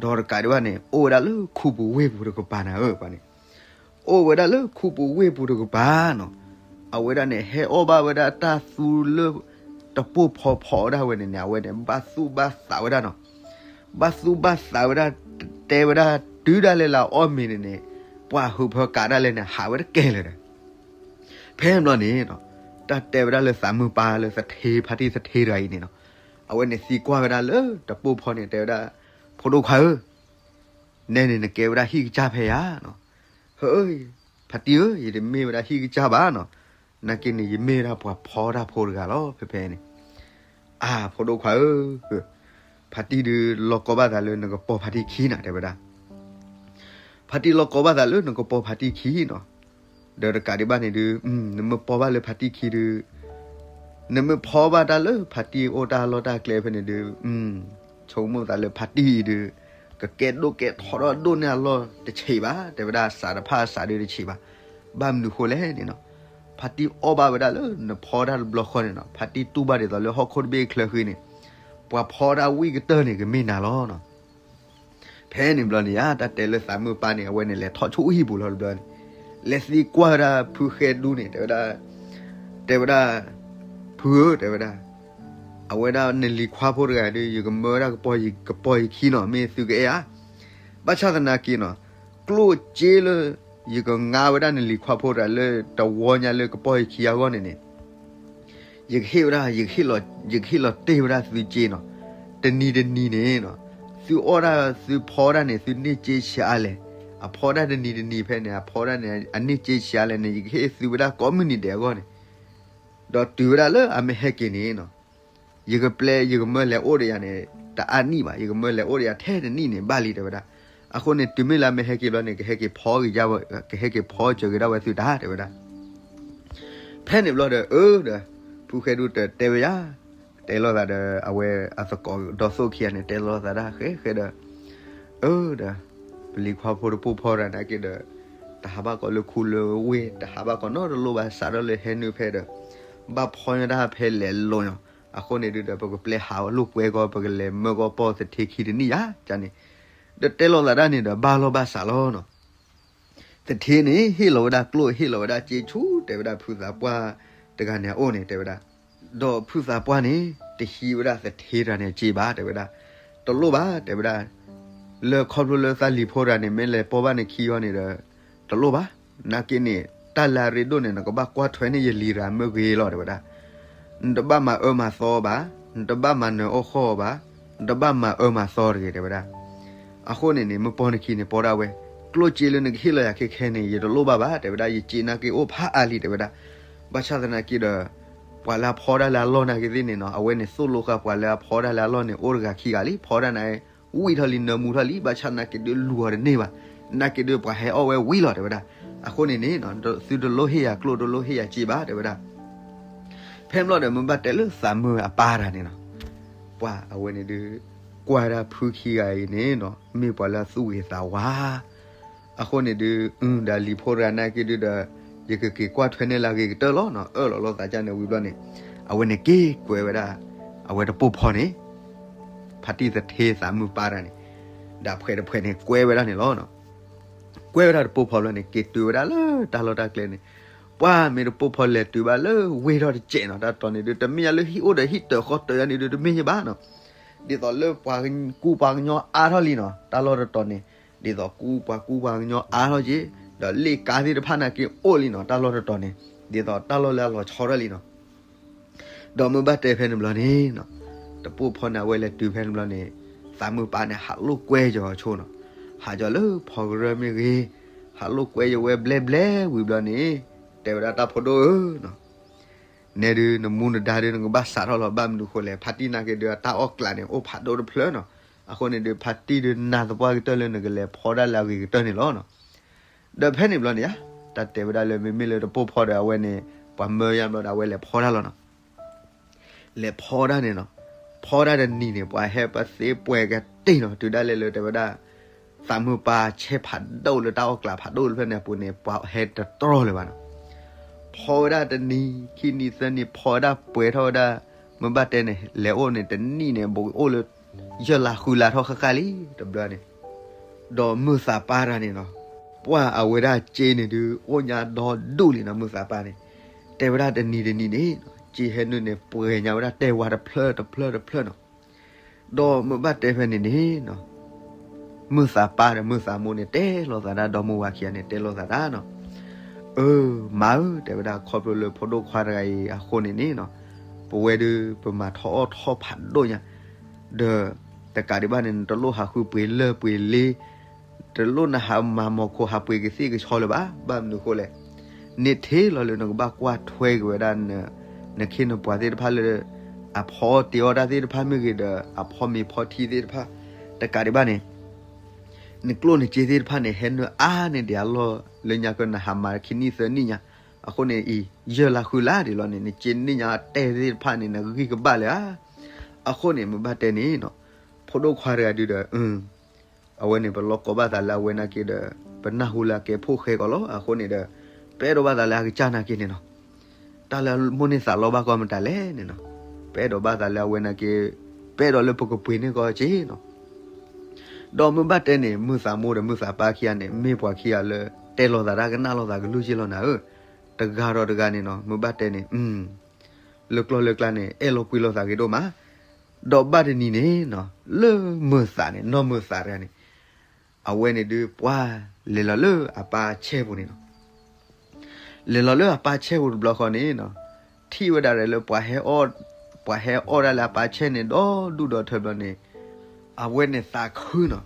ဒီးတကးဒံးဘၣ်န့ၣ် အိၣ်ဝဲဒၣ်လၢခူပူၤဝ့ၢ်ပူၤတကပၤနၤဧၢ, ပှၤန့ၣ် အိၣ်ဝဲဒၣ်လၢခူပူၤဝ့ၢ်ပူၤတကပၤနီၤ, အဝဲဒၣ်န့ၣ် ဟဲအီၣ်ဘၣ်ဝဲဒၣ်တၢ်သူလၢတပိၢ်ဖီဖီဝဲဒၣ်ဝဲန့ၣ်န့ၣ် အဝဲန့ၣ် ဘၣ်သူၣ်ဘၣ်သးဝဲဒၣ်နီၤ, ဘၣ်သူၣ်ဘၣ်သးဝဲဒၣ်, တဲဝဲဒၣ်တုၤဒၣ်လဲာ်လၢအအီၣ်မ့ၤန့ၣ်န့ၣ်, ပှၤဟုးဖၢကးဒၣ်လဲာ်န့ၣ် ဟးဝဲတကဲလၢၤဒီး ဖဲဘျီန့ၣ်နီၤ, တၢ်တဲဝဲဒၣ်လၢသးမုၢ်ပၢ်လၢသထ့ဖါတံၢ်သထ့တဂၤအံၤန့ၣ်နီၤ, အဝဲန့ၣ်သံကွၢ်ဝဲဒၣ်လၢတပိၢ်ဖီန့ၣ် တဲဝဲဒၣ်, ဖိဒိၣ်ခွါဧၢ, နဲန့ၣ်နကဲဝဲဒၣ်ဟံၣ်ကစၢ်ဖဲယါနီၤ, ဟၢ, ဖါတံၢ်ဧၢ, ယတမ့ၢ်ဝဲဒၣ်ဟံၣ်ကစၢ်ဘၣ်နီၤ, နာ်က့န့ၣ် ယမ့ၢ်ဝဲဒၣ်ပှၤဖီတၢ်ဖိတဂၤလီၤ ဖဲဖဲန့ၣ်, အါ ဖိဒိၣ်ခွါဧၢ, ဖါတံၢ်ဒုးလီၢ်ကီဘၣ်သးလၢနကပီၤဖါတံၢ်ခံနၤ တဲဝဲဒၣ် ဖါတံၢ်လီၢ်ကီဘၣ်သးလၢနကပီၤဖါတံၢ်ခံနီၤ, ဒီးတကးဒံးဘၣ်န့ၣ်ဒုး, နမ့ၢ်ပီၤဘၣ်လၢဖါတံၢ်ခံဒုး, နမ့ၢ်ဖီဘၣ်တၢ်လၢဖါတံၢ်အိၣ်တၢ်လီၢ်တၢ်ကျဲဖဲန့ၣ်ဒုး, ဆိကမိၣ်သးလၢဖါတံၢ်အံၤဒုး, ကကဲဒိၣ်ကဲထီထီၣ်ဒိၣ်န့ၢ်အလီၢ်တဆံးဘၣ်, တဲဝဲဒၣ်စးတဖၣ်အစးဒုးတဆံးဘၣ်, ဘၣ်မနုၤဃိလဲၣ်န့ၣ်နီၤ, ဖါတံၢ်အီၣ်ဘၣ်ဝဲဒၣ်လၢနဖီတၢ်တဘျီဃီန့ၣ်နီၤ, ဖါတံၢ်တူၢ်ဘၣ်ဒ်သိးလၢဟီၣ်ခိၣ်တဘ့ၣ်ချၢဃံန့ၣ်, ပှၤဖီတၢ်ဝံၣ်ကတၢၢ်န့ၣ် ကမ့ၢ်နၤလီၤနီၤ ဖဲန့ၣ်ဘျီန့ၣ်ယါ တၢ်တဲလၢသးမုၢ်ပၢ်န့ၣ် အဝဲန့ၣ်လဲၤထီၣ်ဆူဟံၣ်ပူၤလီၤတဘျီန့ၣ်, လဲၤသံကွၢ်ဝဲဒၣ်ဖုဃဲဒူန့ၣ် တဲဝဲဒၣ်, တဲဝဲဒၣ်, ဖုဧၢ တဲဝဲဒၣ်, အဝဲဒၣ်နလံၤခွါဖိတဂၤဒုး ယကမၢဝဲဒၣ်ကပီၤယခံနီၤ မ့ၢ်သုကအဲၣ်ဧါ, ဘၣ်ဆၣ်သနာ်က့နီၤ, ကျိၣ်စ့လၢ ယကငါဝဲဒၣ်နလံၤခွါဖိတဂၤလၢတဝီညါလၢကပီၤယခံအဂီၢ်န့ၣ်န့ၣ် ယကဟ့ၣ်ဝဲဒၣ်, ယကဟ့ၣ်လီၤတ့ၢ်ဝဲဒၣ်သုစ့နီၤ, တနံၤတနံၤန့ၣ်နီၤ, သုအီၣ်ဒၣ်သုဖီဒၣ်န့ၣ် သုန့ၢ်စ့ဆံးအါလဲၣ်, အဖီဒၣ်တနံၤတနံၤဖဲန့ၣ် အဖီဒၣ်န့ၣ် အန့ၢ်စ့ဆံးအါလဲၣ်န့ၣ် ယကဟ့ၣ်သုဝဲဒၣ်ကိးမုၢ်နံၤဒဲးအဂီၢ်န့ၣ်, ဒီးတုၤဝဲဒၣ်လၢအမ့ၢ်ဟဲက့ၤန့ၣ်နီၤ, ယကပျဲယကမၢလဲၤအိၣ်ဒီးယၤန့ၣ် တအါနံၣ်ဘၣ်, ယကမၢလဲၤအိၣ်ဒီးယၤထဲတနံၣ်န့ၣ် ဘၣ်လံ တဲဝဲဒၣ်. အဃိန့ၣ် တုၤမ့ၢ်လၢအမ့ၢ်ဟဲက့ၤဘျီန့ၣ် ကဟဲက့ၤဖီက့ၤ, ကဟဲက့ၤဖီစၢၤက့ၤဒၣ်ဝဲသုတၢ် တဲဝဲဒၣ်. ဖဲန့ၣ်ဘျီဒီး အၢ ဒီး ဖုဃဲဒုတတဲဝဲယၤ, တဲလိာ်သးဒီး အဝဲအသကိးဒီသိၣ်ခံဂၤန့ၣ် တဲလိာ်သးဒၣ်ဃဲဃဲဒီး အၢ ဒီး ပလံၤခွါဖိတပိၢ်ဖီတဂၤန့ၣ်က့ဒီး တဟးဘၣ်ကီးလၢခူလၢဝ့ၢ်, တဟးဘၣ်ကီးနီတလိၣ်ဘၣ်, စးထီၣ်လၢဟဲနုာ်ဖဲဒီး ဘၣ်ဖီညီတၢ်ဖဲလဲၤလိၤညီ, အဃိန့ၣ်ဒုဒီး ပကပျဲဟးလိာ်ကွဲကီး, ပကလဲၤမၢကီးပိာ်သထ့ခံတနံၣ်ယၤန့ၣ်, ဒီးတဲလိာ်သးဒၣ်န့ၣ်ဒီး ဘၣ်လီၢ်ဘၣ်စးလီၤနီၤ. သထ့န့ၣ် ဟ့ၣ်လီၤဝဲဒၣ်ကျိၣ်, ဟ့ၣ်လီၤဝဲဒၣ်စ့ဆူၣ်, တဲဝဲဒၣ်ဖုသးပှၢ်တဂၤန့ၣ်အအိၣ်န့ၣ် တဲဝဲဒၣ်. ဒီးဖုသးပှၢ်န့ၣ် တဟံးဝဲဒၣ်သထ့တဂၤန့ၣ်စ့ဘၣ် တဲဝဲဒၣ်. တလိၣ်ဘၣ် တဲဝဲဒၣ်, လၢခီဖျိလၢသးလံၤဖိတဂၤန့ၣ် မ့ၢ်လဲၤပိာ်ဘၣ်နခံအီၤန့ၣ်ဒီး တလိၣ်ဘၣ်. နာ်က့န့ၣ် တၢ်လၢအရ့ဒိၣ်န့ၣ် နကဘၣ်ကွၢ်ထွဲန့ၢ်ယလံၤတဂၤမ့ၢ်ဂ့ၤလီၤ တဲဝဲဒၣ်. နတဘၣ်မၤအၢမၤသီဘၣ်, နတဘၣ်မၤနၢၤအီၣ်ဃီၣ်အီၤဘၣ်, နတဘၣ်မၤအၢမၤသီတဂ့ၤ တဲဝဲဒၣ်. အဃိန့ၣ်န့ၣ် မ့ၢ်ပိာ်နခံန့ၣ် ပိာ်ဒၣ်ဝဲ, ကျိၣ်စ့လၢနကဟ့ၣ်လီၤယၤခဲခဲန့ၣ် ယတလိၣ်ဘၣ်ဘၣ် တဲဝဲဒၣ်, ယစ့နာ်က့အိၣ်ဖးအါလံ တဲဝဲဒၣ်. ဘၣ်ဆၣ်သနာ်က့ဒီး ပှၤလၢအဖီဒၣ်လၢအလီၢ်နာ်က့သ့ၣ်န့ၣ်နီၤ, အဝဲန့ၣ်သိၣ်လိဃာ်ပှၤလၢအဖီဒၣ်လၢအလီၢ်န့ၣ် အိၣ်တဂၤခံဂၤလံ, ဖီဒၣ်န့ၣ် ဝံၣ်ထီၣ်လံ နၢမူထီၣ်လံ, ဘၣ်ဆၣ်နာ်က့ဒုးလူၤအီၤတန့ၢ်ဘၣ်, နာ်က့ဒုးပှၤဟဲအီၣ်ဝဲဝံၤလီၤ တဲဝဲဒၣ်. အဃိန့ၣ်န့ၣ် သုတလိၣ်ဟ့ၣ်ယၤကျိၣ် တလိၣ်ဟ့ၣ်ယၤစ့ဘၣ် တဲဝဲဒၣ်. ဖဲန့ၣ်ဘျီဒီး မ့ၢ်ဘၣ်တဲလၢသးမုၢ်အပၢ်တဂၤန့ၣ်နီၤ, ပှၤအဝဲန့ၣ်ဒုး ကွၢ်ဒၣ်ဖုခံဂၤအံၤန့ၣ်နီၤ မ့ၢ်ပှၤလၢအသူၣ်ဂ့ၤသးဝါ အဃိန့ၣ်ဒုး အု ဒီးလံၤဖိတဂၤနာ်က့ဒုးဒီး ယကက့ၤကွၢ်ထွဲန့ၢ်လၢအဂ့ၤကတၢၢ်လီၤနီၤ, အၢၣ်လီၤလိာ်သးကန့ၣ်ဝံၤဘျီန့ၣ်, အဝဲန့ၣ်က့ၤကွဲးဝဲဒၣ် အဝဲတပိၢ်ဖီန့ၣ် ဖါတံၢ်သထ့သးမုၢ်ပၢ်တဂၤန့ၣ်, ဒီးဖှဲးတဖှဲးန့ၣ် ကွဲးဝဲဒၣ်န့ၣ်လီၤ. ကွဲးဝဲဒၣ်တပိၢ်ဖီဘျီန့ၣ် က့ၤတုၤဝဲဒၣ်လၢတၢ်လီၢ်တၢ်ကျဲန့ၣ်, ပှၤမ့ၢ်တပိၢ်ဖီလဲၤတုၤဘၣ်လၢဝ့ၢ်ထီၣ်တစဲးနီၤ, တၢ်တီၤန့ၣ်ဒုး တမ့ၢ်ညါလၢဟံၣ်အိၣ်ဒီးဟံၣ်တၢၤဃီတၢၤယါန့ၣ်ဒုး တမ့ၢ်ယဘၣ်နီၤ, ဒ်သိးလၢပှၤကူပှၤကညီအါထီၣ်လံနီၤ, တၢ်လီၢ်တတီၤန့ၣ် ဒ်သိးကူပှၤကူပှၤကညီအါထီၣ်က့ၤ, ဒီးလ့ၣ်ကါသ့ၣ်တဖၣ်နာ်က့အိၣ်လံနီၤ, တၢ်လီၢ်တတီၤန့ၣ် ဒ်သိးတၢ်လီၢ်လၢအလီၤဆီထီၣ်လံနီၤ. ဒီးမ့ၢ်ဘၣ်တဲဖဲန့ၣ်ဘျီန့ၣ်နီၤ, တပိၢ်ဖီန့ၣ် အဝဲလဲၤတုၤဖဲန့ၣ်ဘျီန့ၣ်, သးမုၢ်ပၢ်န့ၣ် ဟးလိာ်ကွဲကီၤဆိနီၤ, ဟးကီၤလၢဖီကရၢမ့ၢ်ဂ့ၤ, ဟးလိာ်ကွဲယဝဲဘျဲဘျဲဝံၤဘျီန့ၣ်, တဲဝဲဒၣ်တၢ်ဖိဒိၣ်ဧၢနီၤ, နဲဒုးနမူနဒါဒုး နကဘၣ်စးထီၣ်လီၤ, ဘၣ်မနုၤဃိလဲၣ်, ဖါတံၢ်နာ်က့ဒုး အတၢ်အီၣ်ကျးန့ၣ် အိၣ်ဖးဒိၣ်တဖျၢၣ်နီၤ, အဃိန့ၣ်ဒုး ဖါတံၢ်ဒုးနၢ်သပှၢ်ကတၢၢ်လၢနကလဲၤဖီဒၣ်လၢအဂ့ၤကတၢၢ်န့ၣ်လီၤနီၤ. ဒီးဖဲန့ၣ်ဘျီန့ၣ်ဧါ, တၢ်တဲဝဲဒၣ်လၢမ့မ့ၢ်လၢတပိၢ်ဖီဒီး အဝဲန့ၣ် ပှၤမၢယါဘျီဒီး အဝဲလဲၤဖီဒၣ်လီၤနီၤ. လဲၤဖီဒၣ်န့ၣ်နီၤ, ဖီဒၣ်တနံၤန့ၣ် ပှၤဟဲပသ့ပှဲၤကတ့ၢ်နီၤ, တုၤဒၣ်လဲာ်လၢတဲဝဲဒၣ် သးမုၢ်ပၢ်ဆဲးဖးဒိၣ်လၢတၢ်အီၣ်ကျးဖးဒိၣ်တဖျၢၣ်န့ၣ်အပူၤန့ၣ် ပှၤဟဲတတြီၢ်လၢၤဘၣ်နီၤ. ဖီဝဲဒၣ်တနံၤ ခံနံၤ သၢနံၤ ဖီဝဲဒၣ်ပှဲၤထီၣ်ဝဲဒၣ်, မ့ၢ်ဘၣ်တဲန့ၣ် လဲၤအိၣ်န့ၣ် တနံၣ်န့ၣ် ဘိးအိၣ်လၢ ယဲၢ်လါဃုလါထီၣ်ဃၣ်ဃၣ်လံ တဘျီန့ၣ် ဒီးမုၢ်သးပၢ်တဂၤန့ၣ်နီၤ, ပှၢ်အဝဲဒၣ်စ့န့ၣ်ဒုး အိၣ်ညါဒီဒူၣ်လံနီၤ, မုၢ်သးပၢ်န့ၣ် တဲဝဲဒၣ်တနံၤတနံၤန့ၣ် စ့ဟဲနုာ်န့ၣ် ပှဲၤညါဝဲဒၣ်တဲဝါတဖျၢၣ်တဖျၢၣ်တဖျၢၣ်နီၤ. ဒီးမ့ၢ်ဘၣ်တဲဖဲန့ၣ်န့ၣ်နီၤ, မုၢ်သးပၢ်ဒီးမုၢ်သးမိၢ်န့ၣ် တဲလိာ်သးဒၣ်ဒီမါဝၤခံဂၤန့ၣ် တဲလိာ်သးဒၣ်နီၤ, အၢ မါဧၢ တဲဝဲဒၣ် ခီဖျိလၢဖိဒိၣ်ခွါတဂၤအံၤအဃိန့ၣ်န့ၣ်နီၤ, ပဝဲဒုး ပမၤထီၣ်အီၣ်ထီၣ်ဖးဒိၣ်ညါ, ဒီးတကးဒံးဘၣ်န့ၣ် နတလိၣ်ဟးဃုပှ့ၤလၢၢ်ပှ့ၤလ့ တလိၣ်နဟးမၤမီၤခိဟးပှ့ၤကသ့ၣ်ကဆီလၢၤဘၣ်, ဘၣ်မနုၤဃိလဲၣ်, န့ၢ်ထဲလီၤလၢနကဘၣ်ကွၢ်ထွဲက့ၤဝဲဒၣ် နခ့နပှၤသ့ၣ်တဖၣ်လၢ အဖီတ့အီၣ်တၢ်သ့ၣ်တဖၣ်မ့ၢ်ဂ့ၤဒီး အဖီမ့ၤဖီထံသ့ၣ်တဖၣ်, တကးဒံးဘၣ်န့ၣ် နကျိၣ်နစ့သ့ၣ်တဖၣ်န့ၣ် ဟဲနုာ်အါန့ၢ်ဒံးအလီၢ်လၢညါကနဟးမၤခံနံၣ်သၢနံၣ်ညါ, အဃိန့ၣ်အံၤ ယဲၢ်လါဃုလါဒံးလီၤန့ၣ် နစ့န့ၢ်ညါတဲသ့ၣ်တဖၣ်န့ၣ် နဂံၢ်ကဘၣ်လၢၤဧါ. အဃိန့ၣ် မ့ၢ်ဘၣ်တဲန့ၣ်နီၤ, ဖိဒိၣ်ခွါတဂၤဒုဒီး အဝဲန့ၣ် ပလီၢ်ကိးဘၣ်သးလၢအဝဲနာ်က့ဒီး ပနၢ်ဟူလၢအကဲဖိၣ်ဃဲကီးလီၤ. အဃိန့ၣ်ဒီး ပအဲၣ်ဒိးဘၣ်သးလၢအကစၢ်နာ်က့န့ၣ်နီၤ, တၢ်လၢမိၣ်န့ၢ်သးလီဘၣ်ကီမတၤလဲၣ်န့ၣ်နီၤ, ပအဲၣ်ဒိးဘၣ်သးလၢအဝဲနာ်က့, ပအဲၣ်ဒိးလၢပကပှ့ၤန့ၢ်ကီးက့နီၤ. ဒီးမ့ၢ်ဘၣ်တဲန့ၣ် မုၢ်သးမိၢ်ဒီးမုၢ်သးပၢ်ခံဂၤန့ၣ် မ့ၢ်ပှၤခံဂၤလၢ တဲလိာ်သးတၢ်ကနၣ်လိာ်သးကလုၢ်က့လီၤနၤဧၢ, တဂၤဒီးတဂၤန့ၣ်နီၤ, မ့ၢ်ဘၣ်တဲန့ၣ် လၢကျီၢ်လၢကျါန့ၣ် အဲၣ်လိာ်ကွံလိာ်သးဂ့ၤဒိၣ်မး. ဒီးဘၣ်တနံၤန့ၣ်နီၤ, လၢမုၢ်သးန့ၣ် နီၢ်မုၢ်သးတဂၤန့ၣ် အဝဲန့ၣ်ဒုးပှၤလဲၤလီၤလၢအပၢ်ဆဲးပူၤန့ၣ်နီၤ, လဲၤလီၤလၢအပၢ်ဆဲးပူၤတဘျီဃီန့ၣ်နီၤ, ထံၣ်ဝဲဒၣ်လၢပှၤဟဲအီၣ်, ပှၤဟဲအီၣ်ဒၣ်လၢအပၢ်ဆဲးန့ၣ် ဒီဒူၣ်ဒီထၢဘျီန့ၣ်, အဝဲန့ၣ်သးခုနီၤ,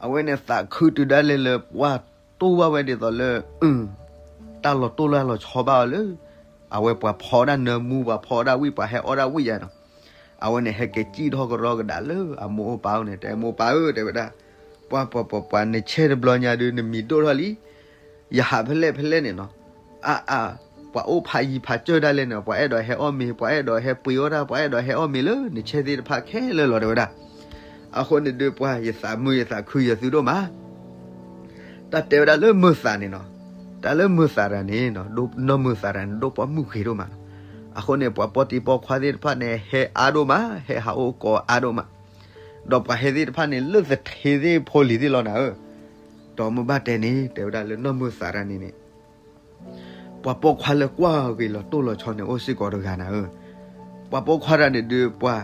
အဝဲန့ၣ်သးခုတုၤဒၣ်လဲာ်လၢပှၤတိၢ်ဘၣ်ဝဲဒ်သိးလၢ တၢ်လီၤတိၢ်လၢအလီၤဆီဘၣ်အီၤလၢ အဝဲပှၤဖီဒၣ်နၢမူ ပှၤဖီဒၣ်ဝံၣ် ပှၤဟဲအီၣ်ဒၣ်ဝံၣ်ယါနီၤ. အဝဲန့ၣ်ဟဲက့ၤစံၣ်ထီၣ်ကရီကဒါလၢအမိၢ်အိၣ်ပၢ်အိၣ်န့ၣ် တဲမိၢ်ပၢ်ဧၢ တဲဝဲဒၣ်, ပှၤပှၤပှၤပှၤ နဆဲတဘျီညါဒုး နမံၤဒိၣ်ထီၣ်လံ, ယဟးဖဲလဲၣ်ဖဲလဲၣ်န့ၣ်နီၤ, အါအါ, ပှၤအိၣ်ဖးယံၤဖးစၢၢ်ဒၣ်လဲာ်န့ၣ် ပှၤအဲၣ်ဒိးဟဲအီၣ်မ့ၤ ပှၤအဲၣ်ဒိးဟဲပှ့ၤအီၣ်တၢ် ပှၤအဲၣ်ဒိးဟဲအီၣ်မ့ၤလၢနဆဲသ့ၣ်တဖၣ်ခဲလၢာ်လီၤ တဲဝဲဒၣ်. အဃိန့ၣ်ဒုး ပှၤယသးမုာ်ယသးခုယသုဒိၣ်မး တၢ်တဲဝဲဒၣ်လၢမုာ်သးန့ၣ်နီၤ, တၢ်လၢမုာ်သးတဂၤန့ၣ်နီၤ, နီၢ်မုာ်သးတဂၤန့ၣ် ဒိၣ်ပှၢ်မုၢ်ဂ့ၤဒိၣ်မးနီၤ. အဃိန့ၣ် ပှၤပိာ်တံၤပိာ်ခွါသ့ၣ်တဖၣ်န့ၣ် ဟဲအါဒိၣ်မး, ဟဲဟးအိၣ်ကိးအါဒိၣ်မး, ဒီးပှၤဟဲသ့ၣ်တဖၣ်န့ၣ် လၢသထ့သ့ၣ်ဖိလံၤသ့ၣ်လီၤနၤဧၢ. ဒီးမုၢ်ဘၣ်တဲန့ၣ် တဲဝဲဒၣ်လၢနီၢ်မုာ်သးတဂၤန့ၣ်န့ၣ် ပှၤပိာ်ခွါလၢကွၢ်ဂ့ၤလီၤတိၢ်လီၤဆီန့ၣ် အိၣ်စ့ၢ်ကီးတဂၤနၤဧၢ. ပှၤပိာ်ခွါတဂၤန့ၣ်ဒုး ပှၤ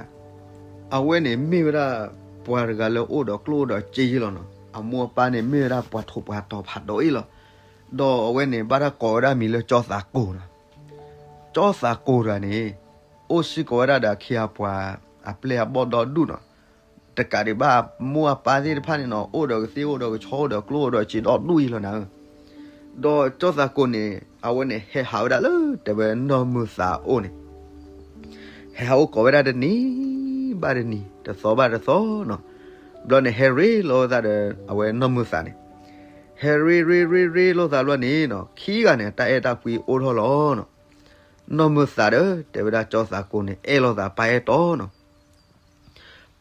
အဝဲန့ၣ်မ့ၢ်ဝဲဒၣ် ပှၤတဂၤလၢအိၣ်ဒီးကျိၣ်ဒီးစ့လီၤနီၤ. အမိၢ်အပၢ်န့ၣ် မ့ၢ်ဝဲဒၣ်ပှၤထိးပှၤတီၤဖးဒိၣ်အ့ၣ်လီၤ. ဒီးအဝဲန့ၣ် ဘၣ်တၢ်ကိးဝဲဒၣ်မံၤလၢကၠီသးကိၤနီၤ. ကၠီသးကိၤတဂၤန့ၣ် အိၣ်စ့ၢ်ကီးဝဲဒၣ်ဒီးအခ့အပှၤ အပျဲၢ်အဘီၣ်ဒီဒူၣ်နီၤ. တကးဒံးဘၣ် မိၢ်အပၢ်သ့ၣ်တဖၣ်န့ၣ်နီၤ အိၣ်ဒီးကသ့ၣ်အိၣ်ဒီးကဆီအိၣ်ဒီးကျိၣ်အိၣ်ဒီးစ့ဒီဒူၣ်အံၤလီၤနၤဧၢ. ဒီးကၠီသးကိၤန့ၣ် အဝဲန့ၣ်ဟဲဟးဝဲဒၣ်လၢတဲဝဲနီၢ်မုာ်သးအအိၣ်န့ၣ် ဟဲဟးအိၣ်ကိးဝဲဒၣ်တနံၤဘၣ်တနံၤ တသီဘၣ်တသီနီၤ. ဘျီန့ၣ် ဟဲရ့လိာ်သးဒီးအဝဲနီၢ်မုာ်သးန့ၣ်, ဟဲရ့ရ့ရ့ရ့လိာ်သးဘျီန့ၣ်နီၤ ခံဂၤန့ၣ် တၢ်အဲၣ်တၢ်ကွံအိၣ်ထီၣ်လီၤနီၤ. နီၢ်မုာ်သးဒီး တဲဝဲဒၣ်ကၠီသးကိၤန့ၣ် အဲၣ်လိာ်သးပာ်အဲၣ်တီနီၤ.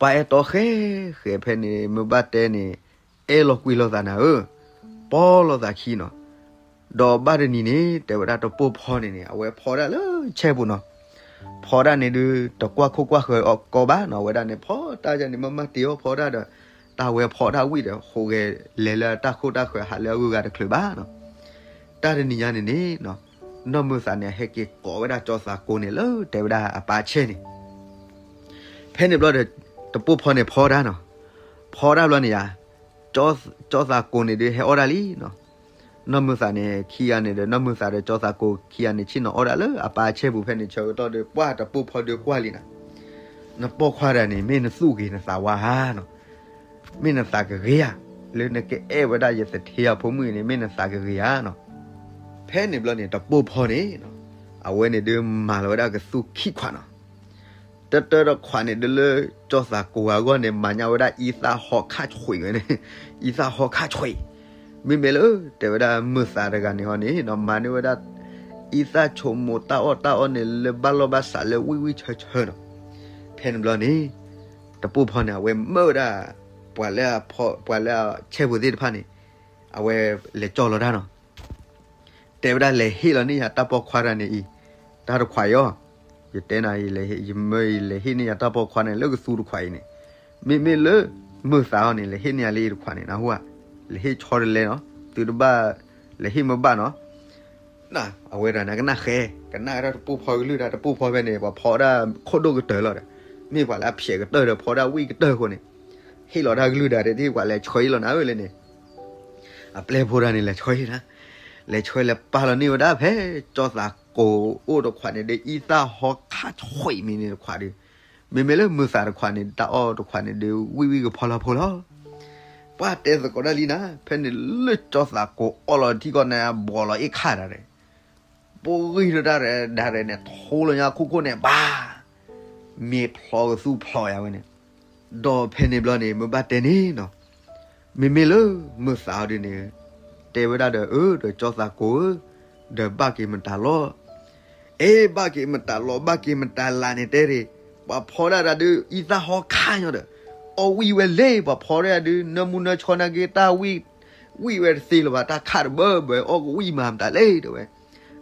ပာ်အဲၣ်တီဃဲဃဲဖဲန့ၣ် မုၢ်ဘၣ်တဲန့ၣ် အဲၣ်လိာ်ကွံလိာ်သးနၤဧၢ, ပီလိာ်သးခံနီၤ. ဒီးဘၣ်တနံၤန့ၣ် တဲဝဲဒၣ်တပိၢ်ဖီန့ၣ်န့ၣ် အဝဲဖီဒၣ်လၢဆဲပူၤနီၤ. ဖီဒၣ်န့ၣ်ဒုး တကွၢ်ခိၣ်ကွၢ်ဃၢၤအီၤကီဘၣ်နီၤ, အဝဲဒၣ်န့ၣ် ဖီတၢ်ယၤန့ၣ် မ့ၢ်မၤတ့ၢ်အီၤဖီဒၣ်ဒီး တၢ်ဝဲဖီဒၣ်ဝံၣ်ဒီး ဟူးဂဲၤလဲၤလၢတၢ်ခိၣ်တၢ်ဃၢၤ ဟးလၢအဂုၤအဂၤတချုးဘၣ်နီၤ. တၢ်တနံၤညါန့ၣ်န့ၣ် နီၢ်မုာ်သးန့ၣ် ဟဲက့ၤကိးဝဲဒၣ်ကၠီသးကိၤန့ၣ်လၢတဲဝဲဒၣ်အပၢ်ဆဲန့ၣ် ဖဲန့ၣ်ဘျီဒီး တပိၢ်ဖီန့ၣ်ဖီတၢ်နီၤ. ဖီတၢ်ဘျီန့ၣ်ယါ, ကၠီသးကိၤန့ၣ်ဒုးဟဲအီၣ်တၢ်လံနီၤ. နီၢ်မုာ်သးန့ၣ် ခံဂၤန့ၣ်ဒီး နီၢ်မုာ်သးဒီးကၠီသးကိၤခံဂၤန့ၣ် ဆ့ၣ်နီၤအီၣ်တၢ်လၢအပၢ်ဆဲပူၤဖဲန့ၣ် ဆၢကတီၢ်ဒီး ပှၢ်တပိၢ်ဖီဒုးကွၢ်လံနၤ. နပိာ်ခွါတဂၤန့ၣ် မ့ၢ်နသူၣ်ဂ့ၤနသးဝါဧါနီၤ. မ့ၢ်နသးကဂ့ၤဧါ, လၢနကအဲၣ်ဝဲဒၣ်ယသထ့အဖိမုၣ်အံၤန့ၣ် မ့ၢ်နသးကဂ့ၤဧါနီၤ. ဖဲန့ၣ်ဘျီန့ၣ် တပိၢ်ဖီန့ၣ် အဝဲန့ၣ်ဒုးမၤလီၤဝဲဒၣ်ကသူခံခွးနီၤ. တတၢတခွးန့ၣ်ဒုးလၢကၠီသးကိၤအဂီၢ်န့ၣ် မၤညါဝဲဒၣ်အံသၣ်ဟီခၣ်ဆွံးဝဲန့ၣ်, အံသၣ်ဟီခၣ်ဆွံး, မ့မ့ၢ်လၢ တဲဝဲဒၣ်မုာ်သးတဂၤန့ၣ်ဟီန့ၣ် မၤန့ၢ်ဝဲဒၣ် အံသၣ်ဆိကမိၣ်တၢ်အီၣ်တၢ်အီန့ၣ် လၢဘၣ်လီၢ်ဘၣ်စးလၢဝံၣ်ဝံၣ်ဆၢဆၢနီၤ. ဖဲန့ၣ်ဘျီန့ၣ် တပိၢ်ဖီန့ၣ် အဝဲမၢဝဲဒၣ် ပှၤလၢအဖီ ပှၤလၢအဆဲးဖိသ့ၣ်တဖၣ်န့ၣ် အဝဲလဲၤကၠီလီၤတၢ်နီၤ. တဲဝဲဒၣ်လဲၤဟ့ၣ်လီၤန့ၢ်ယၤတၢ်ပိာ်ခွါတဂၤန့ၣ်အံၤ, တၢ်တခွးအံၤအီၤ, ယတဲနၤ ယမၢယလဲၤဟ့ၣ်န့ၢ်ယၤတၢ်ပိာ်ခွါန့ၣ် လၢကသူတခွးအံၤန့ၣ်, မ့မ့ၢ်လၢ မုာ်သးအီၤန့ၣ် လဲၤဟ့ၣ်န့ၢ်ယၤလၢယတခွးန့ၣ် နၢ်ဟူဧါ, လဲၤဟ့ၣ်ဆီတလဲနီၤ, သုတဘၣ် လဲၤဟ့ၣ်မ့ၢ်ဘၣ်နီၤ. အဝဲတဂၤန့ၣ် ကနၣ်ဃဲ, ကနၣ်ဝဲဒၣ်တပိၢ်ဖီကလုၢ်တၢ်, တပိၢ်ဖီဖဲန့ၣ် ပှၤဖီဒၣ်ခိၣ်ဒိၣ်ကတၢၢ်လီၤဒီး, မ့ၢ်ပှၤလၢအဖျဲးကတၢၢ်ဒီး ဖီဒၣ်ဝံၣ်ကတၢၢ်အဃိန့ၣ်, ဟ့ၣ်လီၤတၢ်ကလုၢ်ဒၣ်ဒ် ပှၤလဲၤဆှၢအံၤလီၤနၤဧၢလဲၣ်န့ၣ် အပျဲၢ်ဖိတဂၤန့ၣ် လဲၤဆှၢအံၤနၤ, လဲၤဆှၢလဲၤပာ်လီၤန့ၢ်ဝဲဒၣ်ဖဲ ကၠီသးကိၤအိၣ်တခွးန့ၣ်ဒီး အံသၣ်ဟီခၣ်ဆွံးမံၤန့ၣ်တခွးဒီး, မ့မ့ၢ်လၢမုာ်သးတခွးန့ၣ် တၢ်အီၣ်တခွးန့ၣ်ဒီး ဝံၣ်ဝံၣ်ကဖီလီၤဖိလီၤ. ပှၤတဲသကိးတၢ်လံနၤ, ဖဲန့ၣ်လၢကၠီသးကိၤအီၣ်လီၤထံကီၢ်န့ၣ် ဘီးလီၤအ့ၣ်ခၣ်တၢ်ဒီး ပဂံၢ်ထီၣ်တၢ်ရဲၣ်ဒၣ်ရဲၣ်န့ၣ် ထိလီၤညါခိၣ်ခိၣ်န့ၣ် ဘၣ် မ့ၢ်ဖျီကသူဖျီယၤဝဲန့ၣ်, ဒီးဖဲန့ၣ်ဘျီန့ၣ် မ့ၢ်ဘၣ်တဲန့ၣ်နီၤ, မ့မ့ၢ်လၢမုာ်သးအီၤဒ်န့ၣ်, တဲဝဲဒၣ်ဒီး အၢ ဒီးကၠီသးကိၤဧၢ, ဒီးဘၣ်က့ၤမတၤလီၤ, အဲ ဘၣ်က့ၤမတၤလီၤ ဘၣ်က့ၤမတၤလၢ်န့ၣ်တဲဒၣ်, ပှၤဖီဒၣ်တၢ်ဒုး အံသၣ်ဟီခၣ်ညီဒီး အီၣ်ဝံၣ်ဝဲလဲၣ်, ပှၤဖီဒၣ်ဒုး နၢမူနၢဆှီနာ်က့ တၢ်ဝံၣ် ဝံၣ်ဝဲတသ့လၢၤဘၣ်, တၢ်ခၣ်တဘၢဘၢ အီၣ်ကဝံၣ်မၤမတၤလဲၣ် တဲဝဲ,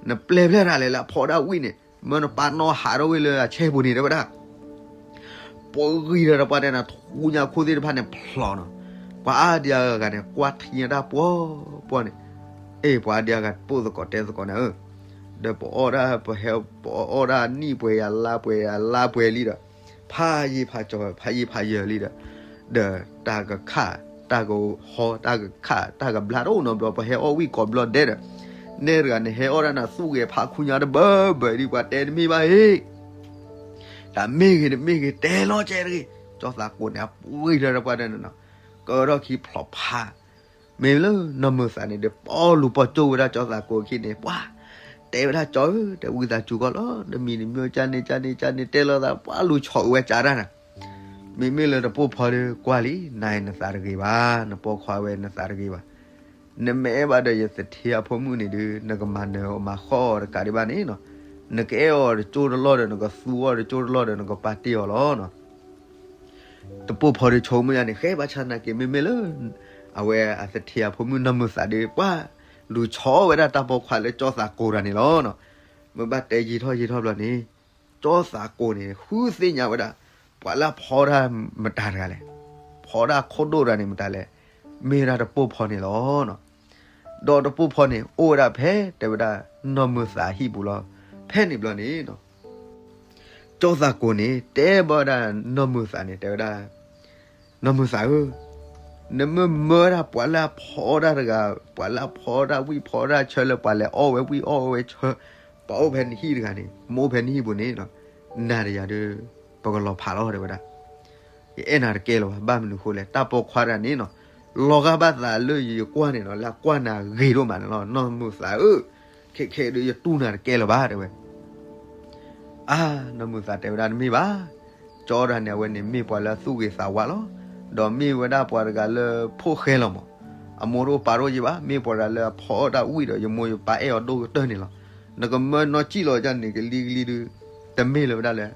နပျဲၢ်ဖျဲၣ်ရၤလဲၣ်လၢအဖီဒၣ်ဝံၣ်န့ၣ်, မၢနပာ်နီၣ်ဟးထီၣ်ဝဲလၢအဆဲပူၤန့ၣ် တဲဝဲဒၣ် ပှၤဂံၢ်ထီၣ်တပှၢ်တဲနၤ ထူညါခိၣ်သ့ၣ်တဖၣ်န့ၣ်ဖျိးနီၤ, ပှၤအါဒံအါဂၤန့ၣ် ကွၢ်ထံညါတၢ်ပှီၤပှီၤန့ၣ်, အဲ ပှၤအါဒံအါဂၤပိာ်သကိးတဲသကိးနၤဧၢ, ဒီးပအီၣ်ဒၣ် ပဟဲ ပအီၣ်ဒၣ်နံၣ်ပှဲၤယၤလါပှဲၤယၤလါပှဲၤလံဒီး, ဖးယံာ်ဖးကၠီၤ ဖးယံာ်ဖးယၢၤလံဒီး, ဒီးတၢ်ကခၣ် တၢ်ကဟီ တၢ်ကခၣ် တၢ်ကဘျါတအိၣ်နီတဘျီ ပှၤဟဲအီၣ်ဝံၣ်ကိးဘျီဒဲးဒီး, နဲတဂၤန့ၣ်ဟဲအီၣ်ဒၣ်နၤသူၣ်ဂဲၤဖးခူညါတဘၢဘၢဒ်ပှၤတဲတမ့ၢ်ဘၣ်အံၤ တၢ်မ့ၢ်ဂ့ၤတမ့ၢ်ဂ့ၤ တဲလီၤကဲတဂ့ၤ, ကၠီသးကိၤန့ၣ် အပှ့ၤလၢတပှၢ်တဲနၤနီၤ, ကၢထီၣ်ခံဖျိးဖး, မ့ၢ်လၢနီၢ်မုာ်သးန့ၣ်ဒီး ပီလူၤပီၢ်ကၠိဝဲဒၣ်ကၠီသးကိၤအခံန့ၣ် ပှၤ တဲဝဲဒၣ်ကၠီဧၢ, တဲဝံသးစူၤကီးလီၤ, တမံၤတမံၤကၠၢ်န့ၣ် ကၠၢ်န့ၣ် ကၠၢ်န့ၣ် တဲလီၤသး ပှၤလူၤဆီၣ်အဝဲကၠၢ်တၢ်နၤ, မ့မ့ၢ်လၢတပိၢ်ဖီဒီးကွၢ်လံ, နၤအံၤနသးတဂ့ၤဘၣ်, နပိာ်ခွါဝဲနသးတဂ့ၤဘၣ်. နမ့ၢ်အဲၣ်ဘၣ်ဒီးယသထ့အဖိမုၣ်န့ၣ်ဒုး နကမၤနၢၤအီၤမၤဃီအီၤတကးဒံးဘၣ်န့ၣ်နီၤ, နကအဲၣ်အီၤတကၠိတလီၢ်ဒီး နကသူအီၤတကၠိတလီၢ်ဒီး နကပာ်တ့ၢ်အီၤလီၤနီၤ. တပိၢ်ဖီဒီးဆိကမိၣ်ယါန့ၣ် ဃဲဘၣ်ဆၣ်နာ်က့ မ့မ့ၢ်လၢ အဝဲအသထ့အဖိမုၣ်နီၢ်မုာ်သးဒီး ပှၤလူၤဆီၣ်ဝဲဒၣ်တၢ်ပိာ်ခွါလၢကၠီသးကိၤတဂၤန့ၣ်လီၤနီၤ. မ့ၢ်ဘၣ်တဲယံာ်ထီၣ်ယံာ်ထီၣ်ဘျီန့ၣ် ကၠီသးကိၤန့ၣ် ဃုသ့ၣ်ညါဝဲဒၣ် ပှၤလၢအဖီတၢ်မတၤတဂၤလဲၣ်, ဖီတၢ်ခိၣ်ဒိၣ်တဂၤန့ၣ်မတၤလဲၣ်, မ့ၢ်ဝဲဒၣ်တပိၢ်ဖီန့ၣ်လီၤနီၤ. ဒီးတပိၢ်ဖီန့ၣ် အိၣ်ဝဲဒၣ်ဖဲ တဲဝဲဒၣ် နီၢ်မုာ်သးအဟံၣ်ပူၤလီၤ. ဖဲန့ၣ်ဘျီန့ၣ်နီၤ ကၠီသးကိၤန့ၣ် တဲဘၣ်ဝဲဒၣ်နီၢ်မုာ်သးန့ၣ် တဲဝဲဒၣ် နီၢ်မုာ်သးဧၢ, နမ့ၢ်မၢဝဲဒၣ်ပှၤလၢအဖီတၢ်တဂၤ, ပှၤလၢအဖီတၢ်ဝံၣ်ဖီတၢ်ဆၢလၢပှၤလဲၤအီၣ်ဝဲဝံၣ်အီၣ်ဝဲဆၢ, ပှၤအိၣ်ဖဲနဟံၣ်တဂၤန့ၣ် မ့ၢ်အိၣ်ဖဲနဟံၣ်ပူၤန့ၣ်, နၤဒီးယၤဒီး ပကလီၤဖးလီၤ တဲဝဲဒၣ်. ယအဲၣ်နၤတကဲလၢၤဘၣ်, ဘၣ်မနုၤဃိလဲၣ်, တၢ်ပိာ်ခွါတဂၤန့ၣ်နီၤ လီၤဂာ်ဘၣ်သးလၢယကွၢ်န့ၣ်နီၤ, လၢအကွၢ်နၤဂ့ၤဒိၣ်မးန့ၣ်လီၤ. နီၢ်မုာ်သးဧၢ, ခဲခဲဒီးယတူၢ်နၤတကဲလၢၤဘၣ် တဲဝဲ. အါ, နီၢ်မုာ်သးတဲဝဲဒၣ်တမ့ၢ်ဘၣ်, ကၠီတဂၤန့ၣ် အဝဲန့ၣ်မ့ၢ်ပှၤလၢအသူၣ်ဂ့ၤသးဝါလီၤ, ဒီးမ့ၢ်ဝဲဒၣ်ပှၤတဂၤလၢဖိၣ်ဃဲလီၤမး, အမိၢ်တအိၣ်ပၢ်တအိၣ်ယံၤဘၣ်, မ့ၢ်ပှၤတဂၤလၢအဖီအီၣ်တၢ်ဝံၣ်ဒီးယမိၢ်ယပၢ်အဲၣ်အီၤဒိၣ်ကတၢၢ်န့ၣ်လီၤ. နကမၢနီၢ်ကံၣ်လီၤဒ်န့ၣ် ကလံၤကလံၤဒုး, တမ့ၢ်လၢၤဝဲဒၣ်လၢ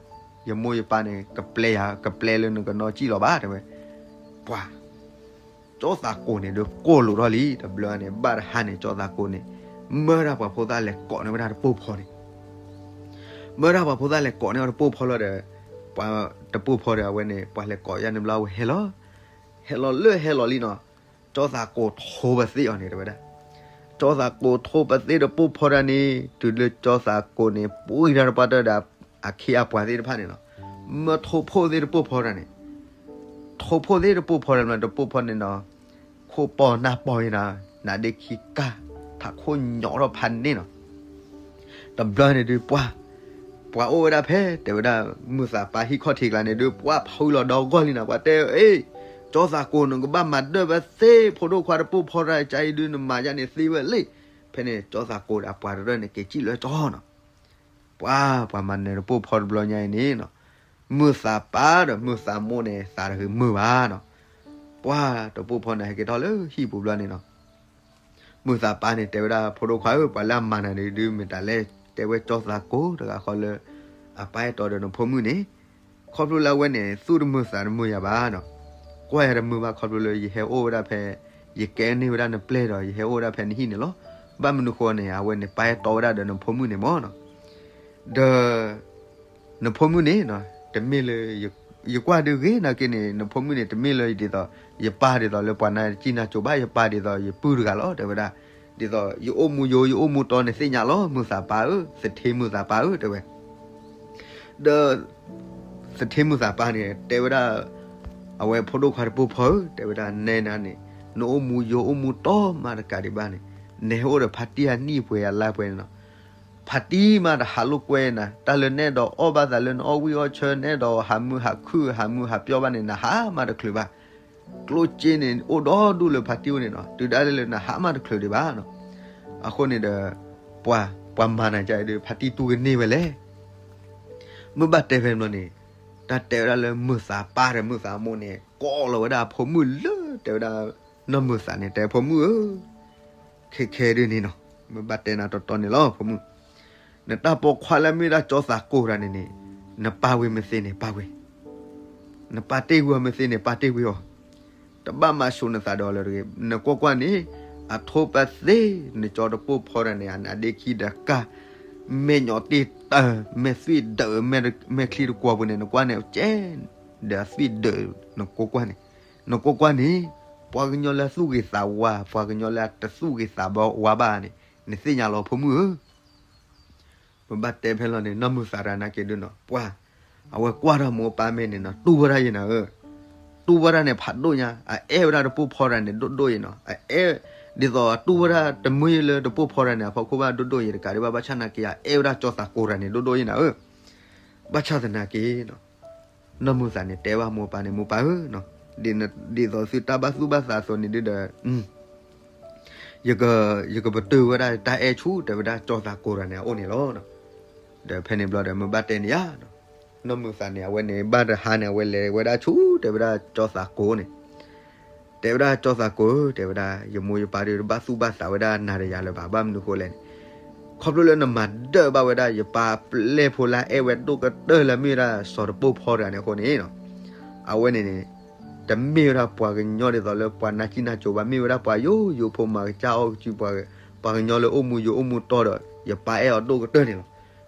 ယမိၢ်ယပၢ်န့ၣ် ကပျဲယၤ, ကပျဲလၢနကနီၢ်ကံၣ်လီၤဘၣ် တဲဝဲ. ပှၤ ကၠီသးကိၤန့ၣ်ဒီးကိၢ်လိာ်ထီၣ်လံ, တဘျီန့ၣ် ဘၣ်တဟါန့ၣ် ကၠီသးကိၤန့ၣ် မၢဒၣ်ပှၤဖိသၣ်လဲၤကိးန့ၢ်ဝဲဒၣ်တပိၢ်ဖီန့ၣ်, မၢဒၣ်ပှၤဖိသၣ်လဲၤကိးန့ၢ်အီၤတပိၢ်ဖီလီၤဒီး ပှၤတပိၢ်ဖီဒီးအဝဲန့ၣ် ပှၤလဲၤကိးယါန့ၣ်ဘျီ အဝဲဟဲလီၤ, ဟဲလီၤလၢဟဲလီၤလံနီၤ, ကၠီသးကိၤထိပသ့ၣ်အီၤန့ၣ် တဲဝဲဒၣ်. ကၠီသးကိၤထိပသ့ၣ်တပိၢ်ဖီတဂၤန့ၣ် တုၤလၢကၠီသးကိၤန့ၣ် ပှံတၢ်တပှၢ်တၢၢ်ဒီး အခ့အပှၤသ့ၣ်တဖၣ်န့ၣ်နီၤ, မၢထိဖိသ့ၣ်တပိၢ်ဖီတဂၤန့ၣ် ထိဖိသ့ၣ်တပိၢ်ဖီဒီး တပိၢ်ဖီန့ၣ်နီၤ, ခိၣ်ပီၢ်နၢ်ပီၢ်အံၤနၤ, နါဒ့ခံကၢ်, ထးခိၣ်ညီထီၣ်ဖးန့ၣ်နီၤ. တဘျီန့ၣ်ဒုး ပှၤ, ပှၤအိၣ်ဝဲဒၣ်ဖဲ တဲဝဲဒၣ် မုၢ်သးပၢ်ဟံၣ်ခီၣ်ထံးကျါန့ၣ်ဒုး ပှၤဖုလီၤဒီဂီၢ်လံနီၤ, ပှၤတဲအီၤ, အ့, ကၠီသးကိၤ နကဘၣ်မၤဒၢၣ်ဝဲသ့, ဖိဒိၣ်ခွါတပိၢ်ဖီတဂၤအံၤဒုး နမၤယါန့ၣ်သ့ဝဲလံ. ဖဲန့ၣ် ကၠီသးကိၤဒီးအပှၤတရၢၣ်န့ၣ် က့ၤစံၣ်လၢကၠီနီၤ. ပှၤ, ပှၤမၤနၢၤတပိၢ်ဖီတဘျီညါအံၤန့ၣ်နီၤ, မုၢ်သးပၢ်ဒီးမုၢ်သးမိၢ်န့ၣ် သးတဂ့ၤမုာ်ဘၣ်နီၤ. ပှၤတပိၢ်ဖီန့ၣ် ဟဲက့ၤထီၣ်လၢဟံၣ်ပူၤဘျီန့ၣ်နီၤ, မုၢ်သးပၢ်န့ၣ် တဲဝဲဒၣ်ဖိဒိၣ်ခွါဧၢ, ပှၤလၢအမၤနၤန့ၣ်ဒုးမ့ၢ်တၢ်လဲၣ်, တဲဝဲကၠီသးကိၤတဂၤဃီလၢ အပၢ်အဲၣ်တီဒီးနဖိမုၣ်န့ၣ်, ခီဖျိလၢအဝဲန့ၣ် သူၣ်တမုာ်သးတမုာ်ယၤဘၣ်နီၤ, ကွၢ်ယၤတမုာ်ဘၣ် ခီဖျိလၢယဟဲအိၣ်ဝဲဒၣ်ဖဲ, ယကဲန့ၢ်ဝဲဒၣ်နပျဲၢ်ဒီး ယဟဲအိၣ်ဝဲဒၣ်ဖဲနဟံၣ်န့ၣ်လီၤ. ဘၣ်မနုၤဃိန့ၣ် အဝဲန့ၣ်ပၢ်အဲၣ်တီဝဲဒၣ်ဒီးနဖိမုၣ်န့ၣ်မးနီၤ. ဒီး နဖိမုၣ်န့ၣ် တမ့ၢ်လၢ, ယကွၢ်ဒုးဂ့ၤနာ်က့န့ၣ် နဖိမုၣ်န့ၣ် တမ့ၢ်လၢဒ်သိး ယပၢ်ဒ်သိးလၢပှၤနါတစံၣ်နါစိၤဘၣ်, ယပၢ်ဒ်သိးယပုၢ်တဂၤလီၤ တဲဝဲဒၣ်. ဒ်သိးယအိၣ်မူယိယအိၣ်မူတီန့ၣ်သ့ၣ်ညါလီၤ မုၢ်သးပၢ်ဧၢ, သထ့မုၢ်သးပၢ်ဧၢ တဲဝဲ. ဒီး သထ့မုၢ်သးပၢ်န့ၣ် တဲဝဲဒၣ် အဝဲဖိဒိၣ်ခွါတပိၢ်ဖီဧၢ တဲဝဲဒၣ် နဲနၤန့ၣ် နအိၣ်မူယိအိၣ်မူတီမးတကးဒံးဘၣ်န့ၣ် နဟဲအိၣ်ဒီးဖါတံၢ်အနံၣ်ပှဲၤအလါပှဲၤန့ၣ်နီၤ. ဖါတံၢ်မးတဟးလိာ်ကွဲနၤ, တၢ်လၢနအဲၣ်ဒိးအီၣ်ဘၣ်သးလၢနအီၣ်ဝံၣ်အီၣ်ဆၢ နအဲၣ်ဒိးဟးမုာ်ဟးခုၣ်ဟးမုာ်ဟးပျီၢ်ဘၣ်န့ၣ် နဟးမးတချုးဘၣ်. ကျိၣ်စ့န့ၣ် အိၣ်ဒီဒူၣ်လၢဖါတံၢ်အိၣ်န့ၣ်နီၤ, တုၤဒၣ်လဲာ်လၢနဟးမးတချုးဒံးဘၣ်နီၤ. အဃိန့ၣ်ဒီး ပှၤ, ပှၤမၤနၤဒ်အံၤဒီး ဖါတံၢ်တူၢ်ကန့ၢ်ဝဲလဲၣ်. မ့ၢ်ဘၣ်တဲဖဲန့ၣ်ဘျီန့ၣ် တၢ်တဲဝဲဒၣ်လၢမုၢ်သးပၢ်ဒီးမုၢ်သးမိၢ်န့ၣ် ကိးလီၤဝဲဒၣ်အဖိမုၣ်လၢ တဲဝဲဒၣ် နီၢ်မုၢ်သးန့ၣ် တဲဖိမုၣ်ဧၢ, ခဲခဲဒ်န့ၣ်နီၤ, မ့ၢ်ဘၣ်တဲနၤတီတီန့ၣ်လီၤ ဖိမုၣ်. နတၢ်ပိာ်ခွါလၢမ့ၢ်ဒၣ်ကၠီသးကိၤတဂၤန့ၣ်န့ၣ် နပာ်ဝံၤမ့ၢ်သ့န့ၣ် ပာ်ဝံၤ, နပာ်တ့ၢ်ဝံၤအီၤမ့ၢ်သ့န့ၣ် ပာ်တ့ၢ်ဝံၤအီၤ. တဘၣ်မၤဆူးနသးဒီးလၢၤတဂ့ၤ. နကွၢ်ကွၢ်န့ၣ် အထိပသ့ နကၠီတပိၢ်ဖီတဂၤန့ၣ် အနါဒ့ခံတကၢ်, မဲာ်ညိးတ့ၢ်တၢ်, မဲာ်သွံၣ်ဒၢး, မဲာ်ချံတကွီၤပူၤန့ၣ် နကွၢ်န့ၣ်ကဲ ဒီးအသွံၣ်ဒၢး, နကွၢ်ကွၢ်န့ၣ်, နကွၢ်ကွၢ်န့ၣ် ပှၤကညီလၢအသူၣ်ဂ့ၤသးဝါ, ပှၤကညီလၢအတသူၣ်ဂ့ၤသးဝါဘၣ်န့ၣ် နသ့ၣ်ညါလီၤဖိမုၣ်ဧၢ. ပဘၣ်တဲဖဲလီၤန့ၣ် နီၢ်မုၢ်သးတဂၤနာ်က့ဒုနီၤ, ပှၤ, အဝဲကွၢ်ထီၣ်မိၢ်ပၢ်မဲာ်န့ၣ်နီၤ တူၢ်ဝဲဒၣ်ယဲနၤဧၢ, တူၢ်ဝဲဒၣ်န့ၣ်ဖးဒိၣ်ညါ, အအဲၣ်ဝဲဒၣ်တပိၢ်ဖီတဂၤန့ၣ်ဒိၣ်ဒိၣ်ယဲနီၤ, အအဲၣ်, ဒ်သိးအတူၢ်ဝဲဒၣ်တမုာ်ယဲလၢတပိၢ်ဖီတဂၤန့ၣ် အဖီခိၣ်ဘၣ်ဒိၣ်ဒိၣ်ယဲတကးဒံးဘၣ်, ဘၣ်ဆၣ်နာ်က့ အအဲၣ်ဝဲဒၣ်ကၠီသးကိၤတဂၤန့ၣ်ဒိၣ်ဒိၣ်ယဲနၤဧၢ. ဘၣ်ဆၣ်သနာ်က့ နီၢ်မုၢ်သးန့ၣ် တဲဘၣ်မိၢ်ပၢ်န့ၣ် မိၢ်ပၢ်ဧၢ, ဒ်သိးသုတၢ်ဘၣ်သူၣ်ဘၣ်သးအသိးန့ၣ်ဒုဒီး, ယကပတုာ်ဝဲဒၣ်တၢ်အဲၣ်ဆူ တဲဝဲဒၣ် ကၠီသးကိးတဂၤန့ၣ်အအိၣ်န့ၣ်လီၤ. ဒီးဖဲန့ၣ်ဘျီဒီး မုၢ်ဘၣ်တဲန့ၣ်ယါ နီၢ်မုၢ်သးန့ၣ် အဝဲန့ၣ်ဘၣ်တဟါန့ၣ် အဝဲလဲၤဝဲဒၣ်ဆူ တဲဝဲဒၣ် ကၠီသးကိးန့ၣ်, တဲဝဲဒၣ် ကၠီသးကိးဧၢ တဲဝဲဒၣ် ယမိၢ်ယပၢ်ဒီးတဘၣ်သူၣ်ဘၣ်သးဝဲဒၣ်နၤဒီးယၤလၢၤဘၣ်. ဘၣ်မနုၤဃိလဲၣ်န့ၣ်, ခီဖျိလၢနမၤဒၢၣ်ဘၣ်ဝဲဒၣ် ယပၢ်ပျဲၢ်ဖိလၢအအဲၣ်ဝဲဒိၣ်ကတၢၢ်လၢအမ့ၢ်ဝဲဒၣ်စီၤတပိၢ်ဖီတဂၤန့ၣ်အဃိန့ၣ်, အဝဲန့ၣ်န့ၣ် တမ့ၢ်ဝဲဒၣ်ပှၤကညီဒ်သိးလၢပှၤနါစံၣ်နါကိၤဘၣ်, မ့ၢ်ဝဲဒၣ်ပှၤယိယိဖိမၤကစၢ်အီၣ်ကစု ပှၤကညီလၢအိၣ်မူယိအိၣ်မူတီဒီး ယပၢ်အဲၣ်အီၤဒိၣ်ကတၢၢ်န့ၣ်လီၤ.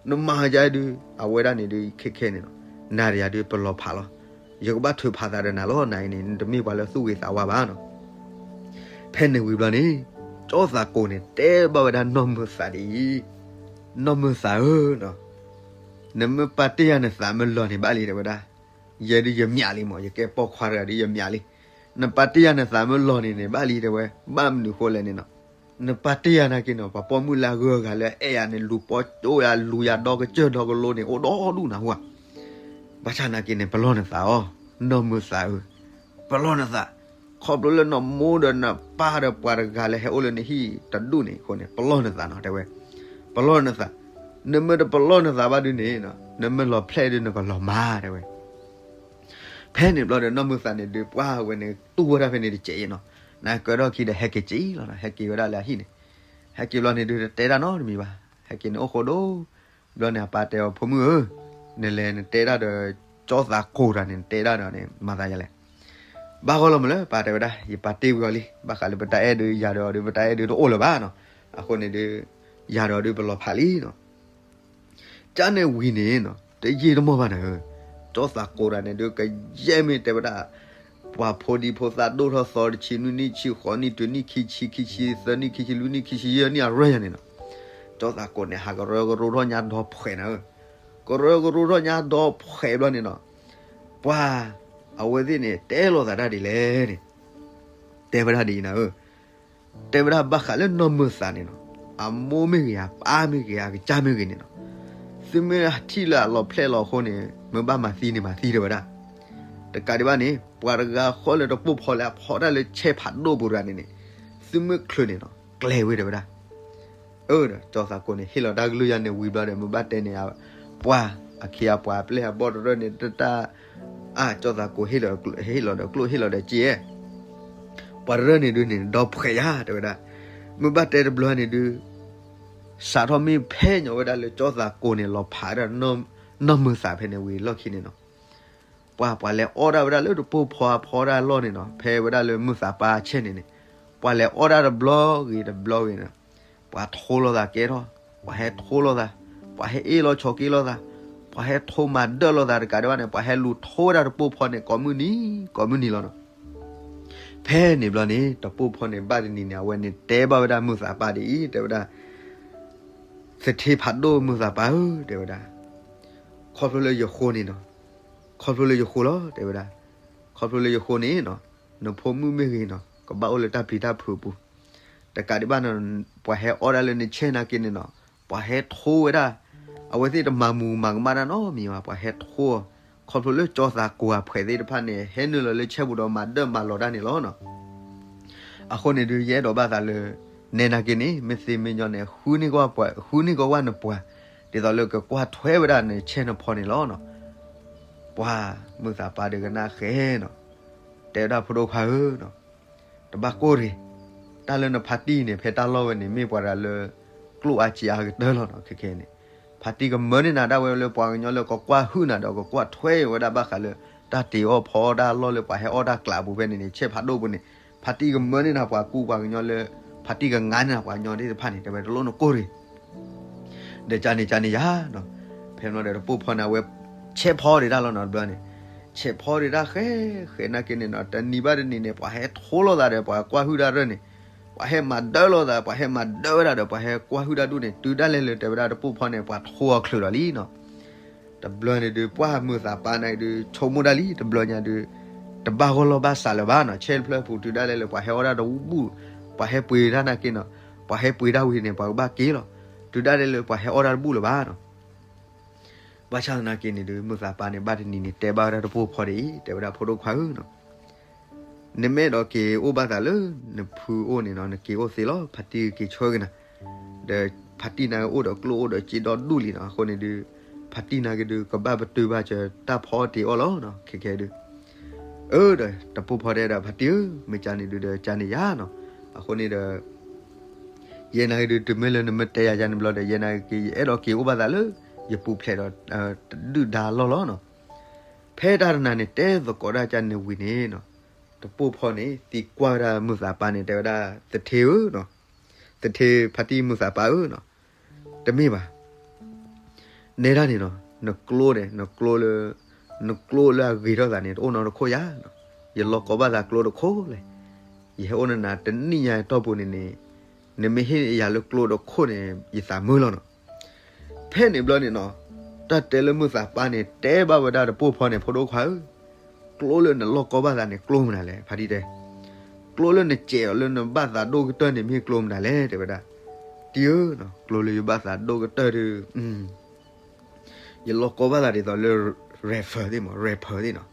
နမၤကယါဒုး အဝဲဒၣ်န့ၣ်ဒုး ခဲခဲန့ၣ်လီၤ. နၤဒီးယၤဒုးပလီၤဖးလီၤ. ယကဘၣ်ထုးဖးသးဒီးနၤလီၤ. နၤအံၤန့ၣ် နတမ့ၢ်ပှၤလၢသူၣ်ဂ့ၤသးဝါဘၣ်နီၤ. ဖဲန့ၣ်ဝံၤဘျီန့ၣ် ကၠီသးကိးန့ၣ် တဲဘၣ်ဝဲဒၣ်နီၢ်မုၢ်သးဒ်အံၤ, နီၢ်မုၢ်သးဧၢ, နမ့ၢ်ပာ်တ့ၢ်ယၤနသးမ့ၢ်လီၤန့ၣ်ဘၣ်လံ တဲဝဲဒၣ်. ယဲဒုးယမျးလံမး, ယကဲပိာ်ခွါတဂၤဒုးယမျးလံ. နပာ်တ့ၢ်ယၤနသးမ့ၢ်လီၤန့ၣ်န့ၣ် ဘၣ်လံ တဲဝဲ. ဘၣ်မနုၤဃိလဲၣ်န့ၣ်နီၤ, နပာ်တ့ၢ်ယၤနာ်က့နီၤ ပှၤပိာ်မုၣ်လၢအဂုၤအဂၤလၢအအဲၣ်ယၤန့ၣ် လူၤပိာ်ကၠိယၤ လူၤယၤဒီကစၢၢ်ဒီကလိန့ၣ် အိၣ်ဒီဒူၣ်နၢ်ဟူဧါ. ဘၣ်ဆၣ်နာ်က့န့ၣ် ပလီၢ်နသးအီၤ, နီၢ်မုၢ်သးဧၢ, ပလီၢ်နသး. ခီဖျိလၢနမိၢ်ဒီးနပၢ်ဒီးပှၤတဂၤလၢဟဲအိၣ်လၢနဟံၣ်တဒူၣ်န့ၣ်အဃိန့ၣ် ပလီၢ်နသးနီၤ တဲဝဲ. ပလီၢ်နသး. နမ့ၢ်တပလီၢ်နသးဘၣ်ဒုးန့ၣ်, နမ့ၢ်လီၤဖျဲၣ်ဒုးနကလီၤမၢ် တဲဝဲ. ဖဲန့ၣ်ဘျီဒီး နီၢ်မုၢ်သးန့ၣ်ဒုး ပှၤဝဲန့ၣ်တူၢ်ဝဲဒၣ်ဖဲန့ၣ်တစဲးအံၤနီၤ. နကၢထီၣ်ခံဒီးဟဲက့ၤက့ၤလီၤနီၤ, ဟဲက့ၤဝဲဒၣ်လၢအဟံၣ်န့ၣ်. ဟဲက့ၤဘျီန့ၣ်ဒုး တတဲတၢ်နီတမံၤဘၣ်, ဟဲက့ၤန့ၣ်အိၣ်ဃိဒိၣ်. ဘျီန့ၣ် အပၢ်တဲအီၤ ဖိမုၣ်ဧၢ, နလဲၤနတဲတၢ်ဒီး ကၠီသးကိးတဂၤန့ၣ် နတဲတၢ်ဒီးန့ၣ် မၤသးယၤလဲၣ်. ဘၣ်ဂီၢ်လီၤမးလၢ ပၢ်တဲဝဲဒၣ် ယပာ်တ့ၢ်ဝံၤအီၤလံ, ဘၣ်ဃးလၢပတၢ်အဲၣ်ဒုး ယၤဒီးအီၤဒုး ပတၢ်အဲၣ်ဒုးတအိၣ်လၢၤဘၣ်နီၤ. အဃိန့ၣ်ဒုး ယၤဒီးအီၤဒုးပလီၤဖးလံနီၤ. ကန့ၣ်ဝံၤန့ၣ်နီၤ တယံာ်တမီၢ်ဘၣ်န့ၣ်ဧၢ, ကၠီသးကိးတဂၤန့ၣ်ဒုး ကယဲၢ်မ့ၢ်တဲဝဲဒၣ် ပှၤဖိဒံဖိသၣ်ဒိၣ်ထီၣ်သီတဆံနွံနံၣ်ဆံဃိးနံၣ်တုၤနံၣ်ခံဆံ ခံဆံသၢနံၣ် ခံဆံလွံၢ်နံၣ် ခံဆံယဲၢ်နံၣ်အရၢၢ်ညါန့ၣ်နီၤ, ကၠီသးကိးန့ၣ် ဟးကရၢကရိထီၣ်ညါဒီဖှဲးနၤဧၢ. ကရၢကရိထီၣ်ညါဒီဖှဲးဘျီန့ၣ်နီၤ, ပှၤ အဝဲသ့ၣ်န့ၣ် တဲလိာ်သးတၢ်ဒ်လဲၣ်န့ၣ်, တဲဝဲဒၣ်ဒ်အံၤနၤဧၢ. တဲဝဲဒၣ်ဘၣ်ဃးလၢနီၢ်မုၢ်သးန့ၣ်နီၤ, အမိၢ်မ့ၢ်ဂ့ၤ အပၢ်မ့ၢ်ဂ့ၤ အကစၢ်မ့ၢ်ဂ့ၤန့ၣ်နီၤ, သုမ့ၢ်ထံၣ်လၢအလီၤဖျဲၣ်လီၤအဃိန့ၣ် မ့ၢ်ဘၣ်မၤသံန့ၣ်မၤသံတဲဝဲဒၣ်. တကးဒံးဘၣ်န့ၣ် ပှၤတဂၤဃီလၢတပိာ်ဖီလၢအဖီတၢ်လၢဆဲးဖးဒိၣ်ပူၤတဂၤန့ၣ်န့ၣ်, သုမ့ၢ်ချုးန့ၣ်နီၤ ကျဲၤဝဲတဲဝဲဒၣ်. အၢ ဒီးကၠီသးကိးန့ၣ် ဟ့ၣ်လီၤတၢ်ကလုၢ်ယါန့ၣ်ဝံၤဘျီဒီး မ့ၢ်ဘၣ်တဲန့ၣ် ပှၤ အခ့အပှၤအပျဲၢ်အဘီၣ်တရၢၢ်န့ၣ် တတၢ် အါ ကၠီသးကိး ဟ့ၣ်လီၤဒီးကျိၣ်ဟ့ၣ်လီၤဒီးစ့, ပှၤတရၢၢ်န့ၣ်ဒုးန့ၣ် ဒီဖှဲးယါတဲဝဲဒၣ်. မ့ၢ်ဘၣ်တဲတဘျီန့ၣ်ဒုး စးထီၣ်မ့ၢ်ဖဲညီဝဲဒၣ်လၢကၠီသးကိးန့ၣ် လီၤဖးဒၣ် နီၢ်မုၢ်သးဖဲန့ၣ်ဝံၤလီၢ်ခံန့ၣ်နီၤ, ပှၤ ပှၤလဲၤအီၣ်ဒၣ်ဝဲဒၣ်လၢတပိာ်ဖီအဖီတၢ်အလီၢ်န့ၣ်နီၤ, ဖဲဝဲဒၣ်လၢမုၢ်သးပၢ်ဆဲးန့ၣ်န့ၣ်, ပှၤလဲၤအီၣ်ဒၣ်တဘျီဂ့ၤတဘျီဂ့ၤန့ၣ်, ပှၤထိလိာ်သးကဲထီၣ်, ပှၤဟဲထိလိာ်သး, ပှၤဟဲအ့ၣ်လိာ်ဆိးက့လိာ်သး, ပှၤဟဲထိမၤဒၢၣ်လိာ်သးတကးဒံးဘၣ်န့ၣ် ပှၤဟဲလူၤထိဝဲဒၣ်တပိာ်ဖီန့ၣ် ကိးမုၢ်နံၤ ကိးမုၢ်နံၤလီၤနီၤ. ဖဲန့ၣ်ဘျီန့ၣ် တပိာ်ဖီန့ၣ် ဘၣ်တနံၤန့ၣ် အဝဲန့ၣ်တဲဘၣ်ဝဲဒၣ်မုၢ်သးပၢ်ဒ်အံၤ တဲဝဲဒၣ်, သထ့ဖးဒိၣ်မုၢ်သးပၢ်ဧၢ တဲဝဲဒၣ်, ခီဖျိလၢယဃိန့ၣ်နီၤ, ခီဖျိလၢယဃိလီၤ တဲဝဲဒၣ်, ခီဖျိလၢယဃိန့ၣ်နီၤ, နဖိမုၣ်မ့ၢ်ဂ့ၤနီၤ ကဘၣ်အိၣ်လၢတၢ်ပျံၤတၢ်ဖုးအပူၤ, တကးဒံးဘၣ်န့ၣ် ပှၤဟဲအီၣ်ဒၣ်လၢနဆဲးနာ်က့န့ၣ်နီၤ, ပှၤဟဲထိဝဲဒၣ်, အဝဲသ့ၣ်တမၤမူၤမၤကမၣ်တၢ်နီတမံၤဘၣ်, ပှၤဟဲထိအီၤ, ခီဖျိလၢကၠီသးကိးအဖှဲးသ့ၣ်တဖၣ်န့ၣ် ဟဲနုာ်လီၤလၢဆဲးပူၤဒီးမၤဒၢၣ်မၤလီၤတၢ်န့ၣ်လီၤနီၤ. အဃိန့ၣ်ဒုး ယအဲၣ်ဒိးဘၣ်သးလၢ နဲနာ်က့န့ၣ် မ့ၢ်သ့မ့ၢ်ညီန့ၣ် ဃုန့ၢ်ကဝၢ်ပှၤ ဃုန့ၢ်ကဝၢ်နပှၤ ဒ်သိးလၢကကွၢ်ထွဲဝဲဒၣ်နဆဲးနဖီန့ၣ်လီၤနီၤ. ပှၤမုၢ်သးပၢ်ဒုးကနၣ်ဃဲနီၤ, တဲဝဲဒၣ်ဖိဒိၣ်ခွါဧၢနီၤ, တဘၣ်ကိၢ်တဂ့ၤ, တၢ်လၢနဖါတံၢ်န့ၣ် ဖဲတၢ်လီၢ်ဝဲန့ၣ် မ့ၢ်ပှၤတဂၤလၢ ကျိၣ်အါစ့အါကတၢၢ်လီၤနီၤ. ခဲခဲန့ၣ် ဖါတံၢ်ကမၢန့ၢ်နၤဒၣ်ဝဲလၢပှၤကညီလၢကကွၢ်ဟုၣ်နၤဒီးကကွၢ်ထွဲဝဲဒၣ်ဘၣ်ဃးလၢ တၢ်တ့အီၣ်ဖီအီၣ်တၢ်အလီၢ်လၢပှၤဟဲအီၣ်တၢ်ကျးအပူၤဖဲန့ၣ်န့ၣ် ဆဲးဖးဒိၣ်ပူၤန့ၣ် ဖါတံၢ်ကမၢန့ၢ်နၤပှၤကူပှၤကညီလၢ ဖါတံၢ်ကငါန့ၢ်နၤပှၤကညီသ့ၣ်တဖၣ်န့ၣ် တဲဝဲတလိၣ်နကိၢ်တဂ့ၤ ဒီးကန့ၣ်ကန့ၣ်ယါနီၤ. ဖဲမ့ၢ်ဒီးတပိာ်ဖီန့ၣ် အဝဲဆဲးဖီဒံးတၢ်လီၤနီၤ တဘျီန့ၣ်, ဆဲးဖီဒံးတၢ်ဃဲဃဲနာ်က့န့ၣ်နီၤ, တနံၤဘၣ်တနံၤန့ၣ် ပှၤဟဲထိလိာ်သးဒီးပှၤကွၢ်ဟုၣ်တၢ်ရၢၢ်န့ၣ်, ပှၤဟဲမၤဒၢၣ်လိာ်သး ပှၤဟဲမၤဒၢၣ်ဝဲဒၣ်ဒီး ပှၤဟဲကွၢ်ဟုၣ်တၢ်ဒူၣ်န့ၣ် တုၤဒၣ်လဲာ်လၢတဲဝဲဒၣ်တပိာ်ဖီန့ၣ် ပှၤထိအီၤချုးလီၤလံနီၤ. တဘျီန့ၣ်ဒုး ပှၢ်မုၢ်သးပၢ်န့ၣ်ဒုး ဆိကမိၣ်တၢ်လံ တဘျီညါဒုး, တဘၣ်ဂီၢ်လီၢ်ဘၣ်စးလၢၤဘၣ်နီၤ, ဆဲးတဖျၢၣ်ပူၤ တုၤဒၣ်လဲာ်လၢပှၤဟဲအီၣ်တၢ်တဘူၣ်, ပှၤဟဲပှ့ၤတၢ်နာ်က့နီၤ, ပှၤဟဲပှ့ၤတၢ်ဝံၤန့ၣ် ပှၤကဘၣ်က့ၤလီၤ, တုၤဒၣ်လဲာ်လၢပှၤဟဲအီၣ်တၢ်တဘူၣ်လၢၤဘၣ်နီၤ. ဘၣ်ဆၣ်သနာ်က့န့ၣ်ဒုး မုၢ်သးပၢ်န့ၣ် ဘၣ်တနံၤန့ၣ် တဲဘၣ်ဝဲဒၣ်တပိာ်ဖီဒ်အံၤ, တဲဝဲဒၣ်ဖိဒိၣ်ခွါဧၢနီၤ, နမ့ၢ်အဲၣ်ဒိးက့ၤအိၣ်ဘၣ်သးလၢ နဖုအိၣ်န့ၣ်နီၤ နက့ၤအိၣ်သ့လီၤ, ဖါတံၢ်က့ၤဆှၢက့ၤနၤ, ဒီးဖါတံၢ်နာ်က့အိၣ်ဒီးကျိၣ်အိၣ်ဒီးစ့ဒီဒူၣ်လံနီၤ, အဃိန့ၣ်ဒုး ဖါတံၢ်နာ်က့ဒုး ကဘၣ်ပတုာ်ဘၣ်စၢၤတၢ်ဖီအီၣ်တ့ၤအီၣ်လီၤနီၤ, ခဲခဲဒုး အၢ ဒီးတပိၢ်ဖီတဲဒီး ဖါတံၢ်ဧၢ, မ့ၢ်ကန့ၣ်ဒုးဒီး ကန့ၣ်ယါနီၤ, အဃိန့ၣ်ဒီး ယဲနာ်က့ဒုး တုၤမ့ၢ်လၢနမ့ၢ်တဲယၤယါန့ၣ်ဘျီဒီး ယဲနာ်က့ ယအဲၣ်ဒိးက့ၤအိၣ်ဘၣ်သးလၢ ယပူၤဖျဲးဒီး တဒုၣ်ဒါလီၢ်လီၤနီၤ. ဖဲတၢ်တနၤန့ၣ် တဲသကိးတၢ်ကန့ၣ်ဝံၤန့ၣ်နီၤ, တပိၢ်ဖီန့ၣ် သံကွၢ်ဝဲဒၣ်မုာ်သးပၢ်န့ၣ် တဲဝဲဒၣ် သထ့ဧၢနီၤ, သထ့ ဖါတံၢ်မုာ်သးပၢ်ဧၢနီၤ, တမ့ၢ်ဘၣ် နဲဒၣ်န့ၣ်နီၤ, နကျိန့ၣ် နကျိလၢ နကျိလၢအဂ့ၤထီၣ်သးန့ၣ် တအိၣ်နီတခိၣ်ယါနီၤ, ယလီၢ်ကီဘၣ်သးကျိတခိၣ်လဲၣ်, ယဟဲအိၣ်နနၤတနံၣ်ညါတီၢ်ပူၤန့ၣ်န့ၣ်, နမ့ၢ်ဟ့ၣ်ယၤလၢကျိတခိၣ်န့ၣ် ယသးမုာ်လီၤနီၤ. ဖဲန့ၣ်ဘျီန့ၣ်နီၤ, တၢ်တဲလၢမုာ်သးပၢ်န့ၣ် တဲဘၣ်ဝဲဒၣ်တပိၢ်ဖီန့ၣ် ဖိဒိၣ်ခွါဧၢ, ကျိလၢနလီၢ်ကီဘၣ်သးန့ၣ် ကျိမနုၤလဲၣ် ဖါတံၢ်တဲ, ကျိလၢနစဲးအီၤလၢနဘၣ်သးဒိၣ်ကတၢၢ်န့ၣ် မ့ၢ်ကျိမနုၤလဲၣ် တဲဝဲဒၣ်, တံၢ်ဧၢနီၤ, ကျိလၢယဘၣ်သးဒိၣ်ကတၢၢ်ဒီး ယလီၢ်ကီဘၣ်သးဒ်သိးလၢ rapper သ့ၣ်မး rapper သ့ၣ်နီၤ,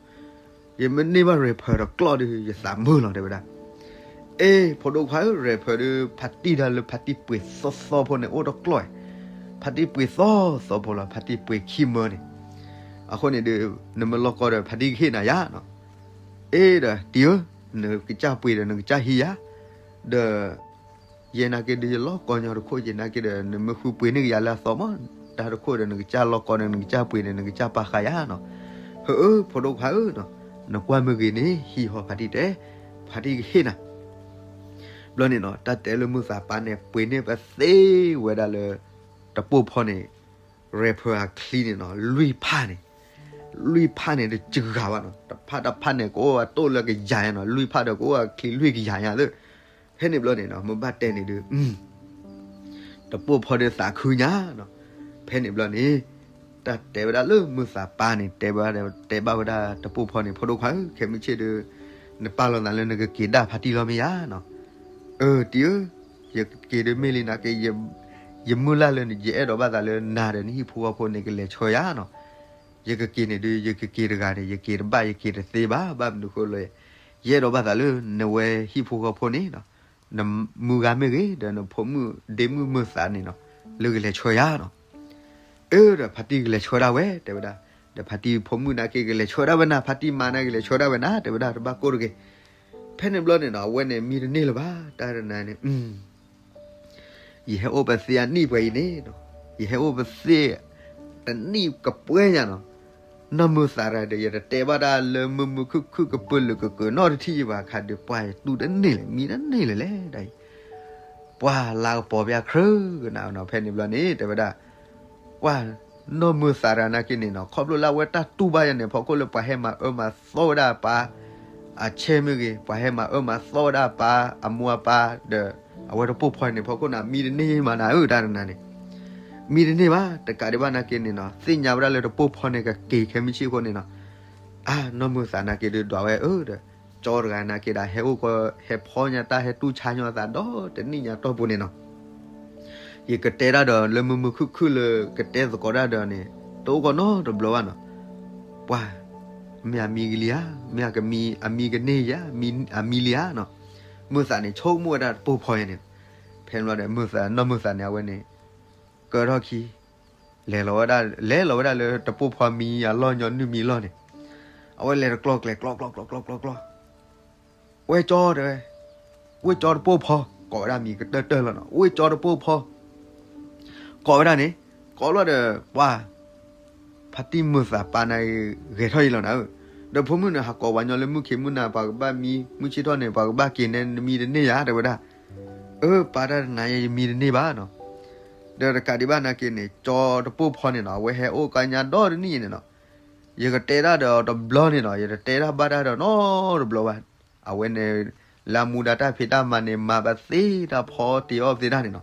ယမ့ၢ်န့ၢ်ဘၣ် rapper တကျီၢ်ဒီး ယသးမုာ်လီၤ တဲဝဲဒၣ်. အ့ ဖိဒိၣ်ခွါဧၢ rapper ဒီး ဖါတံၢ်တၢ်လၢဖါတံၢ်ပှ့ၤသီသီဖိန့ၣ် အိၣ်တကျီၢ်, ဖါတံၢ်ပှ့ၤသီသီဖိလီၤ ဖါတံၢ်ပှ့ၤခံမၢန့ၣ်, အဃိန့ၣ်ဒီး နမ့ၢ်လီၢ်ကီဒီး ဖါတံၢ်ကဟ့ၣ်နၤယါနီၤ. အ့ဒီး တံၢ်ဧၢ, နကစၢ်ပှ့ၤဒီး နကစၢ်ဟံးယါ, ဒီး ယဲနာ်က့ဒီး ယလီၢ်ကီညီတခိၣ် ယဲနာ်က့ဒီး နမ့ၢ်ဃုပှ့ၤန့ၢ်ကယၤလၢအသီမး, တၢ်တခိၣ်ဒီး နကစၢ်လီၢ်ကီဒီး နကစၢ်ပှ့ၤန့ၣ် နကစၢ်ပာ်ဃာ်ယါနီၤ. ဟၢအၢ ဖိဒိၣ်ခွါဧၢနီၤ, နကွၢ်မ့ၢ်ဂ့ၤန့ၣ် ဟံးဟီ ဖါတံၢ်တဲ, ဖါတံၢ်ကဟ့ၣ်နၤ. ဘျီန့ၣ်နီၤ တၢ်တဲလၢမုၢ်သးပၢ်န့ၣ် ပှ့ၤန့ၢ်ပသ့ဝဲဒၣ်လၢ တပိၢ်ဖီန့ၣ် rapper အချံန့ၣ်နီၤ လွံၢ်ဖးန့ၣ်, လွံၢ်ဖးန့ၣ် တစှၤဘၣ်နီၤ, တဖးတဖးန့ၣ် ကအိၣ်အတိၢ်လၢကယၤညါနီၤ, လွံၢ်ဖးဒီး ကအိၣ်အချံလွံၢ်ကယၤညါသ့ၣ်. ဖဲန့ၣ်ဘျီန့ၣ်နီၤ မ့ၢ်ဘၣ်တဲန့ၣ်ဒီး တပိၢ်ဖီဒီးသးခုညါနီၤ. ဖဲန့ၣ်ဘျီန့ၣ် တၢ်တဲဝဲဒၣ်လၢမုၢ်သးပၢ်န့ၣ် တဲဘၣ် တဲဘၣ်ဝဲဒၣ်တပိၢ်ဖီန့ၣ် ဖိဒိၣ်ခွါဧၢ ခဲမုၢ်ဆ့ၣ်ဒီး နပာ်လီၤနသးလၢနကက့ၤဒၣ်ဖါတံၢ်လီၤမ့ၢ်ယါနီၤ. အၢ တံၢ်ဧၢ, ယကက့ၤဒီးမ့ၢ်လံနာ်က့ ယမုၢ်လၢ်လၢယအဲၣ်ဒိးဘၣ်သးလၢနၤဒီးနဟံၣ်ဖိဃီဖိန့ၣ် ကလဲၤဆှၢယါနီၤ. ယကက့ၤန့ၣ်ဒီး ယကက့ၤတဂၤန့ၣ် ယက့ၤတဘၣ် ယက့ၤတသ့ဘၣ် ဘၣ်မနုၤဃိလဲၣ် ယအဲၣ်ဒိးဘၣ်သးလၢနဝဲဟံၣ်ဖိဃီဖိန့ၣ်နီၤ, နမုၢ်ဂၤမ့ၢ်ဂ့ၤ ဒီးနဖိမုၣ်ဒ့မုၣ်မုၢ်သးန့ၣ်နီၤ လၢကလဲၤဆှၢယါနီၤ. အၢ ဒီးဖါတံၢ်ကလဲၤဆှၢဒၣ်ဝဲ တဲဝဲဒၣ်. ဒီးဖါတံၢ်ဖိမုၣ်နာ်က့ကလဲၤဆှၢဒၣ်ဝဲနၤ, ဖါတံၢ်မါနာ်က့လဲၤဆှၢဒၣ်ဝဲနၤ တဲဝဲဒၣ် တဘၣ်ကိၢ်တဂ့ၤ. ဖဲန့ၣ်ဘျီန့ၣ်နီၤ အဝဲန့ၣ်မံတန့ၢ်လၢၤဘၣ် တၢ်တနၤန့ၣ် ယဟဲအိၣ်ပသ့အနံၣ်ပှဲၤအံၤန့ၣ်နီၤ, ယဟဲအိၣ်ပသ့ တနံၣ်ကပှဲၤညါနီၤ, နီၢ်မုၢ်သးတဂၤဒီး ယတတဲဘၣ်တၢ်လၢမုာ်မုာ်ခုၣ်ခုၣ်ကပၢၢ်လၢကကၢနီတထံၣ်ယဘၣ်ခါဒီး ပှၤတူၢ်တန့ၢ်လဲၣ် မံတန့ၢ်လဲၣ်လဲၣ်ဒ်အံၤ. ပှၤလၤကပီၤပယါခရၢကနၤနီၤ ဖဲန့ၣ်ဘျီန့ၣ် တဲဝဲဒၣ် ပှၤ နီၢ်မုၢ်သးတဂၤနာ်က့န့ၣ်နီၤ ခီဖျိလၢအဝဲတၢ်တူၢ်ဘၣ်ယၤန့ၣ် ဖီခိၣ်လၢပှၤဟဲမၤအၢမၤသီဝဲဒၣ်အပၢ် အဆဲမ့ၢ်ဂ့ၤ, ပှၤဟဲမၤအၢမၤသီဝဲဒၣ်အပၢ် အမိၢ်အပၢ် ဒီး အဝဲတပိၢ်ဖီန့ၣ် ဖီခိၣ်န့ၣ် မံတန့ၢ်မးနၤဧၢ တၢ်တနၤန့ၣ် မံတန့ၢ်ဘၣ် တကးဒံးဘၣ်နာ်က့န့ၣ်နီၤ သ့ၣ်ညါဝဲဒၣ်လၢတပိၢ်ဖီန့ၣ် ကက့ၤခဲမုၢ်ဆ့ၣ်အဃိန့ၣ်နီၤ, အါ နီၢ်မုၢ်သးနာ်က့ဒုးဒွးဝဲအၢဒီး ကၠီတဂၤနာ်က့ဒီး ဟဲအိၣ်ကီ ဟဲဖီညါတၢ် ဟဲတူၢ်ဆါညီသးဒီးတနံၣ်ညါတီၢ်ပူၤန့ၣ်နီၤ ယကတဲတၢ်ဒီးလၢမုာ်မုာ်ခုၣ်ခုၣ်လၢကတဲသကိးတၢ်ဒီးန့ၣ် တအိၣ်ကီနီတဘျီဘၣ်နီၤ, ပှၤ မ့ၢ်အမံကလံဧါ, မ့ၢ်အကမံ အမံကန့ၢ်ဧါ, အမံလံဧါနီၤ, မုၢ်သးန့ၣ် ဆိကမိၣ်ဝဲဒၣ်တပိၢ်ဖီယဲန့ၣ်, ဖဲန့ၣ်ဘျီဒီး မုၢ်သး နီၢ်မုၢ်သးန့ၣ် အဝဲန့ၣ် ကၢထီၣ်ခံ လဲၤလီၤဝဲဒၣ် လဲၤလီၤဝဲဒၣ်လၢတပိၢ်ဖီမံအလီၢ်ညီနုၢ်မံအလီၢ်န့ၣ်, အဝဲလဲၤတကျီကျဲ ကျီကျီကျီကျီကျီကျီ ဝဲၢ်ကၠီတဲဝဲ, ဝဲၢ်ကၠီတပိၢ်ဖီ ကိးဝဲဒၣ်မံၤကတၢၢ်တၢၢ်လီၤနီၤ, ဝဲၢ်ကၠီတပိၢ်ဖီ ကိးဝဲဒၣ်န့ၣ်, ကိးလီၤဒီး ပှၤ ဖါတံၢ်မုာ်သးပၢ်န့ၣ် ဂဲၤထီၣ်ယံၤလီၤနၤဧၢ, ဒီးဖိမုၣ်န့ၣ် ဟးကိးပှၤညီလၢမုၢ်ခံးမုၢ်နၤ ပှၤကဘၣ်မံ မုၢ်ဆ့ၣ်ထီၣ်န့ၣ် ပှၤကဘၣ်က့ၤနဲနမံတန့ၢ်ယၤ တဲဝဲဒၣ်, အၢ ပၢ်တၢ်တနၤယဲ ယမံတန့ၢ်ဘၣ်နီၤ, ဒီးတကးဒံးဘၣ်နာ်က့န့ၣ် ကၠီတပိၢ်ဖီန့ၣ်နီၤ အဝဲဟဲအိၣ်ကါညါဒီတနံၣ်န့ၣ်နီၤ, ယကတဲတၢ်ဒီးတဘျီန့ၣ်နီၤ ယတတဲတၢ်ဘၣ်တၢ်ဒီးနီတဘျီဘၣ်, အဝဲန့ၣ် လၢမူဒါတၢ်ဖံးတၢ်မၤန့ၣ် မၤပသ့တၢ်ဖီတ့ၢ်အီၣ်သ့တၢ်န့ၣ်နီၤ,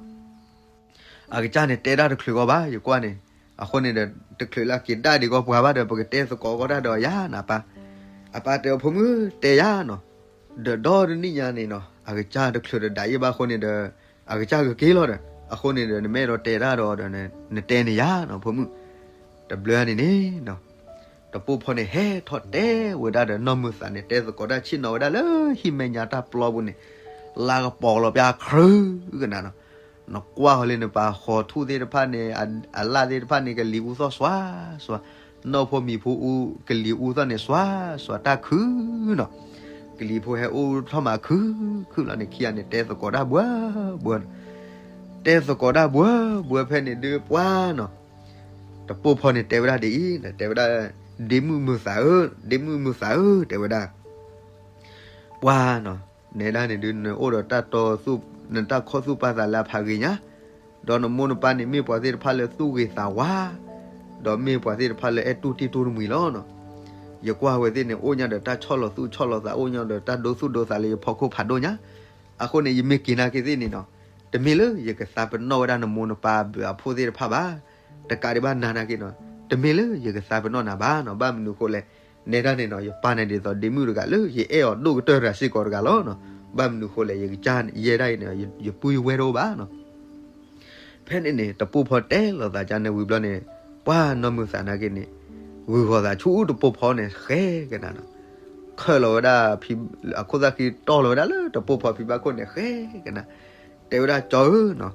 အကစၢ်န့ၣ်တဲတၢ်တချုးဂီၢ်ဘၣ် ယကွၢ်န့ၣ်, အဃိန့ၣ်ဒီး တချုးလၢအက့ၤဒၣ်ဒံးကီၢ်ပှၤဘၣ်ဒီး ပကတဲသကိးကီတၢ်ဒီးယၤနၤပၢ်, အပၢ်တဲအီၤဖိမုၣ်တဲယၤနီၤ, ဒီးဒီတနံၣ်ညါန့ၣ်နီၤ အကစၢ်တချုးတဒးယံၣ်ဘၣ်အဃိန့ၣ်ဒီး အကစၢ်ကက့ၤလီၤဒီး အဃိန့ၣ်ဒီး နမ့ၢ်အဲၣ်ဒိးတဲတၢ်ဒီးဒီး နတဲန့ၣ်ယၤနီၤ ဖိမုၣ်, တဘျီန့ၣ်န့ၣ်နီၤ, တ တပိၢ်ဖီန့ၣ်ဟဲထီၣ်တဲဝဲဒၣ်ဒီးနီၢ်မုၢ်သးန့ၣ် တဲသကိးတၢ်ဆ့ၣ်နီၤဝဲဒၣ်လၢဟံၣ်မဲာ်ညါတၢ်ပျီပူၤန့ၣ်, လါကပီၤလီၤပျၢ်ခရုကနၤနီၤ, နကွၢ်ဃီၤလၢနပၤဃီၤထူၣ်သ့ၣ်တဖၣ်န့ၣ် အလၣ်သ့ၣ်တဖၣ်န့ၣ် ကလံၤအူသီၣ်စွါစွါ, နီၢ်ဖိမံၤဖိအူကလံၤအူသီၣ်န့ၣ် စွါစွါတၢ်ခုနီၤ, ကလံၤဖိဟဲအူထီၣ်မးခုခုလီၤန့ၣ် ခံဂၤန့ၣ် တဲသကိးတၢ်ဘှၢဘှၢနီၤ, တဲသကိးတၢ်ဘှၢဘှၢဖဲန့ၣ်ဒုးပှၤနီၤ တပိၢ်ဖီန့ၣ်တဲဝဲဒၣ်ဒ်အံၤ, တဲဝဲဒၣ်, ဒ့မုၣ်မုၢ်သးဧၢ, ဒ့မုၣ်မုၢ်သးဧၢ, တဲဝဲဒၣ်, ပှၤနီၤ, နဲဒၣ်န့ၣ်ဒုး နအိၣ်ဒီးတၢ်တီ, နတၢ်ခီၣ်သူၣ်ပာ်သးလၢအဖးဂ့ၤညါ, ဒီးနမိၢ်နပၢ်န့ၣ် မ့ၢ်ပှၤသ့ၣ်တဖၣ်လၢသူၣ်ဂ့ၤသးဝါ, ဒီးမ့ၢ်ပှၤသ့ၣ်တဖၣ်လၢအဲၣ်တူၢ်တံၢ်တူၢ်တမှံၤလီၤနီၤ. ယကွၢ်ဝဲသ့ၣ်န့ၣ် အိၣ်ညါဒီးတၢ်ဆီၣ်လီၤသူၣ်ဆီၣ်လီၤသး, အိၣ်ညါဒီးတၢ်ဒိသူၣ်ဒိသးလၢယဖီခိၣ်ဖးဒိၣ်ညါ, အဃိန့ၣ် ယမ့ၢ်က့ၤနာ်က့ၤသ့ၣ်န့ၣ်နီၤ, တမ့ၢ်လၢယကသးပနီၣ်ဝဲဒၣ်နမိၢ်နပၢ်ဘၣ်အဖိသ့ၣ်တဖၣ်ဘၣ်, တကးဒံးဘၣ်နၤနာ်က့ၤနီၤ, တမ့ၢ်လၢယကသးပနီၣ်နၤဘၣ်နီၤ, ဘၣ်မနုၤဃိလဲၣ်, နဲဒၣ်န့ၣ်နီၤ ယပၢ်န့ၣ်ဒ်သိးဒ့မုၣ်တဂၤလၢယအဲၣ်အီၤဒိၣ်ကတၢၢ်တဂၤစ့ၢ်ကီးတဂၤလီၤနီၤ, ဘၣ်မနုၤဃိလဲၣ် ယကစၢ်ယဲဒၣ်အံၤန့ၣ် ယပုၢ်ယဝဲၢ်တအိၣ်ဘၣ်နီၤ. ဖဲန့ၣ်န့ၣ် တပိၢ်ဖီတဲလိာ်သးကန့ၣ်ဝံၤဘျီန့ၣ်, ပှၤနီၢ်မုၢ်သးနာ်က့ၤန့ၣ်, ဂုာ်ဃီၤသးဆူတပိၢ်ဖီန့ၣ်ဃဲကနၤနီၤ, ခၢၣ်လီၤဝဲဒၣ်, အခိၣ်သၣ်ဃံတီၢ်လီၤဝဲဒၣ်လၢတပိၢ်ဖီဖံဘၣ်ခိၣ်န့ၣ်ဃဲကနၤ, တဲဝဲဒၣ်ကၠီဧၢနီၤ,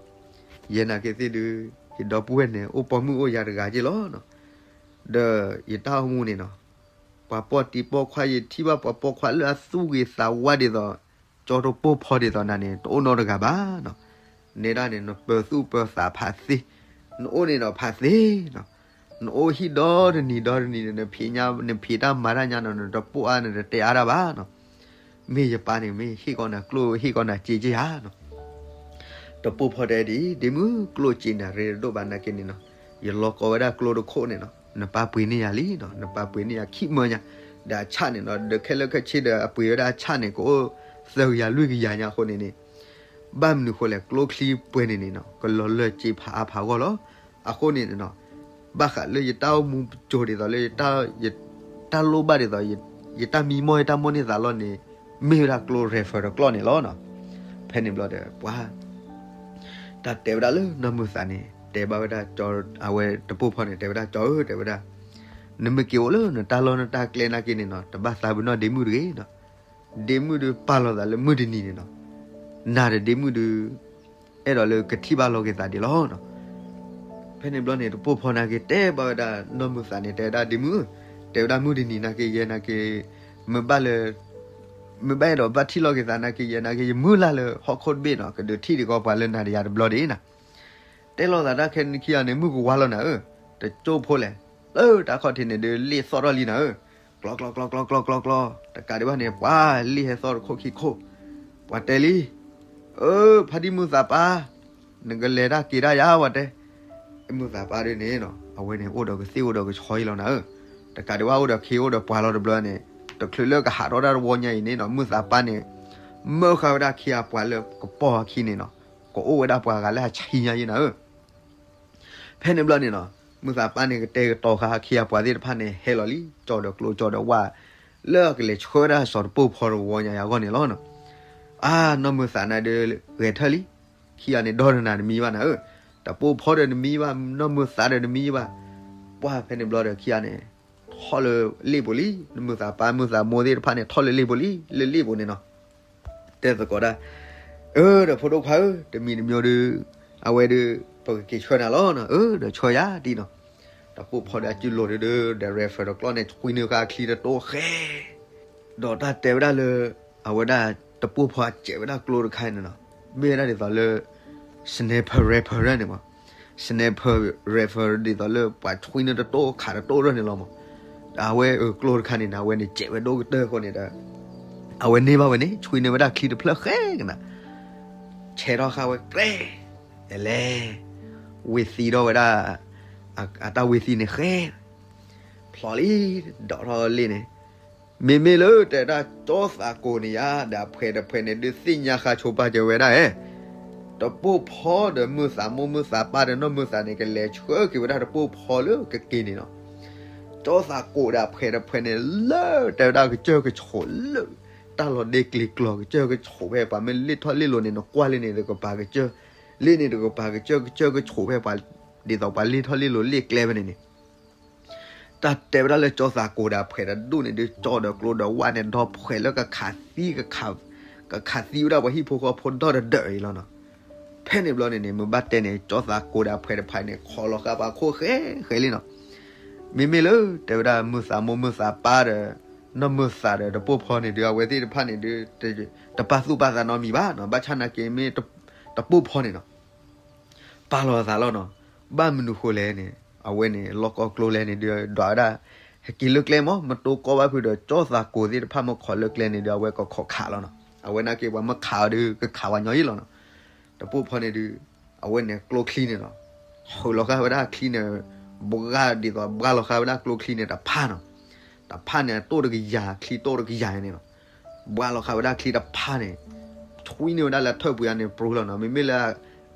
ယဲနာ်က့ၤသ့ၣ်ဒုး, ယဒီပုၢ်ဝဲၢ်န့ၣ် အိၣ်ပိာ်မုၣ်အိၣ်ယၤတဂၤက့ၤလီၤနီၤ, ဒီးယတၢ်အိၣ်မူန့ၣ်နီၤ, ပှၤပိာ်တံၤပိာ်ခွါ ယထံၣ်ဘၣ်ပှၤပိာ်ခွါလၢအသူၣ်ဂ့ၤသးဝါဒ်သိး, ကၠီတပိၢ်ဖီဒ်သိးနၤန့ၣ် တအိၣ်နီတဂၤဘၣ်နီၤ. နဲဒၣ်န့ၣ် နပၢၤသူၣ်ပၢၤသးဖးသ့, နအိၣ်န့ၣ်ဒီးဖးသ့နီၤ, နအိၣ်ဟံၣ်ဒီတနံၤဒီတနံၤန့ၣ် နဖံးညါ, နဖံးတၢ်မၤတၢ်ညါနီၤ နတပိာ်အါ နတတဲအါတၢ်ဘၣ်နီၤ. မ့ၢ်ယပၢ်န့ၣ် မ့ၢ်ဟ့ၣ်ကီးနၤကျိၣ်ဟ့ၣ်ကီးနၤစ့က့ဧါနီၤ. တပိၢ်ဖီတဲဒ်အံၤ, ဒ့မုၣ်ကျိၣ်စ့နၤရ့တဒိၣ်ဘၣ်နာ်က့ၤန့ၣ်နီၤ, ယလီၤကီဝဲဒၣ်ကျိတခိၣ်န့ၣ်နီၤ, နပၢ်ပှ့ၤန့ၢ်ယၤလံနီၤ, နပၢ်ပှ့ၤန့ၢ်ယၤခံမၢညါ, ဒီးအဆၣ်န့ၣ်နီၤ ဒီးခဲလၢာ်ခဲဆ့ဒီးအပှ့ၤဝဲဒၣ်အဆၣ်န့ၣ် ကအိၣ်သၢကယၤလွံၢ်ကယၤညါအဃိန့ၣ်န့ၣ်, ဘၣ်မနုၤဃိလဲၣ် ကျိချံပှဲၤန့ၣ်န့ၣ်နီၤ ကလီၤလၢာ်စ့ဖးအါဖးဂီၢ်လီၤ. အဃိန့ၣ်န့ၣ်နီၤ, ဘၣ်ဃးလၢယတၢ်အိၣ်မူပစိၤဒ်သိးလၢ ယတၢ်လိၣ်ဘၣ်ဒ်သိး, ယတၢ်မံမီၢ်ယတၢ်မိၣ်န့ၢ်သးလီၢ်န့ၣ်, မ့ၢ်ဝဲဒၣ်ကျိ refer တကျီၢ်န့ၣ်လီၤနီၤ. ဖဲန့ၣ်ဘျီဒီး ပှၤ တၢ်တဲဝဲဒၣ်လၢနီၢ်မုၢ်သးန့ၣ် တဲဘၣ်ဝဲဒၣ်ကၠီ, အဝဲတပိၢ်ဖီန့ၣ် တဲဝဲဒၣ်ကၠီဧၢ တဲဝဲဒၣ်, နမ့ၢ်က့ၤအိၣ်လၢနတၢ်လီၢ်နတၢ်ကျဲနာ်က့ၤန့ၣ်နီၤ တဘၣ်သးပ့ၤနီၣ်ဒ့မုၣ်တဂ့ၤနီၤ. ဒ့မုၣ်ဒုးပာ်လီၤသးလၢမုၢ်တနံၤန့ၣ်နီၤ, နၤဒီးဒ့မုၣ်ဒုး အဲၣ်ဒိးလၢကထံၣ်ဘၣ်လီၤက့ၤသးဒံးလီၤနီၤ. ဖဲန့ၣ်ဘျီန့ၣ် တပိၢ်ဖီနာ်က့ၤတဲဘၣ်ဝဲဒၣ်နီၢ်မုၢ်သးန့ၣ် တဲဝဲဒၣ်ဒ့မုၣ်, တဲဝဲဒၣ်မုၢ်တနံၤနာ်က့ၤ ယဲနာ်က့ၤ မ့ၢ်ဘၣ်လၢ မ့ၢ်ဘၣ်အဲၣ်ဒိးဘၣ်ထံၣ်လီၤက့ၤသးနာ်က့ၤ ယဲနာ်က့ၤ ယမုၢ်လၢ်လၢဟီၣ်ခိၣ်တဘ့ၣ်နီၤ ကဒုးထံၣ်ဒံးကီးပှၤလၢနၤဒီးယၤတဘျီဒံးနီၤ. တဲလိာ်သးတၢ်ခဲနံၤခံဂၤန့ၣ် မုၢ်ကဝါလီၤနၤဧၢ, တကၠိဖိလဲၣ်, လၢတၢ်ခီၣ်ထံးန့ၣ်ဒုး လ့ၣ်သီၣ်ထီၣ်လံနၤဧၢ, ကျီကျီကျီကျီကျီကျီကျီ, တကးဒံးဘၣ်န့ၣ် ပှၤလ့ၣ်ဟဲသီၣ်တခိၣ်ခံခိၣ်, ပှၤတဲလံ, အၢ ဖါတံၢ်မုၢ်သးပၢ်, နကလဲၤတၢ်က့ၤတၢ်ယၤဝဲတဲ, မုၢ်သးပၢ်ဒ်န့ၣ်နီၤ အဝဲန့ၣ်အိၣ်ဒီးကသ့ၣ်အိၣ်ဒီးကဆီအံၤလီၤနၤဧၢ, တကးဒံးဘၣ်အိၣ်ဒီးခ့အိၣ်ဒီးပှၤလီၤတဘျီန့ၣ်, တချုးလၢကဟးထီၣ်တၢ်တဝီညါအံၤန့ၣ်နီၤ မုၢ်သးပၢ်န့ၣ် မၢဃာ်ဝဲဒၣ်ခ့အပှၤလၢကပီၤအခံန့ၣ်နီၤ, ကအိၣ်ဝဲဒၣ်ပှၤဂၤလၢအဆံညါယံနၤဧၢ. ဖဲန့ၣ်ဘျီန့ၣ်နီၤ မုၢ်သးပၢ်န့ၣ်ကတဲာ်ကတီၤဃာ်ခ့အပှၤသ့ၣ်တဖၣ်န့ၣ် ဟဲလီၤလံ ကၠီဒီးကျိကၠီဒီးဝၣ်, လၢအကလဲၤဆှၢဝဲဒၣ်စီၤတပိၢ်ဖီတဝီညါအံၤအဂီၢ်န့ၣ်လီၤနီၤ. အါ နီၢ်မုၢ်သးနၤဒုးဂဲၤထၢၣ်လံ, ခံဂၤန့ၣ်ဒီတနၤတမံၤဘၣ်နၤဧၢ, တပိၢ်ဖီဒီးတမံၤဘၣ် နီၢ်မုၢ်သးဒီးတမံၤဘၣ်, ပှၢ်ဖဲန့ၣ်ဘျီဒီးခံဂၤန့ၣ် ထီၣ်လၢလ့ၣ်ပူၤလံ, မုၢ်သးပၢ်မုၢ်သးမိၢ်သ့ၣ်တဖၣ်န့ၣ် ထီၣ်လၢလ့ၣ်ပူၤလံ လၢလ့ၣ်ပူၤန့ၣ်နီၤ. တဲသကိးဒၣ်, အၢ ဒီးဖိဒိၣ်ခွါဧၢ တမံၤတမံၤဒုး အဝဲဒုး ပကက့ၤဆှၢနၤလီၤနီၤ, အၢ ဒီးဆှၢယၤဒ်နီၤ. တပိၢ်ဖီဒီးအစုလိၤဒုးဒီး refer တကျီၢ်န့ၣ် ဆွံနုာ်ဃာ်အချံတတိၢ်ဃဲ ဒီးတၢ်တဲဝဲဒၣ်လၢ အဝဲဒၣ်တပိၢ်ဖီအစဲးဝဲဒၣ်ကျိတခါန့ၣ်နီၤ, မ့ၢ်ဝဲဒၣ်ဒ်သိးလၢ sniper rifle န့ၣ်မး, sniper rifle ဒ်သိးလၢပှၤဆွံနုာ်တတိၢ်ခးတတိၢ်ရၢၢ်န့ၣ်လီၤမး. ဒီးအဝဲကျိတခါန့ၣ်နီၤ အဝဲန့ၣ်စဲးဝဲဒိၣ်ကတၢၢ်အဃိန့ၣ်ဒီး အဝဲန့ၢ်ဘၣ်ဝဲန့ၣ် ဆွံနုာ်ဝဲဒၣ်ချံတဖျၢၣ်ဃဲကနၤ ဆဲးထီၣ်ဃာ်ဝဲကျဲ, လဲၤလဲၤ ဝ့ၤသံထီၣ်ဝဲဒၣ် အတၢ်ဝ့ၤသံန့ၣ်ဃဲ ဖျိးလံ ဒိးထီၣ်လံန့ၣ်, မ့မ့ၢ်လၢတဲဒၣ်ကၠီသးကိးန့ၣ်ယါ ဒီးအဖှဲးတဖှဲးန့ၣ် ဒုးသ့ၣ်ညါဃာ်ဆိပာ်စၢၤဝဲဒၣ်ဧဲ, တပိၢ်ဖီဒီးမုၢ်သးမိၢ်မုၢ်သးပၢ်ဒီးနီၢ်မုၢ်သးန့ၣ် ကလဲၤဆှၢက့ၤဝဲဒၣ်တပိၢ်ဖီလၢကက့ၤန့ၣ်လီၤ. ကၠီသးကိးဒီးအဖှဲးတဖှဲးန့ၣ် လၢတဲဝဲဒၣ်ကစၢၢ်ကဆိးလၢ တၢ်လီၤဒ့ကျံၤကျီၤ ကစၢၢ်ကဆိးဖဲပှၤမ့ၢ်လ့ၣ်ထီၣ်လ့ၣ်လီၤန့ၣ် နကွၢ်လၢန့ၣ်တကပၤကစၢၢ်, လၢန့ၣ်တကပၤကစၢၢ် ကစၢၢ်ကဆိးဖဲပှၤ ဒ်သိးပှၤလ့ၣ်ထီၣ်လ့ၣ်လီၤလ့ၣ်ကျဲဖဲန့ၣ်န့ၣ် တၢ်တဲဝဲဒၣ်လၢကၠီသးကိးဒီးအဖှဲးတဒူၣ်န့ၣ်ဒုး ကၠီဒီးကျိဒီးဝၣ်န့ၣ် ဒီဖှဲးလၢကခးသံ ကခးသံဝဲဒၣ်ပှၤဟံၣ်ဖိဃီဖိဒီတဒၢးအံၤလီၤနီၤ. ဖဲန့ၣ်ဘျီန့ၣ်န့ၣ် မုၢ်ဘၣ်တဲန့ၣ် ကၠီသးကိးဒီးအဖှဲးတဖၣ်န့ၣ် ခိးလီၤဃာ်ပှၤခိၣ်ဃဲဃဲလံနီၤ. မ့မ့ၢ်လၢတဲဝဲဒၣ်မုၢ်သးမိၢ်မုၢ်သးပၢ်ဒီး နီၢ်မုၢ်သးဒီးတပိၢ်ဖီန့ၣ်ဒုး အဝဲသ့ၣ်တဖၣ်န့ၣ်ဒုး တပာ်သူၣ်ပာ်သးနီတမံၤဘၣ်နီၤ. ဘၣ်ဆၣ်နာ်က့မ့ၢ်တပိၢ်ဖီန့ၣ်နီၤ ပာ်လီၤအသးလီၤနီၤ. ဘၣ်မနုၤဃိလဲၣ်န့ၣ် အဝဲန့ၣ် လီၢ်ကီၢ်ကျိလဲၣ်န့ၣ်ဒုး ဒွးဝဲဒၣ် ဟဲက့ၤလၢကျဲမး မတိကီဘၣ်ဖုးဒီး ကၠီသးကိးသ့ၣ်တဖၣ်မ့ၢ်ခိးလၢကျဲန့ၣ်ဒုး အဝဲကခိးခးလီၤနီၤ. အဝဲနာ်က့ပှၤမ့ၢ်ခးအီၤဒုး ကခးဝဲညီအံၤလီၤနီၤ. တပိၢ်ဖီန့ၣ်ဒုး အဝဲန့ၣ်ကျိချံန့ၣ်လီၤ ထုးလီၤဃာ်ဝဲဒၣ်ချံန့ၣ် ဘှါဒ်သိးဘှါလီၤဃာ်ဝဲဒၣ်ကျိချံန့ၣ်တဖၣ်နီၤ. တဖၣ်န့ၣ် တိၢ်တကယၤ ချံတိၢ်တကယၤန့ၣ်လီၤ. ဘှါလီၤဃာ်ဝဲဒၣ်ချံတဖၣ်န့ၣ် ဆွံန့ၢ်ဝဲဒၣ်လၢထၢၣ်ပူၤယါန့ၣ် ပြူလီၤနီၤ. မ့မ့ၢ်လၢ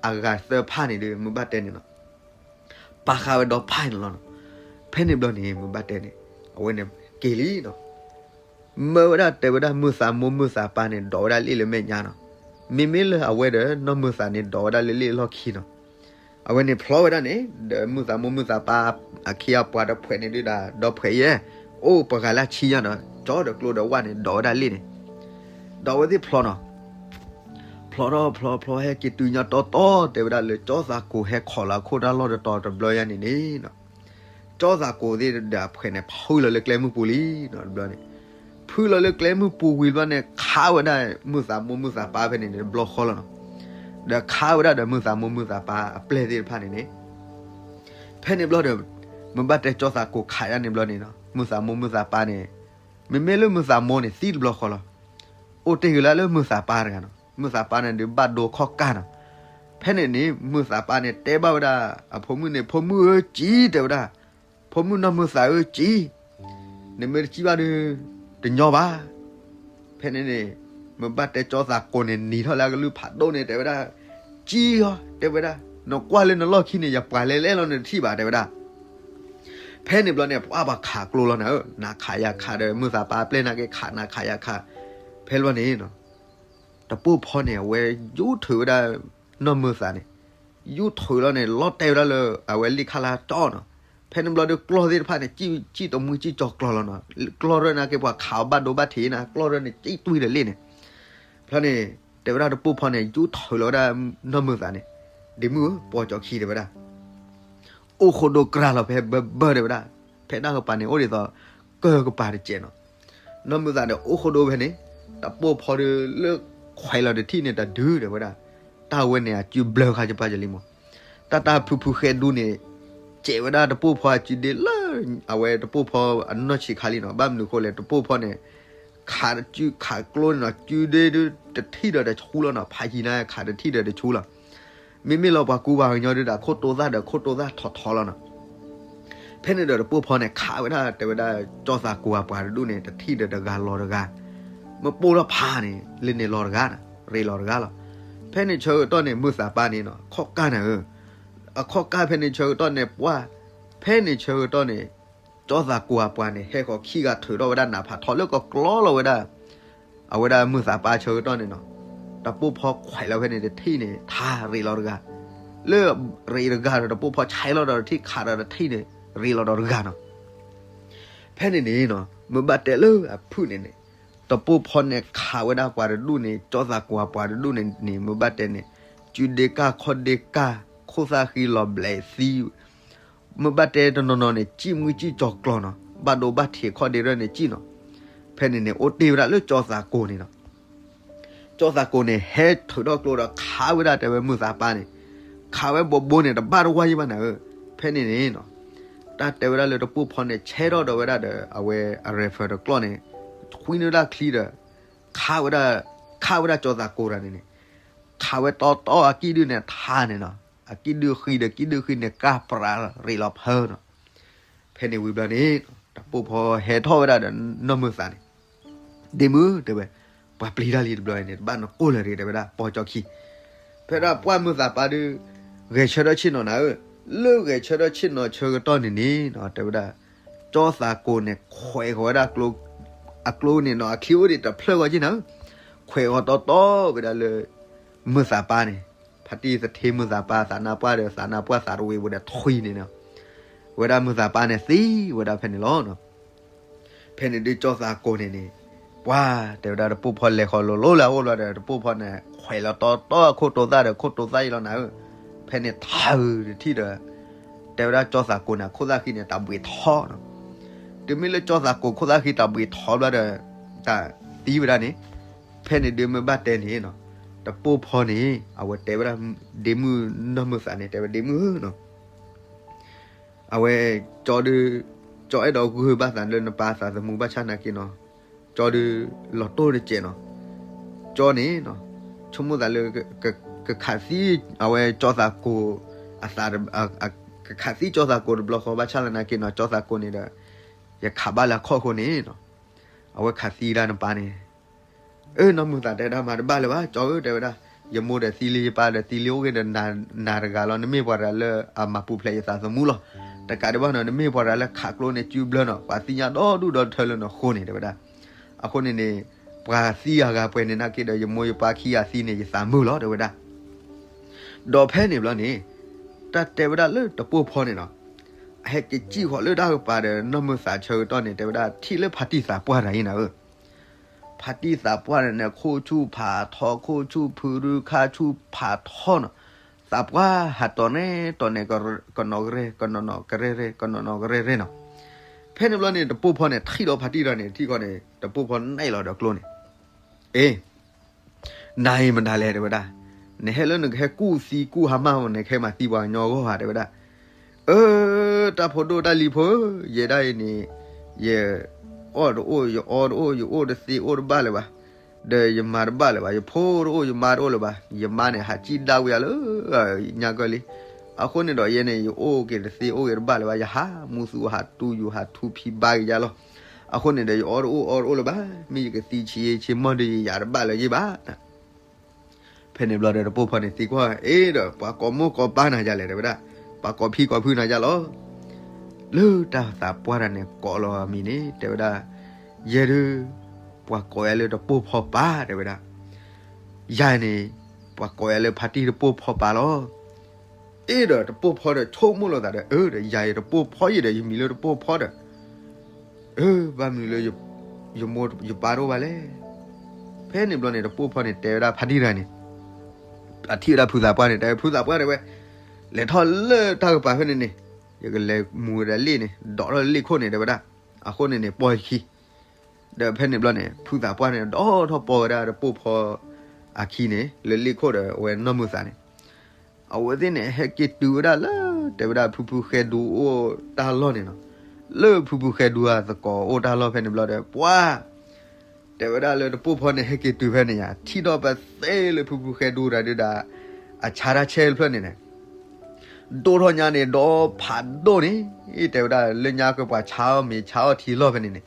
အဂၤသၢဖၣ်န့ၣ်ဒုး မုၢ်ဘၣ်တဲန့ၣ်နီၤ ပာ်ဃာ်ဝဲဒီဖၣ်န့ၣ်လီၤနီၤ. ဖဲန့ၣ်ဘျီန့ၣ် မုၢ်ဘၣ်တဲန့ၣ် အဝဲန့ၣ်က့ၤလံနီၤ. မၢဝဲဒၣ်တဲဝဲဒၣ်မုၢ်သးမိၢ်မုၢ်သးပၢ်န့ၣ် ဒိးဝဲဒၣ်လ့ၣ်လၢမဲာ်ညါနီၤ. မ့မ့ၢ်လၢအဝဲဒီးနီၢ်မုၢ်သးန့ၣ် ဒိးဝဲဒၣ်လၢလ့ၣ်အလီၢ်ခံနီၤ. အဝဲန့ၣ်ဖျီဝဲဒၣ်န့ၣ် ဒီးမုၢ်သးမိၢ်မုၢ်သးပၢ် အခ့အပှၤတဖှဲးန့ၣ်ဒုးဒၣ် ဒီဖှဲးယဲ အိၣ်ပှၤဂၤလၢဆံညါဒီး ကၠီဒီးကျိဒီးဝၣ်န့ၣ် ဒိးဝဲဒၣ်လ့ၣ်န့ၣ် ဒီးအဝဲသ့ၣ်ဖျီနီၤ. ဖျီထီၣ်ဖျီဖျီဟဲက့ၤတုၤညီတီတီ တဲဝဲဒၣ်လၢကၠီသးကိးဟဲခိးလီၤအခိၣ်တၢ်လီၢ်တတီၤတဘျီယါန့ၣ်န့ၣ်နီၤ. ကၠီသးကိးသ့ၣ်ဒီးအဖှဲးန့ၣ် ဖုလီၤလၢကျဲမုၢ်ပူၤလံနီၤ တဘျီန့ၣ်. ဖုလီၤလၢကျဲမုၢ်ပူၤဝံၤဘျီန့ၣ် ခးဝဲဒၣ်မုၢ်သးမိၢ်မုၢ်သးပၢ်ဖဲန့ၣ်န့ၣ် တဘျီဃီလီၤနီၤ. ဒီးခးဝဲဒၣ်ဒီးမုၢ်သးမိၢ်မုၢ်သးပၢ်အပျဲၢ်သ့ၣ်တဖၣ်န့ၣ်န့ၣ် ဖဲန့ၣ်ဘျီဒီး မုၢ်ဘၣ်တဲကၠီသးကိးခးယါန့ၣ်ဘျီန့ၣ်နီၤ မုၢ်သးမိၢ်မုၢ်သးပၢ်န့ၣ် မ့မ့ၢ်လၢမုၢ်သးမိၢ်န့ၣ် သံတဘျီဃီလီၤ. အိၣ်တ့ၢ်က့ၤလၢလၢမုၢ်သးပၢ်တဂၤနီၤ. မုၢ်သးပၢ်န့ၣ်ဒုးဘၣ်ဒိခီၣ်ကၢ်နီၤ. ဖဲန့ၣ်န့ၣ် မုၢ်သးပၢ်န့ၣ်တဲဘၣ်ဝဲဒၣ် အဖိမုၣ်န့ၣ် ဖိမုၣ်ဧၢကံ တဲဝဲဒၣ်, ဖိမုၣ်နီၢ်မုၢ်သးဧၢကံ, နမ့ၢ်တကံဘၣ်ဒီး တညီဘၣ်. ဖဲန့ၣ်န့ၣ် မုၢ်ဘၣ်တဲကၠီသးကိးန့ၣ် နံၤထီၣ်လၢအကလုၢ်ဖးဒိၣ်န့ၣ် တဲဝဲဒၣ်, ကံအီၤ တဲဝဲဒၣ်, နကွၢ်လၢနလီၢ်ခံန့ၣ် ယပှၤလဲၤလဲၤလီၤနတထံၣ်ဘၣ် တဲဝဲဒၣ်. ဖဲန့ၣ်ဘျီန့ၣ် ပှၤဘၣ်ခးကျိလီၤနၤဧၢ, နၤခးယၤခးဒီး မုၢ်သးပၢ်အပျဲၢ်နာ်က့ခး နၤခးယၤခး, ဖဲလီၤန့ၣ် တပိၢ်ဖီန့ၣ် အဝဲယူၢ်ထုးဝဲဒၣ် နီၢ်မုၢ်သးန့ၣ်, ယူၢ်ထုးလီၤန့ၣ် လီၤတဲာ်ဝဲဒၣ်လၢ အဝဲလံာ်ခါလၢကၠီနီၤ. ဖဲန့ၣ်ဘျီဒီး ကျီၢ်သ့ၣ်တဖၣ်န့ၣ် စံၣ်တမှံစံၣ်ကၠီၤကျီလီၤနီၤ. ကျီၢ်ရၢၢ်နာ်က့ပှၤခးအီၤဘၣ်ဒိဘၣ်ထံးနၤ, ကျီၢ်ရၢၢ်န့ၣ် စံၣ်တွံၢ်ဒီးလ့ၣ်န့ၣ်. ဖဲန့ၣ် တဲဝဲဒၣ်တပိၢ်ဖီန့ၣ် ယူၢ်ထုးလီၤဝဲဒၣ်နီၢ်မုၢ်သးန့ၣ်, ဒ့မုၣ်ဧၢ ပိာ်ကၠီခံ တဲဝဲဒၣ် အိၣ်ဃိဒိကြၢးလီၤဖဲဘၢဘၢ တဲဝဲဒၣ်. ဖဲတၢ်ကပၤန့ၣ် အိၣ်ဒ်သိး ကၢၢ်ကပၤတစဲးနီၤ. နီၢ်မုၢ်သးန့ၣ် အိၣ်ဃိဒိဖဲန့ၣ်, တပိၢ်ဖီဒီးလၢခွဲးလီၤတထံၣ်န့ၣ် တဒု တဲဝဲဒၣ်. တၢ်ဝဲန့ၣ် အစုဘျၢဃာ်ကပၤယလံမး. တၢ်တၢ်ဖုဖုဃဲဒူန့ၣ် စဲးဝဲဒၣ်တပိၢ်ဖီအစုဒ့လၢ အဝဲတပိၢ်ဖီအနီၢ်ဆံးခါလံနီၤ. ဘၣ်မနုၤဃိလဲၣ် တပိၢ်ဖီန့ၣ် ခးစုခးကျိန့ၣ်နီၤ, စုဒ့ဒုတထံၣ်ဒီးတဆူလီၤနီၤ, ဖးယံၤန့ၣ် ခးတထံၣ်ဒီးတဆူလီၤ. မ့မ့ၢ်လီၤပှၤကူပှၤကညီဒုဒီး ခိၣ်တိသၣ်ဒီးခိၣ်တိသၣ်ထီထီလီၤနီၤ. ဖဲန့ၣ်ဒီးတပိၢ်ဖီန့ၣ် ခးဝဲဒၣ်တဲဝဲဒၣ် ကၠီသးကိးအပှၤတဒူၣ်န့ၣ် တထံၣ်ဒီးတဂၤလီၤတဂၤ, မ့ၢ်ပိၢ်ထီၣ်ဖးန့ၣ် လၢန့ၣ်လီၤတဂၤနီၤ, ရ့းလီၤတဂၤလီၤ. ဖဲန့ၣ်ဆၢကတီၢ်န့ၣ် မုၢ်သးပၢ်န့ၣ်နီၤ ခီၣ်ကၢ်နၤဧၢ, အခီၣ်ကၢ်ဖဲန့ၣ်ဆၢကတီၢ်န့ၣ် ပှၢ်, ဖဲန့ၣ်ဆၢကတီၢ်န့ၣ် ကၠီသးကိးအပှၤန့ၣ် ဟဲဃီၤခံဂၤထုးထီၣ်ဝဲဒၣ်နးဖးထီလၢကကျီလီၤဝဲဒၣ် အဝဲဒၣ်မုၢ်သးပၢ်ဆၢကတီၢ်န့ၣ်နီၤ, တပိၢ်ဖီခွဲးလီၤဖဲန့ၣ်တထံၣ်န့ၣ် ထါရ့းလီၤတဂၤ, လၢရ့းတဂၤဒီးတပိၢ်ဖီဆဲးလီၤဒီးတထံၣ်ခးဒီးတထံၣ်န့ၣ် ရ့းလီၤဒီးတဂၤနီၤ. ဖဲန့ၣ်န့ၣ်နီၤ မုၢ်ဘၣ်တဲလၢအဖုၣ်န့ၣ်န့ၣ် တပိၢ်ဖီန့ၣ်ခးဝဲဒၣ်ပှၤတဒူၣ်န့ၣ် ကၠီသးကိးအပှၤတဒူၣ်န့ၣ်န့ၣ် မုၢ်ဘၣ်တဲန့ၣ် စုဒ့ကၢ်ခီၣ်ဒ့ကၢ် ခိၣ်သၣ်ဃံလီၤဘျဲးသံ မုၢ်ဘၣ်တဲတနီၤနီၤန့ၣ် စံၣ်မှံစံၣ်ကၠီၤကျီၤနီၤ, ဘၣ်ဒိဘၣ်ထံးခီၣ်ဒ့ရၢၢ်န့ၣ်စံၣ်နီၤ. ဖဲန့ၣ်န့ၣ် အိၣ်တ့ၢ်ဝဲဒၣ်လၢကၠီသးကိးန့ၣ်နီၤ. ကၠီသးကိးန့ၣ် ဟဲထုးထီၣ်ကျိဒီးခးဝဲဒၣ်တဲဝဲမုၢ်သးပၢ်န့ၣ်, ခးဝဲဘိးဘိန့ၣ် တဘၣ်တဝါယံၤဘၣ်နၤဧၢ. ဖဲန့ၣ်န့ၣ်နီၤ တၢ်တဲဝဲဒၣ်လၢတပိၢ်ဖီန့ၣ် ဆဲထီၣ်ဒီးဝဲဒၣ်ဒီး အဝဲအ rifle တကျီၢ်န့ၣ် ထွံန့ၢ်ဝဲဒၣ်ချံဒီး ခးဝဲဒၣ် ခးဝဲဒၣ်ကၠီသးကိးတၢ်န့ၣ်န့ၣ် ခးဝဲတီတီအကံၣ်ဒုၣ်န့ၣ်ထါန့ၣ်နီၤ, အကံၣ်ဒုၣ်ဃံဒီးကံၣ်ဒုၣ်ဃံန့ၣ် ကၢ်ပြးရ့းလီၤဖၢနီၤ. ဖဲန့ၣ်ဝံၤဘျီန့ၣ် တပိၢ်ဖီဟဲထီၣ်ဝဲဒၣ်ဒီးနီၢ်မုၢ်သးန့ၣ်, ဒ့မုၢ်တဲဝဲ, ပှၤပျံၤတၢ်လံတဘျီန့ၣ် တဘၣ်နကိၢ်လၢၤတဂ့ၤ တဲဝဲဒၣ် ပိာ်ကၠီခံ. ဖဲဒၣ်ပှၢ်မုၢ်သးပၢ်ဒုး ဂဲၤဆၢထၢၣ်ဆ့ၣ်နီၤနၤဧၢ, လၢဂဲၤဆၢထၢၣ်ဆ့ၣ်နီၤဆၢကတီၢ်န့ၣ်န့ၣ် တဲဝဲဒၣ် ကၠီသးကိးန့ၣ် ခွဲးဃီၤဝဲဒၣ် အကျိန့ၣ်နီၤ အချံအိၣ်ဒံးတဖျၢၣ်ဂီၢ်က့ၢ်နၤဧၢ, ခွဲးဃီၤတီတီဝဲဒၣ်လၢ မုၢ်သးပၢ်န့ၣ်, ဖါတံၢ်သထ့မုၢ်သးပၢ် သးနါပှၢ်ဒီးသးနါပှၢ်သးတဝ့ၤဝဲဒီးထွံန့ၣ်နီၤ. ဝဲဒၣ်မုာ်သးပှၢ်န့ၣ်သံဝဲဒၣ်ဖဲန့ၣ်လီၤ. ဖဲန့ၣ်ဒုးကၠီသးကိးန့ၣ်န့ၣ်, ပှၤတဲဝဲဒၣ်တပိၢ်ဖီလဲၤဃီၤလိၤလိၤလၢအအိၣ်ဘျီဒီး တပိၢ်ဖီန့ၣ် ခွဲးလီၤတီတီအခိၣ်တိသၣ်ဒီး ခိၣ်တိသၣ်အံၤလီၤနၤဧၢ, ဖဲန့ၣ်ထးတထံၣ်ဒီး တဲဝဲဒၣ်ကၠီသးကိးန့ၣ် အခိၣ်သၣ်ဃံန့ၣ် တၢ်ဘှံးထီနီၤ. တုၤမ့ၢ်လၢကၠီသးကိးခိၣ်သၣ်ဃံတၢ်ဘှံးထီဘျီဒီး တၢ်သံဝဲဒၣ်န့ၣ်, ဖဲန့ၣ်ဒုးမ့ၢ်ဘၣ်တဲန့ၣ်နီၤ, တပိၢ်ဖီန့ၣ် အဝဲတဲဝဲဒၣ် ဒ့မုၣ်နီၢ်မုာ်သးန့ၣ် တဲဝဲဒ့မုၣ်ဧၢနီၤ အဝဲ ကၠီဒုး, ကၠီအဲၣ်ဒိးဂုာ်ဘၣ်သးလၢနပၢ်သးသမူဘၣ်ဆၣ်နာ်က့နီၤ, ကၠီဒုး လီၤတိၢ်တစဲးနီၤ, ကၠီန့ၣ်နီၤ, ဆိကမိၣ်သးလၢ ကခးသံ အဝဲကၠီသးကိး အသး, ကခးသံကၠီသးကိးတဘျီဃီဘၣ်ဆၣ်သနာ်က့နီၤ, ကၠီသးကိးန့ၣ်ဒီး ယခးဘၣ်လၢအခီၣ်အဃိန့ၣ်နီၤ, အဝဲခးသံဒၣ်နပၢ်န့ၣ် အၢ နီၢ်မုာ်သးတဲဒၣ်မၤတဘၣ်လၢၤဘၣ် ကၠီဧၢ တဲဝဲဒၣ်, ယမိၢ်ဒီးသံလံ ယပၢ်ဒီးသံလံ အိၣ်ဂ့ၤဒီးနၤတဂၤလီၤ နမ့ၢ်ပှၤတဂၤလၢအမၤပူၤဖျဲးယသးသမူလီၤ. တကးဒံးဘၣ်နီၤ နမ့ၢ်ပှၤတဂၤလၢခးကျိန့ၣ်စုဘျၢနီၤ ပှၤသ့ၣ်ညါဒီဒူၣ်ဒီထၢလၢနဃိန့ၣ် တဲဝဲဒၣ်. အဃိန့ၣ်န့ၣ် ပှၤသံအဂၤပှဲၤန့ၣ်နာ်က့ဒီး ယမိၢ်ယပၢ်ခံဂၤသံန့ၣ် ယသးမုာ်လီၤ တဲဝဲဒၣ်. ဒီးဖဲန့ၣ်ဘျီန့ၣ် တၢ်တဲဝဲဒၣ်လၢတပိၢ်ဖီန့ၣ်နီၤ အဟဲက့ၤစံၣ်ဃီၤလၢတၢ်ကပၤဒီး နီၢ်မုာ်သးဆၢကတီၢ်န့ၣ် တဲဝဲဒၣ် ထံၣ်လၢဖါတံၢ်သးပှၢ်တဂၤအံၤနၤဧၢ, ဖါတံၢ်သးပှၢ်န့ၣ်န့ၣ် ခိၣ်ဆူၣ်ဖးထီ ခိၣ်ဆူၣ်ဖုရူခါဆူၣ်ဖးထီနီၤ, သးပှၢ်ဟးတီၤနဲတီၤနဲ ကနီၤကရဲ ကနီၤနီၤကရဲရဲ ကနီၤနီၤကရဲရဲနီၤ. ဖဲန့ၣ်ဘျီန့ၣ် တပိၢ်ဖီန့ၣ် ထံၣ်ဒီးဖါတံၢ်တဂၤန့ၣ် ထံၣ်ဃီန့ၣ် တပိၢ်ဖီနဲၣ်လီၤဒီးကျိန့ၣ် အ့ နၤအံၤမတၤလဲၣ် တဲဝဲဒၣ်, နဟဲလၢနကဟဲကူၣ်သံကူၣ်ဟါမၢ် နကဟဲမၤသံပှၤကညီအဂီၢ်ဧါ တဲဝဲဒၣ်. အၢ တၢ်ဖိဒိၣ်တၢ်လံၤဖိဧၢ, ယဲဒၣ်အံၤန့ၣ် ယအီၣ်တအိၣ် ယအီတအိၣ် ယအိၣ်တသ့အိၣ်တဘၣ်လၢၤဘၣ်, ဒီးယမၤတဘၣ်လၢၤဘၣ်, ယဖိတအိၣ် ယမါတအိၣ်လၢၤဘၣ်, ယမါန့ၣ် ဟးစံၣ်ဒၣ်ဝဲယၤလၢညါကၢၢ်လံ. အဃိန့ၣ်ဒီးယဲန့ၣ် ယအိၣ်က့ၤတသ့အိၣ်က့ၤတဘၣ်လၢၤဘၣ်, ယဟးမူသူဟးတူယူၤဟးထူဖံးဘါက့ၤယၤလီၤ. အဃိန့ၣ်ဒီး ယအီၣ်တအိၣ်အီတအိၣ်လၢၤဘၣ်, မ့ၢ်ယကသံဆံးဆံးမီၢ်ဒီးယယၤတဘၣ်လၢၤယ့ၢ်ဘၣ်. ဖဲန့ၣ်ဘျီဒီးတပိၢ်ဖီန့ၣ်သံကွၢ်, အ့ဒီး ပှၤကိးမိၢ်ကိးပၢ်နၤယၤလဲၣ် တဲဝဲဒၣ်, ပှၤကိးဖံကိးဖုနၤယၤလီၤ. လၢတၢ်သးပှၢ်တဂၤန့ၣ်ကိးလီၤအမံၤန့ၣ် တဲဝဲဒၣ်, ယဲဒုး ပှၤကိးယၤလၢတပိၢ်ဖီပၢ် တဲဝဲဒၣ်, ယၤန့ၣ် ပှၤကိးယၤလၢဖါတံၢ်တပိၢ်ဖီပၢ်လီၤ. အ့ဒီးတပိၢ်ဖီဒီးဆိကမိၣ်လိာ်သးဒီး အၢဒီး ယၤအံၤတပိၢ်ဖီယံၤဒီး ယမံၤလၢတပိၢ်ဖီဒီး အၢ ဘၣ်မနုၤလၢ ယမိၢ်ယပၢ်တအိၣ်ဘၣ်လဲၣ်. ဖဲန့ၣ်ဘျီန့ၣ် တပိၢ်ဖီန့ၣ် တဲဝဲဒၣ်ဖါတံၢ်တဂၤန့ၣ်, အထံၣ်ဝဲဒၣ်ဖုသးပှၢ်န့ၣ် တဲဝဲ ဖုသးပှၢ်တဲဝဲ, လဲၤထီၣ်လၢတၢ်ကပၤဖဲန့ၣ်န့ၣ်, ယကလဲၤမူၤဝဲဒၣ်လ့ၣ်န့ၣ် ဒိးထီၣ်လ့ၣ်ခိၣ်န့ၣ် တဲဝဲဒၣ်. အဃိန့ၣ်န့ၣ် ပီၢ်ယခံ ဒီးဖဲန့ၣ်ဘျီန့ၣ် ဖုသးပှၢ်န့ၣ် ဒိးထီၣ်ပီၢ်ဝဲဒၣ်တပိၢ်ဖီအခံန့ၣ် လၢလ့ၣ်ခိၣ်ဒီးအဝဲနီၢ်မုာ်သးန့ၣ် အဝဲသ့ၣ်န့ၣ် ဟဲက့ၤတုၤဝဲဒၣ်လၢ တဲဝဲဒၣ်ဖုဖုဃဲဒူအိၣ်တၢ်လီၢ်န့ၣ်နီၤ. လၢဖုဖုဃဲဒူအသကိးအိၣ်တၢ်လီၢ်ဖဲန့ၣ်ဘျီဒီး ပှၤ တဲဝဲဒၣ်လၢတပိၢ်ဖီန့ၣ် ဟဲက့ၤတုၤဖဲန့ၣ်ယါ ထံၣ်ထီၣ်ပသ့လၢဖုဖုဃဲဒူတၢ်ဒုးဒၣ် အဆါတၢ်ဆဲတဖျၢၣ်န့ၣ်န့ၣ် ဒိၣ်ထီၣ်ညါန့ၣ် ဒီးဖးဒိၣ်န့ၣ် တဲဝဲဒၣ်လၢညါကပှၤဆါအီၣ်မ့ၤဆါအီၣ်ထံလီၢ်ဖဲန့ၣ်န့ၣ်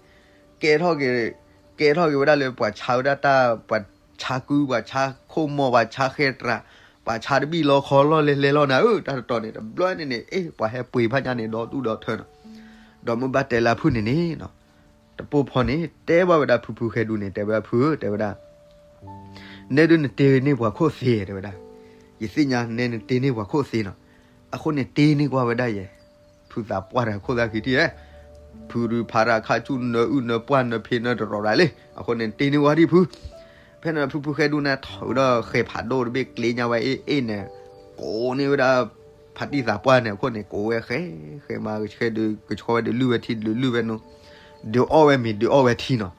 ကဲထီၣ်က့ၤ ကဲထီၣ်က့ၤဝဲဒၣ်လၢပှၤဆါဝဲဒၣ်တၢ် ပှၤဆါကု ပှၤဆါခိၣ်မီၢ် ပှၤဆါဃဲတြၤ ပှၤဆါတဘံၣ်လီခီလီၢ်လဲလဲလီၤနၤဧၢ တၢ်တတီၤန့ၣ် တဘျီန့ၣ်န့ၣ် အ့ ပှၤဟဲပှ့ၤဖးညါန့ၣ် ဒီဒူၣ်ဒီထၢနီၤ. ဒီးမ့ၢ်ဘၣ်တဲလၢဖုန့ၣ်န့ၣ်နီၤ တပိၢ်ဖီန့ၣ် တဲဘၣ်ဝဲဒၣ်ဖုဖုဃဲဒူန့ၣ် တဲဝဲဒၣ်ဖုဧၢ တဲဝဲဒၣ် နဲဒုးနတ့န့ၢ်ပှၤခိၣ်သ့ တဲဝဲဒၣ်. ယသ့ၣ်ညါနဲနတ့န့ၢ်ပှၤခိၣ်သ့နီၤ. အဃိန့ၣ်တ့န့ၢ်ကွၢ်ဝဲဒၣ်ယဲ ဖုသးပှၢ်တဂၤခိၣ်သၣ်ခံထံၣ်ဧၢ ဖုရူဖးရၣ်ခါဆူၣ်နၢအုၣ်နၢပှၢ်နၢဖံးနၢတရီးရၣ် လံ အဃိန့ၣ်တ့န့ၢ်ဝဲဒၣ်ဖု ဖဲန့ၣ်ဖုဖုဃဲဒူန့ၣ် ထီၣ်ဝဲဒီးဃဲဖးဒိၣ်တဘ့ၣ်ကျ့ညါဝဲအ့ၣ်အ့ၣ်န့ၣ် ကိးန့ၢ်ဝဲဒၣ် ဖါတံၢ်သးပှၢ်န့ၣ် အခိၣ်န့ၣ် ကိးဝဲဃဲ ဃဲမၤကဆှဲဒုး ကဆှီဝဲဒုးလုၢ်ဝဲထံဒုးလုၢ်ဝဲနိ ဒုးအီၣ်ဝဲမ့ၤဒုးအီၣ်ဝဲထံနီၤ.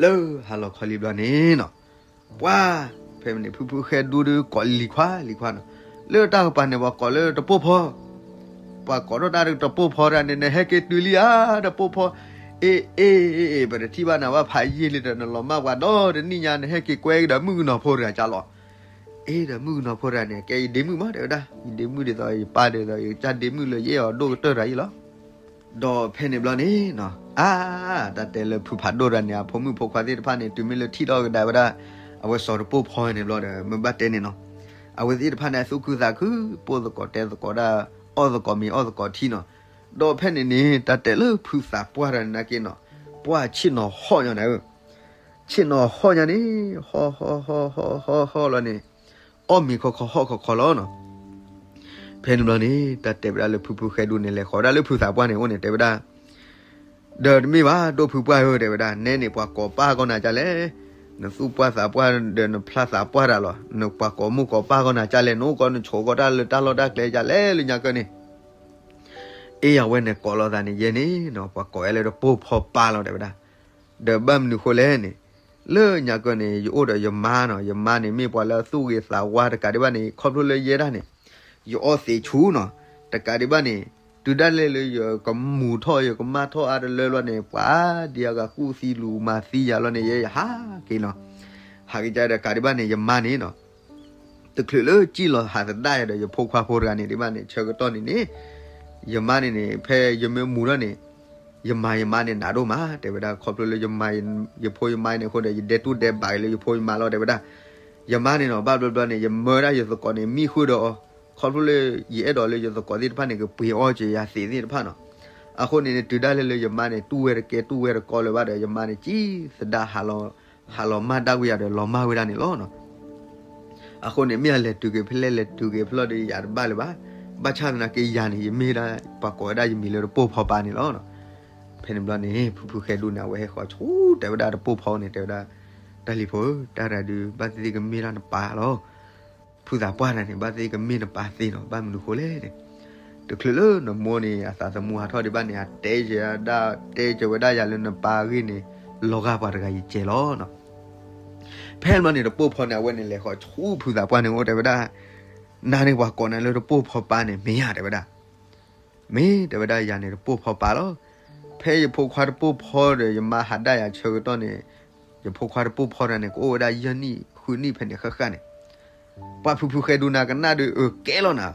လၢဟါလီၤခီလံဘျီန့ၣ်နီၤ ပှၤ ဖဲန့ၣ် ဖုဖုဃဲဒူဒီးကိးလံၤခွါလံၤခွါနီၤ လၢတၢ်ကပၤန့ၣ် ပှၤကိးလၢတပိၢ်ဖီ ပှၤကိးထီၣ်တၢ်တပိၢ်ဖီတဂၤန့ၣ် နဟဲက့ၤတုၤလံဧါ တပိၢ်ဖီ အ့ၣ်အ့ၣ်အ့ၣ် ပတထံၣ်ဘၣ်နၤဘၣ်ဖးယံာ်လံဒီး နလီၤမၢ်ပှၤဒီတနံၣ်ညါ နဟဲက့ၤကွဲကဒီးမုၣ်ကနီၤဖိတဂၤကၢ်လီၤ. အ့ၣ်ဒီးမုၣ်ကနီၤဖိတဂၤန့ၣ် ကဲယဒ့မုၣ်မး တဲဝဲဒၣ် ယဒ့မုၣ်ဒ်သိးယပၢ်ဒ်သိး ယကစၢ်ဒ့မုၣ်လၢယအဲၣ်အီၤဒိၣ်ကတၢၢ်တဂၤအံၤလီၤ. ဒီးဖဲန့ၣ်ဘျီန့ၣ်နီၤ အါ တၢ်တဲလၢဖုဖးဒိၣ်တဂၤန့ၣ် အဖိမုၣ်ဖိခွါသ့ၣ်တဖၣ်န့ၣ် တုၤမ့ၢ်လၢထံၣ်ထီၣ်ကဒါဝဲဒၣ် အဝဲစီၤတပိၢ်ဖီန့ၣ်ဘျီဒီး မ့ၢ်ဘၣ်တဲန့ၣ်နီၤ အဝဲသ့ၣ်တဖၣ်န့ၣ် သူၣ်ခုသးခု ပိၢ်သကိးတဲသကိးဒၣ် အီၣ်သကိးမ့ၤအီၣ်သကိးထံနီၤ. ဒီးဖဲန့ၣ်န့ၣ် တၢ်တဲလၢဖုသးပှၢ်တဂၤန့ၣ်နာ်က့နီၤ ပှၤဆ့ၣ်နီၤဟီၣ်ညါန့ၣ်ဧၢ ဆ့ၣ်နီၤဟီၣ်ညါန့ၣ် ဟီၣ်ဟီၣ်ဟီၣ်ဟီၣ်ဟီၣ်ဟီၣ်လီၤန့ၣ် အီၣ်မ့ၤခီခီဟီၣ်ခီခီလီၤနီၤ. ဖဲန့ၣ်ဘျီန့ၣ် တၢ်တဲဝဲဒၣ်လၢဖုဖုဃဲဒူန့ၣ် လဲၤဃီၤဝဲဒၣ်လၢဖုသးပှၢ်န့ၣ်အိၣ်န့ၣ် တဲဝဲဒၣ်, ဒီးတမ့ၢ်ဘၣ် ဒိၣ်ဖုပှၢ်ဧၢ တဲဝဲဒၣ်, နဲန့ၣ်ပှၤကိးပၢ်ကီနၤဒ်လဲၣ်, နသူၣ်ပှၢ်သးပှၢ်ဒီးနဖျါသးပှၢ်တၢ်လီၤ, နပှၤကိးမိၢ်ကိးပၢ်ကီနၤဒ်လဲၣ်, နအိၣ်ကီနဆိးကီတၢ်လၢတၢ်လီၢ်တၢ်ကျဲဒ်လဲၣ်လၢညါကၢၢ်န့ၣ် အ့ၣ် အဝဲန့ၣ်ကိးလိာ်သးန့ၣ် ယဲန့ၣ်နီၤ ပှၤကိးဝဲလၢတပိၢ်ဖီပၢ်လီၤ တဲဝဲဒၣ်. ဒီးဘၣ်မနုၤဃိလဲၣ်န့ၣ်, လၢညါကၢၢ်န့ၣ် ယအိၣ်ဒီးယမါနီၤ, ယမါန့ၣ်မ့ၢ်ပှၤလၢအသူၣ်ဂ့ၤသးဝါတကးဒံးဘၣ်န့ၣ် ခီဖျိလၢယဲဒၣ်န့ၣ် ယအီသံးဆူၣ်နီၤ, တကးဒံးဘၣ်န့ၣ် တုၤဒၣ်လဲာ်လၢယကမူၤထီၣ် ယကမၣ်ထီၣ်အါတလၢဘျီန့ၣ် ပှၤဒ်အဂၤကူၣ်သံလူၤမၤသံယၤလီၤန့ၣ် ယဲယဟးက့ၤနီၤ, ဟးက့ၤကဒီးတကးဒံးဘၣ်န့ၣ် ယမါန့ၣ်နီၤ တချုးလၢစံၣ်လီၤဟးသဒၣ်ယၤဒီးယဖိခွါဖိတဂၤန့ၣ်ဒံးဘၣ်န့ၣ် ဆၢကတီၢ်န့ၣ်န့ၣ်, ယမါန့ၣ်န့ၣ် ဖဲယမ့ၢ်မူၤထီၣ်န့ၣ်, ယမၤယမါန့ၣ်နးဒိၣ်မး တဲဝဲဒၣ်, ခီဖျိလၢယမၤယဖိယမါန့ၣ်အဃိဒီး ယဒဲတူၢ်ဒဲဘးက့ၤလၢယဖိယမါလီၤ တဲဝဲဒၣ်. ယမါန့ၣ်နီၤ ဘၣ်ဘျီဘျီန့ၣ် ယမၢဒၣ်ယသကိးန့ၣ် မံဃုာ်ဒီးအီၤ, ခီဖျိလၢယအဲၣ်ဒိးလၢယသကိးသ့ၣ်တဖၣ်န့ၣ် ကပှ့ၤအီၣ်က့ၤယၤသံးသ့ၣ်တဖၣ်နီၤ. အဃိန့ၣ်န့ၣ် တုၤဒၣ်လဲာ်လၢယမါန့ၣ် တူၢ်ဝဲတကဲတူၢ်ဝဲတကီလၢၤဘၣ်ဒီး ယမါန့ၣ် စံၣ်သဒၣ်ဟးလီၤ ဟးလီၤမၢ်တၢ်ကွံာ်ယၤဒီး လီၤမၢ်ဝဲဒၣ်န့ၣ်လီၤ. အဃိန့ၣ် မ့ၢ်အလဲၤတုၤက့ၤဖဲလဲၣ် လဲၤတုၤက့ၤဖဲလဲၣ်ဒီး ယၤတဘၣ်လၢၤဘၣ်. ဘၣ်ဆၣ်သနာ်က့ယၤန့ၣ် ယမ့ၢ်ဒၣ် ပှၤကိးဝဲဒၣ်ယမံၤလၢတပိၢ်ဖီပၢ်န့ၣ်လီၤ. ဖဲန့ၣ်ဘျီန့ၣ် ဖုဖုဃဲဒူန့ၣ် အဝဲဟဲဃီၤဆူ တဲဝဲဒၣ်တပိၢ်ဖီန့ၣ် တဲဝဲဒၣ်, တၢ်လံၤဖိဧၢ, တၢ်တဂၤဒုး ဘၣ်သ့ၣ်သ့ၣ်ကမ့ၢ်ဒၣ်နပၢ်လီၤ. ဖုသးပှၢ်တဂၤန့ၣ် ဘၣ်သ့ၣ်သ့ၣ်ကမ့ၢ်နပၢ်သ့နီၤ, ဘၣ်မနုၤဃိလဲၣ်န့ၣ်, တချုးလၢနမိၢ်န့ၣ် အသးသမူဟးထီၣ်ဒံးဘၣ်န့ၣ် အတဲကဲဒၣ် တဲကဲဝဲဒၣ်ယၤလၢနပၢ်အဂ့ၢ်န့ၣ် လီၤဂာ်ပှၤတဂၤယကဲလီၤနီၤ. ဖဲန့ၣ်ဘျီန့ၣ် တပိၢ်ဖီန့ၣ် အဝဲန့ၣ်လဲၤဃီၤဆူဖုသးပှၢ်န့ၣ်အိၣ် တဲဝဲဒၣ်, နၤန့ၣ်ပှၤကိးနၤလၢတပိၢ်ဖီပၢ်န့ၣ် မ့ၢ်ဧါ တဲဝဲဒၣ်. မ့ၢ် တဲဝဲဒၣ်, ယၤန့ၣ်တပိၢ်ဖီပၢ်လီၤ. ဖဲယဖိခွါတပိၢ်ဖီဒီး ယမါဟးဒၣ်ယၤဆၢကတီၢ်န့ၣ်, ယဖိခွါတပိၢ်ဖီတဂၤန့ၣ် ကအိၣ်ဝဲဒၣ်ယဲၢ်နံၣ်ဃုနံၣ်ဖဲန့ၣ်ဃၣ်ဃၣ်န့ၣ် ပှၤဖုဖုဃဲဒူနၤကနၣ်ဒီး အၢ ကဲလီၤနၤ,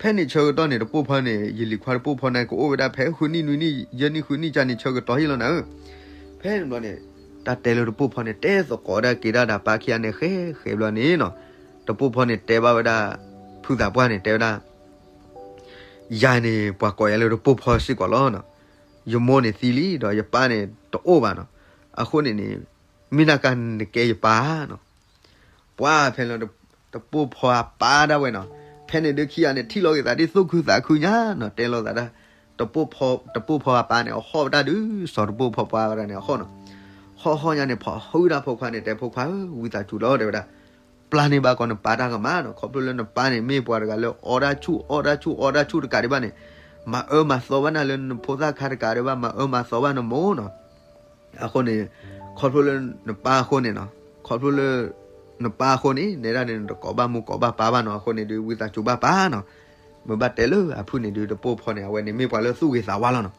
ဖဲန့ၣ်ဆၢကတီၢ်န့ၣ် တပိၢ်ဖီန့ၣ် ယလံၤခွါတပိၢ်ဖီန့ၣ် ကအိၣ်ဝဲဒၣ်ဖဲဃုနံၣ်နွံနံၣ် ယဲၢ်နံၣ်ဃုနံၣ်ကန့ၣ် ဆၢကတီၢ်ဟ့ၣ်လီၤနၤဧၢ. ဖဲန့ၣ်ဘျီန့ၣ် တၢ်တဲလၢတပိၢ်ဖီန့ၣ် တဲသကိးဒၣ်က့ၤဒၣ်ဒီးပၢ်ခံဂၤန့ၣ် ဃဲဃဲဘျီန့ၣ်နီၤ, တပိၢ်ဖီန့ၣ်တဲဘၣ်ဝဲဒၣ် ဖုသးပှၢ်န့ၣ် တဲဝဲဒၣ် ယၤန့ၣ် ပှၤကိးယၤလၢတပိၢ်ဖီစ့ၢ်ကီးလီၤနီၤ. ယမိၢ်န့ၣ်သံလံ ဒီးယပၢ်န့ၣ်တအိၣ်ဘၣ်နီၤ. အဃိန့ၣ်န့ၣ် မ့ၢ်နကနကဲယပၢ်နီၤ. ပှၤဖဲလီၤ တပိၢ်ဖီအပၢ်ဒၣ်ဝဲနီၤ. ဖဲန့ၣ်ဒုးခံဂၤန့ၣ် ထံၣ်လိာ်က့ၤသးဒ်သိၣ်ခုသးခုညါနီၤ, တဲလိာ်သးဒၣ် တပိၢ်ဖီအပၢ်န့ၣ် အဟီၣ်ဝဲဒၣ်ဒုး စီၤတပိၢ်ဖီပှၢ်ဝဲဒၣ်န့ၣ် အဟီၣ်နီၤ. ဟီၣ်ဟီၣ်ညါန့ၣ် ဖီၣ်ဟုၣ်ဒၣ်ဖိခွါန့ၣ် တဲဖိခွါဧၢ ဝံသးစူၤလီၤ တဲဝဲဒၣ် ပျၢ်န့ၢ်ဘၣ်ကီးနပၢ်တၢ်ကမၣ်နီၤ. ခီဖျိလၢနပၢ်န့ၣ် မ့ၢ်ပှၤတဂၤလၢအီဒၣ်ဆူၣ်အီဒၣ်ဆူၣ်အီဒၣ်ဆူၣ်တကးဒံးဘၣ်န့ၣ်, မၤအၢမၤသီဘၣ်နၤလၢနဖိသၣ်ခါတကးဒံးဘၣ်, မၤအၢမၤသီဘၣ်နမိၢ်နီၤ. အဃိန့ၣ် ခီဖျိလၢနပၢ်အဃိန့ၣ်နီၤ, ခီဖျိလၢ နပၢ်အဃိန့ၣ် နဲဒၣ်န့ၣ် နတကိးဘၣ်မိၢ်ကိးဘၣ်ပၢ်ဘၣ်နီၤ. အဃိန့ၣ်ဒုး ဝံသးစူၤဘၣ်ပၢ်နီၤ. မ့ၢ်ဘၣ်တဲလၢအဖုၣ်န့ၣ်ဒုး တပိၢ်ဖီန့ၣ် အဝဲန့ၣ်မ့ၢ်ပှၤလၢသူၣ်ဂ့ၤသးဝါလီၤနီၤ.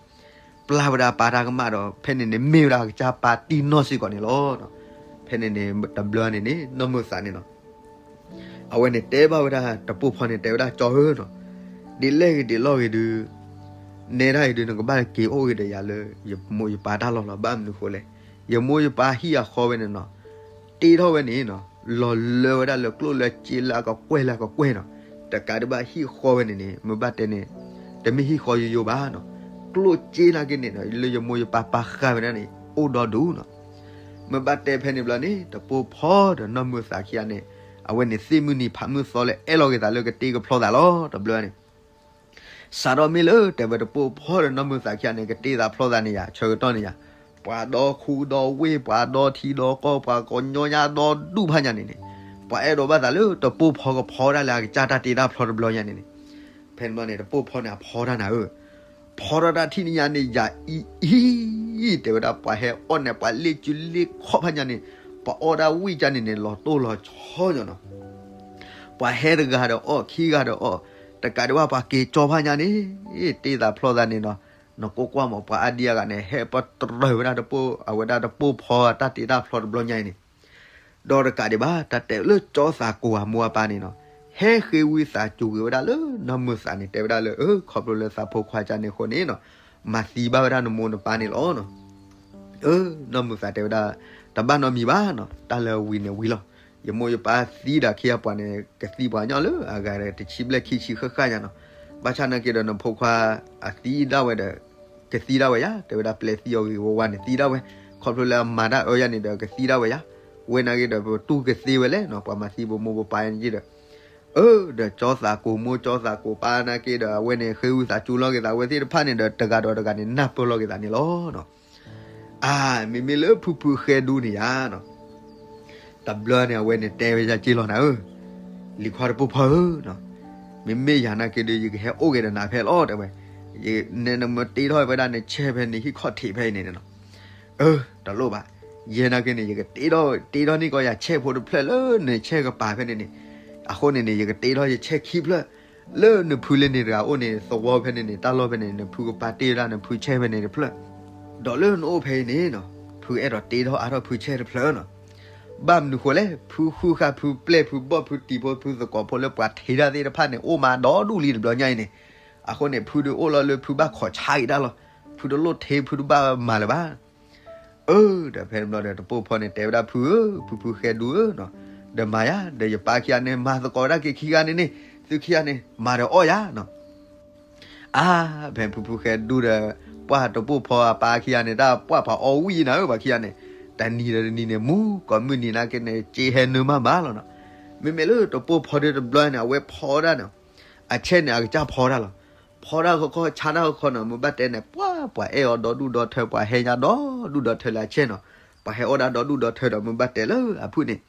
ပျၢ်ဝဲဒၣ်ပၢ်တၢ်ကမၣ်ဒီး ဖဲန့ၣ်န့ၣ်မ့ၢ်ဝဲဒၣ်အကစၢ်ပၢ်တံၢ်နီၢ်စ့ၢ်ကီးန့ၣ်လီၤ. ဖဲန့ၣ်န့ၣ် တဘျီန့ၣ်န့ၣ် နီၢ်မုာ်သးန့ၣ်နီၤ အဝဲန့ၣ်တဲဘၣ်ဝဲဒၣ်တပိၢ်ဖီန့ၣ် တဲဝဲဒၣ် ကၠီဧၢနီၤ, ဒ်လဲၣ်ဂ့ၤဒ်လဲၣ်ဂ့ၤဒုး နဲဒၣ်အံၤဒုး နကဘၣ်က့ၤအိၣ်ဂ့ၤဒီးယၤလၢ ယမိၢ်ယပၢ်တၢ်လီၢ်လီၤ. ဘၣ်မနုၤဃိလဲၣ်, ယမိၢ်ယပၢ်ဟံၣ်အဃီဝဲန့ၣ်နီၤ တ့ထီၣ်ဝဲန့ၣ်နီၤ လီၤလၢဝဲဒၣ်လၢကျိၣ်လၢစ့လၢအကကွဲၢ်လၢအကကွဲၢ်နီၤ. တကးဒံးဘၣ်ဟံၣ်ဃီဝဲန့ၣ်န့ၣ် မ့ၢ်ဘၣ်တဲန့ၣ် တမ့ၢ်ဟံၣ်ဃီယိယိဘၣ်နီၤ. ကျိၣ်စ့နာ်က့န့ၣ်နီၤ လၢယမိၢ်ယပၢ်ပာ်ဃာ်ဝဲဒၣ်န့ၣ် အိၣ်ဒီဒူၣ်နီၤ. မ့ၢ်ဘၣ်တဲဖဲန့ၣ်ဘျီန့ၣ် တပိၢ်ဖီဒီးနီၢ်မုာ်သးခံဂၤန့ၣ် အဝဲန့ၣ်သ့ၣ်မုၢ်နံၤဖးမုၢ်သီလၢအဲၣ်လီၤက့ၤသးလၢကတ့ကဖျီသးလီၤ တဘျီန့ၣ် စးထီၣ်မ့ၢ်လၢတဲဝဲတပိၢ်ဖီဒီးနီၢ်မုာ်သးခံဂၤန့ၣ် ကတ့သးဖျီသးန့ၣ်ယါ ဆၢကတီၢ်န့ၣ်ယါ ပှၤဒီခူဒီဝ့ၢ် ပှၤဒီထံဒီကီၢ် ပှၤကညီညါဒီဒူၣ်ဖးညါန့ၣ်န့ၣ် ပှၤအဲၣ်ဒိးဘၣ်သးလၢတပိၢ်ဖီကဖီဒၣ်လၢအကစၢ်တၢ်တ့တၢ်ဖျီတဘျီညါန့ၣ်န့ၣ် ဖဲန့ၣ်ဘျီန့ၣ် တပိၢ်ဖီန့ၣ် အဖီတၢ်နၤဧၢ ဖီထီၣ်တၢ်ထံၣ်န့ၣ်ညါန့ၣ် ယၤအံၤအံၤ တဲဝဲဒၣ် ပှၤဟဲအီၣ်န့ၣ် ပှၤလ့ၣ်စုလ့ၣ်ခီၣ်ဖးညါန့ၣ် ပှၤအီၣ်ဒၣ်ဝံၣ်ကၢ်န့ၣ်န့ၣ် လီၤတိၢ်လီၤဆီညါနီၤ ပှၤဟဲတဂၤဒီးအီၣ် ခံဂၤဒီးအီၣ် တကးဒံးဘၣ်ပှၤက့ၤကၠီဖးညါန့ၣ် တ့သးဖျီသးန့ၣ်နီၤ နကိးကွၢ်မး ပှၤအါဒံအါဂၤန့ၣ် ဟဲပတြၢၤဝဲဒၣ်တပိၢ် အဝဲဒၣ်တပိၢ်ဖီတၢ်တ့တၢ်ဖျီတဘျီညါအံၤန့ၣ် ဒီးတကးဒံးဘၣ် တၢ်တဲလၢကၠီသးကိၤအမိၢ်အပၢ်န့ၣ်နီၤ ဟဲဃ့ဝံသးစူၤက့ၤဝဲဒၣ်လၢနီၢ်မုာ်သးန့ၣ် တဲဝဲဒၣ်လၢ အၢ ခီဖျိလၢသးဖိခွါကၢ်န့ၣ်အဃိန့ၣ်နီၤ မၤသံဘၣ်ဝဲဒၣ်နမိၢ်နပၢ်န့ၣ်လီၤနီၤ အၢ နီၢ်မုာ်သးတဲဝဲဒၣ် တဘၣ်နီတမံၤဘၣ်နီၤ တၢ်လၢဝံၤန့ၣ်ဝံၤလီၤ. ယမိၢ်ယပၢ်သံဒီးခံဂၤပှၤန့ၣ် ကသံပှၤညီလၢအဂၤဒီးတဆံဘျဲၣ်ခံဆံဃၣ်ဃၣ်ညါနီၤ. ဘၣ်ဆၣ်နာ်က့ဒီးနဖိခွါအသံဒၣ်ဝဲဒီး ကသံဒၣ်ဝဲယါ တဲဝဲဒၣ်ပျဲသံအီၤဂ့ၤဂ့ၤဝါဝါန့ၣ် သံဒၣ်ဝဲ ခီဖျိလၢအမၤတၢ်အၢယါန့ၣ်ဒီးကသံဒၣ်ဝဲယါ ဝဲနာ်က့ဒီးပတူၢ်ကသ့ဝဲလဲၣ်နီၤ ပှၤမၤသံပမိၢ်ပပၢ်ယါန့ၣ်ဒီး အၢ ဒီးကၠီသးကိၢ်မိၢ်ကၠီသးကိၢ်ပၢ်နာ်က့ဒီး အဝဲန့ၣ်ဃ့ဝံသးစူၤလီၤက့ၤသးဝဲသ့ၣ်တဖၣ်န့ၣ်ဒီး တဂၤဒီးတဂၤန့ၣ် နၢ်ပၢၢ်လီၤက့ၤသးန့ၣ်လီၤ. အၢ မ့မ့ၢ်လၢဖုဖုဃဲဒူန့ၣ်ဧါ တဘျီန့ၣ် အဝဲန့ၣ်တဲဝဲယၤက့လီၤနၤဧၢ, လံၤခွါတပိၢ်ဖီဧၢ, မ့မ့ၢ်ယၤနာ်က့ဒီး ယကဟဲအိၣ်က့ၤဒီးနၤဖဲလီၤ တဲဝဲ, နမ့ၢ်တ့ထီၣ်ဝဲဒၣ်နဆဲၣ်ဖဲန့ၣ် ဟံၣ်ခီၣ်ထံးဖဲအံၤန့ၣ်လီၤ. အၢ တလိၣ်ဘၣ်, ယဲနာ်က့န့ၣ် ယကတ့ထီၣ် တ့ထီၣ်န့ၢ်ကီးယၤဆဲၣ်ဖိတဖျၢၣ်လၢနဆဲၣ်ကပၤဖဲန့ၣ်န့ၣ်, အဃိန့ၣ်န့ၣ် ယကတ့ထီၣ်ယဆဲၣ်ခံဖျၢၣ်, လၢနဖုလၢန့ၣ်တဂၤအိၣ်န့ၣ် သဝီဖဲန့ၣ်န့ၣ် တၢ်လီၢ်ဖဲန့ၣ် နဖုကပၤတ့ဝဲဒၣ်နဖုဆဲၣ်ဖဲန့ၣ်တဖျၢၣ်, ဒီးလၢနအိၣ်ဖဲအံၤန့ၣ် ဖုအဲၣ်ဒိးတ့ထီၣ်အါထီၣ်ဖုဆဲၣ်တဖျၢၣ်လီၤ. ဘၣ်မနုၤဃိလဲၣ်, ဖုဃုဃာ်ဖုပျဲၢ်ဖုဘီၣ်ဖုတံၤဖိဖုသကိးဖိလၢပှၤထံးတၢ်သ့ၣ်တဖၣ်န့ၣ် အိၣ်မးဒီဒူၣ်လံတဘျီညါအံၤန့ၣ်, အဃိန့ၣ်ဖုဒုးအိၣ်လီၤလၢဖုဘၣ်ခိးဆါက့ၤတၢ်လီၤ. ဖုတလိၣ်ထံးဖုတဘၣ်မၤလၢၤဘၣ်. အၢ ဒီးဖဲန့ၣ်ဘျီဒီး တပိၢ်ဖီန့ၣ်တဲဝဲဒၣ်ဖုဧၢ, ဖုဖုဃဲဒူဧၢ, ဒီးမၤယၤ ဒီးယပၢ်ခံဂၤန့ၣ် မၤသကိးတၢ်က့ၤခံဂၤန့ၣ်န့ၣ်, သုခံဂၤန့ၣ် မၤဒီးအီၣ်ယၤလီၤ. အၢ ဖဲဖုဖုဃဲဒူဒီး ပှၢ်တပိၢ်ဖီအပၢ်ခံဂၤန့ၣ် တၢ်ပှၢ်ဖးအီၣ်ဝံၤနၤဧၢ ပှၤခံဂၤန့ၣ်, တနံၤဒီးတနံၤန့ၣ် မူကိးမုၢ်နံၤနာ်က့န့ၣ် စ့ဟဲနၢမးမးလီၤ. မ့မ့ၢ်လၢတပိၢ်ဖီဒီးတဘျီန့ၣ် အဝဲဖီဒၣ်န့ၣ်, အဆဲၣ်န့ၣ် အကစၢ်ဖီတၢ်လီၤ. ဖီတၢ်ခီခီ ဆါတၢ်ခီခီန့ၣ် မုၢ်ဘၣ်တဲန့ၣ် ပှၢ်ပှၤအဲၣ်အီၤဒီဒူၣ်ဒီထၢ ပှၤဟဲညါဒီဒူၣ်ဒီထၢလၢအဆဲၣ်န့ၣ်, ပှၤဟဲအီၣ်ဒၣ်ဒီဒူၣ်ဒီထၢဒီး မုၢ်ဘၣ်တဲလၢအဖုၣ်န့ၣ်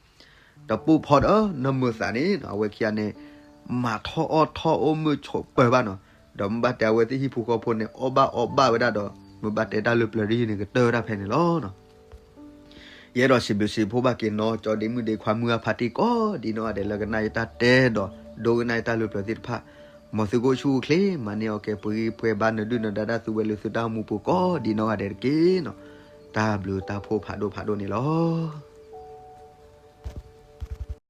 တပိၢ်ဖီဒီး နီၢ်မုာ်သးန့ၣ် အဝဲခံဂၤန့ၣ် မၤထီၣ်အီၣ်ထီၣ်အိၣ်မုာ်ဆိးပၢၤဘၣ်န့ၣ်, ဒီးမုၢ်ဘၣ်တဲအဝဲသ့ၣ်ဟံၣ်ဖိဃီဖိန့ၣ် အီၣ်ဘၣ်အီဘၣ်ဝဲဒၣ်ဒီး မုၢ်ဘၣ်တဲတၢ်လၢပျၢၤတယုၢ်န့ၣ် ကတၢၢ်ဝဲဒၣ်ဖဲန့ၣ်လီၤ. ယအဲၣ်ဒိးစံးဘျုးစံးဖှိၣ်ဘၣ်က့ၤနီၢ်ကၠီဒ့မုၣ်ဒ့ခွါမုၢ်အါဖးတံၢ်ကိးဒ်နီၢ်ဂၤဒဲးလၢကနၣ်ယတၢ်တဲဒီး ဒိကနၣ်ယတၢ်လၢပျၢၤသ့ၣ်တဖၣ်, မ်သုကအိၣ်ဆူၣ်အိၣ်ချ့ မၤန့ၢ်အီၣ်ကဲပှၤဂံၢ်ပှဲၤဘါနၢၤဒုၣ်နၢၤဒါတၢ်သုဝဲလၢသုတၢ်အိၣ်မူပူၤကိးဒ်နီၢ်ဂၤဒဲးတက့ၢ်န့ၣ်, တၢ်ဘျုးတၢ်ဖှိၣ်ဖးဒိၣ်ဖးဒိၣ်န့ၣ်လီၤ.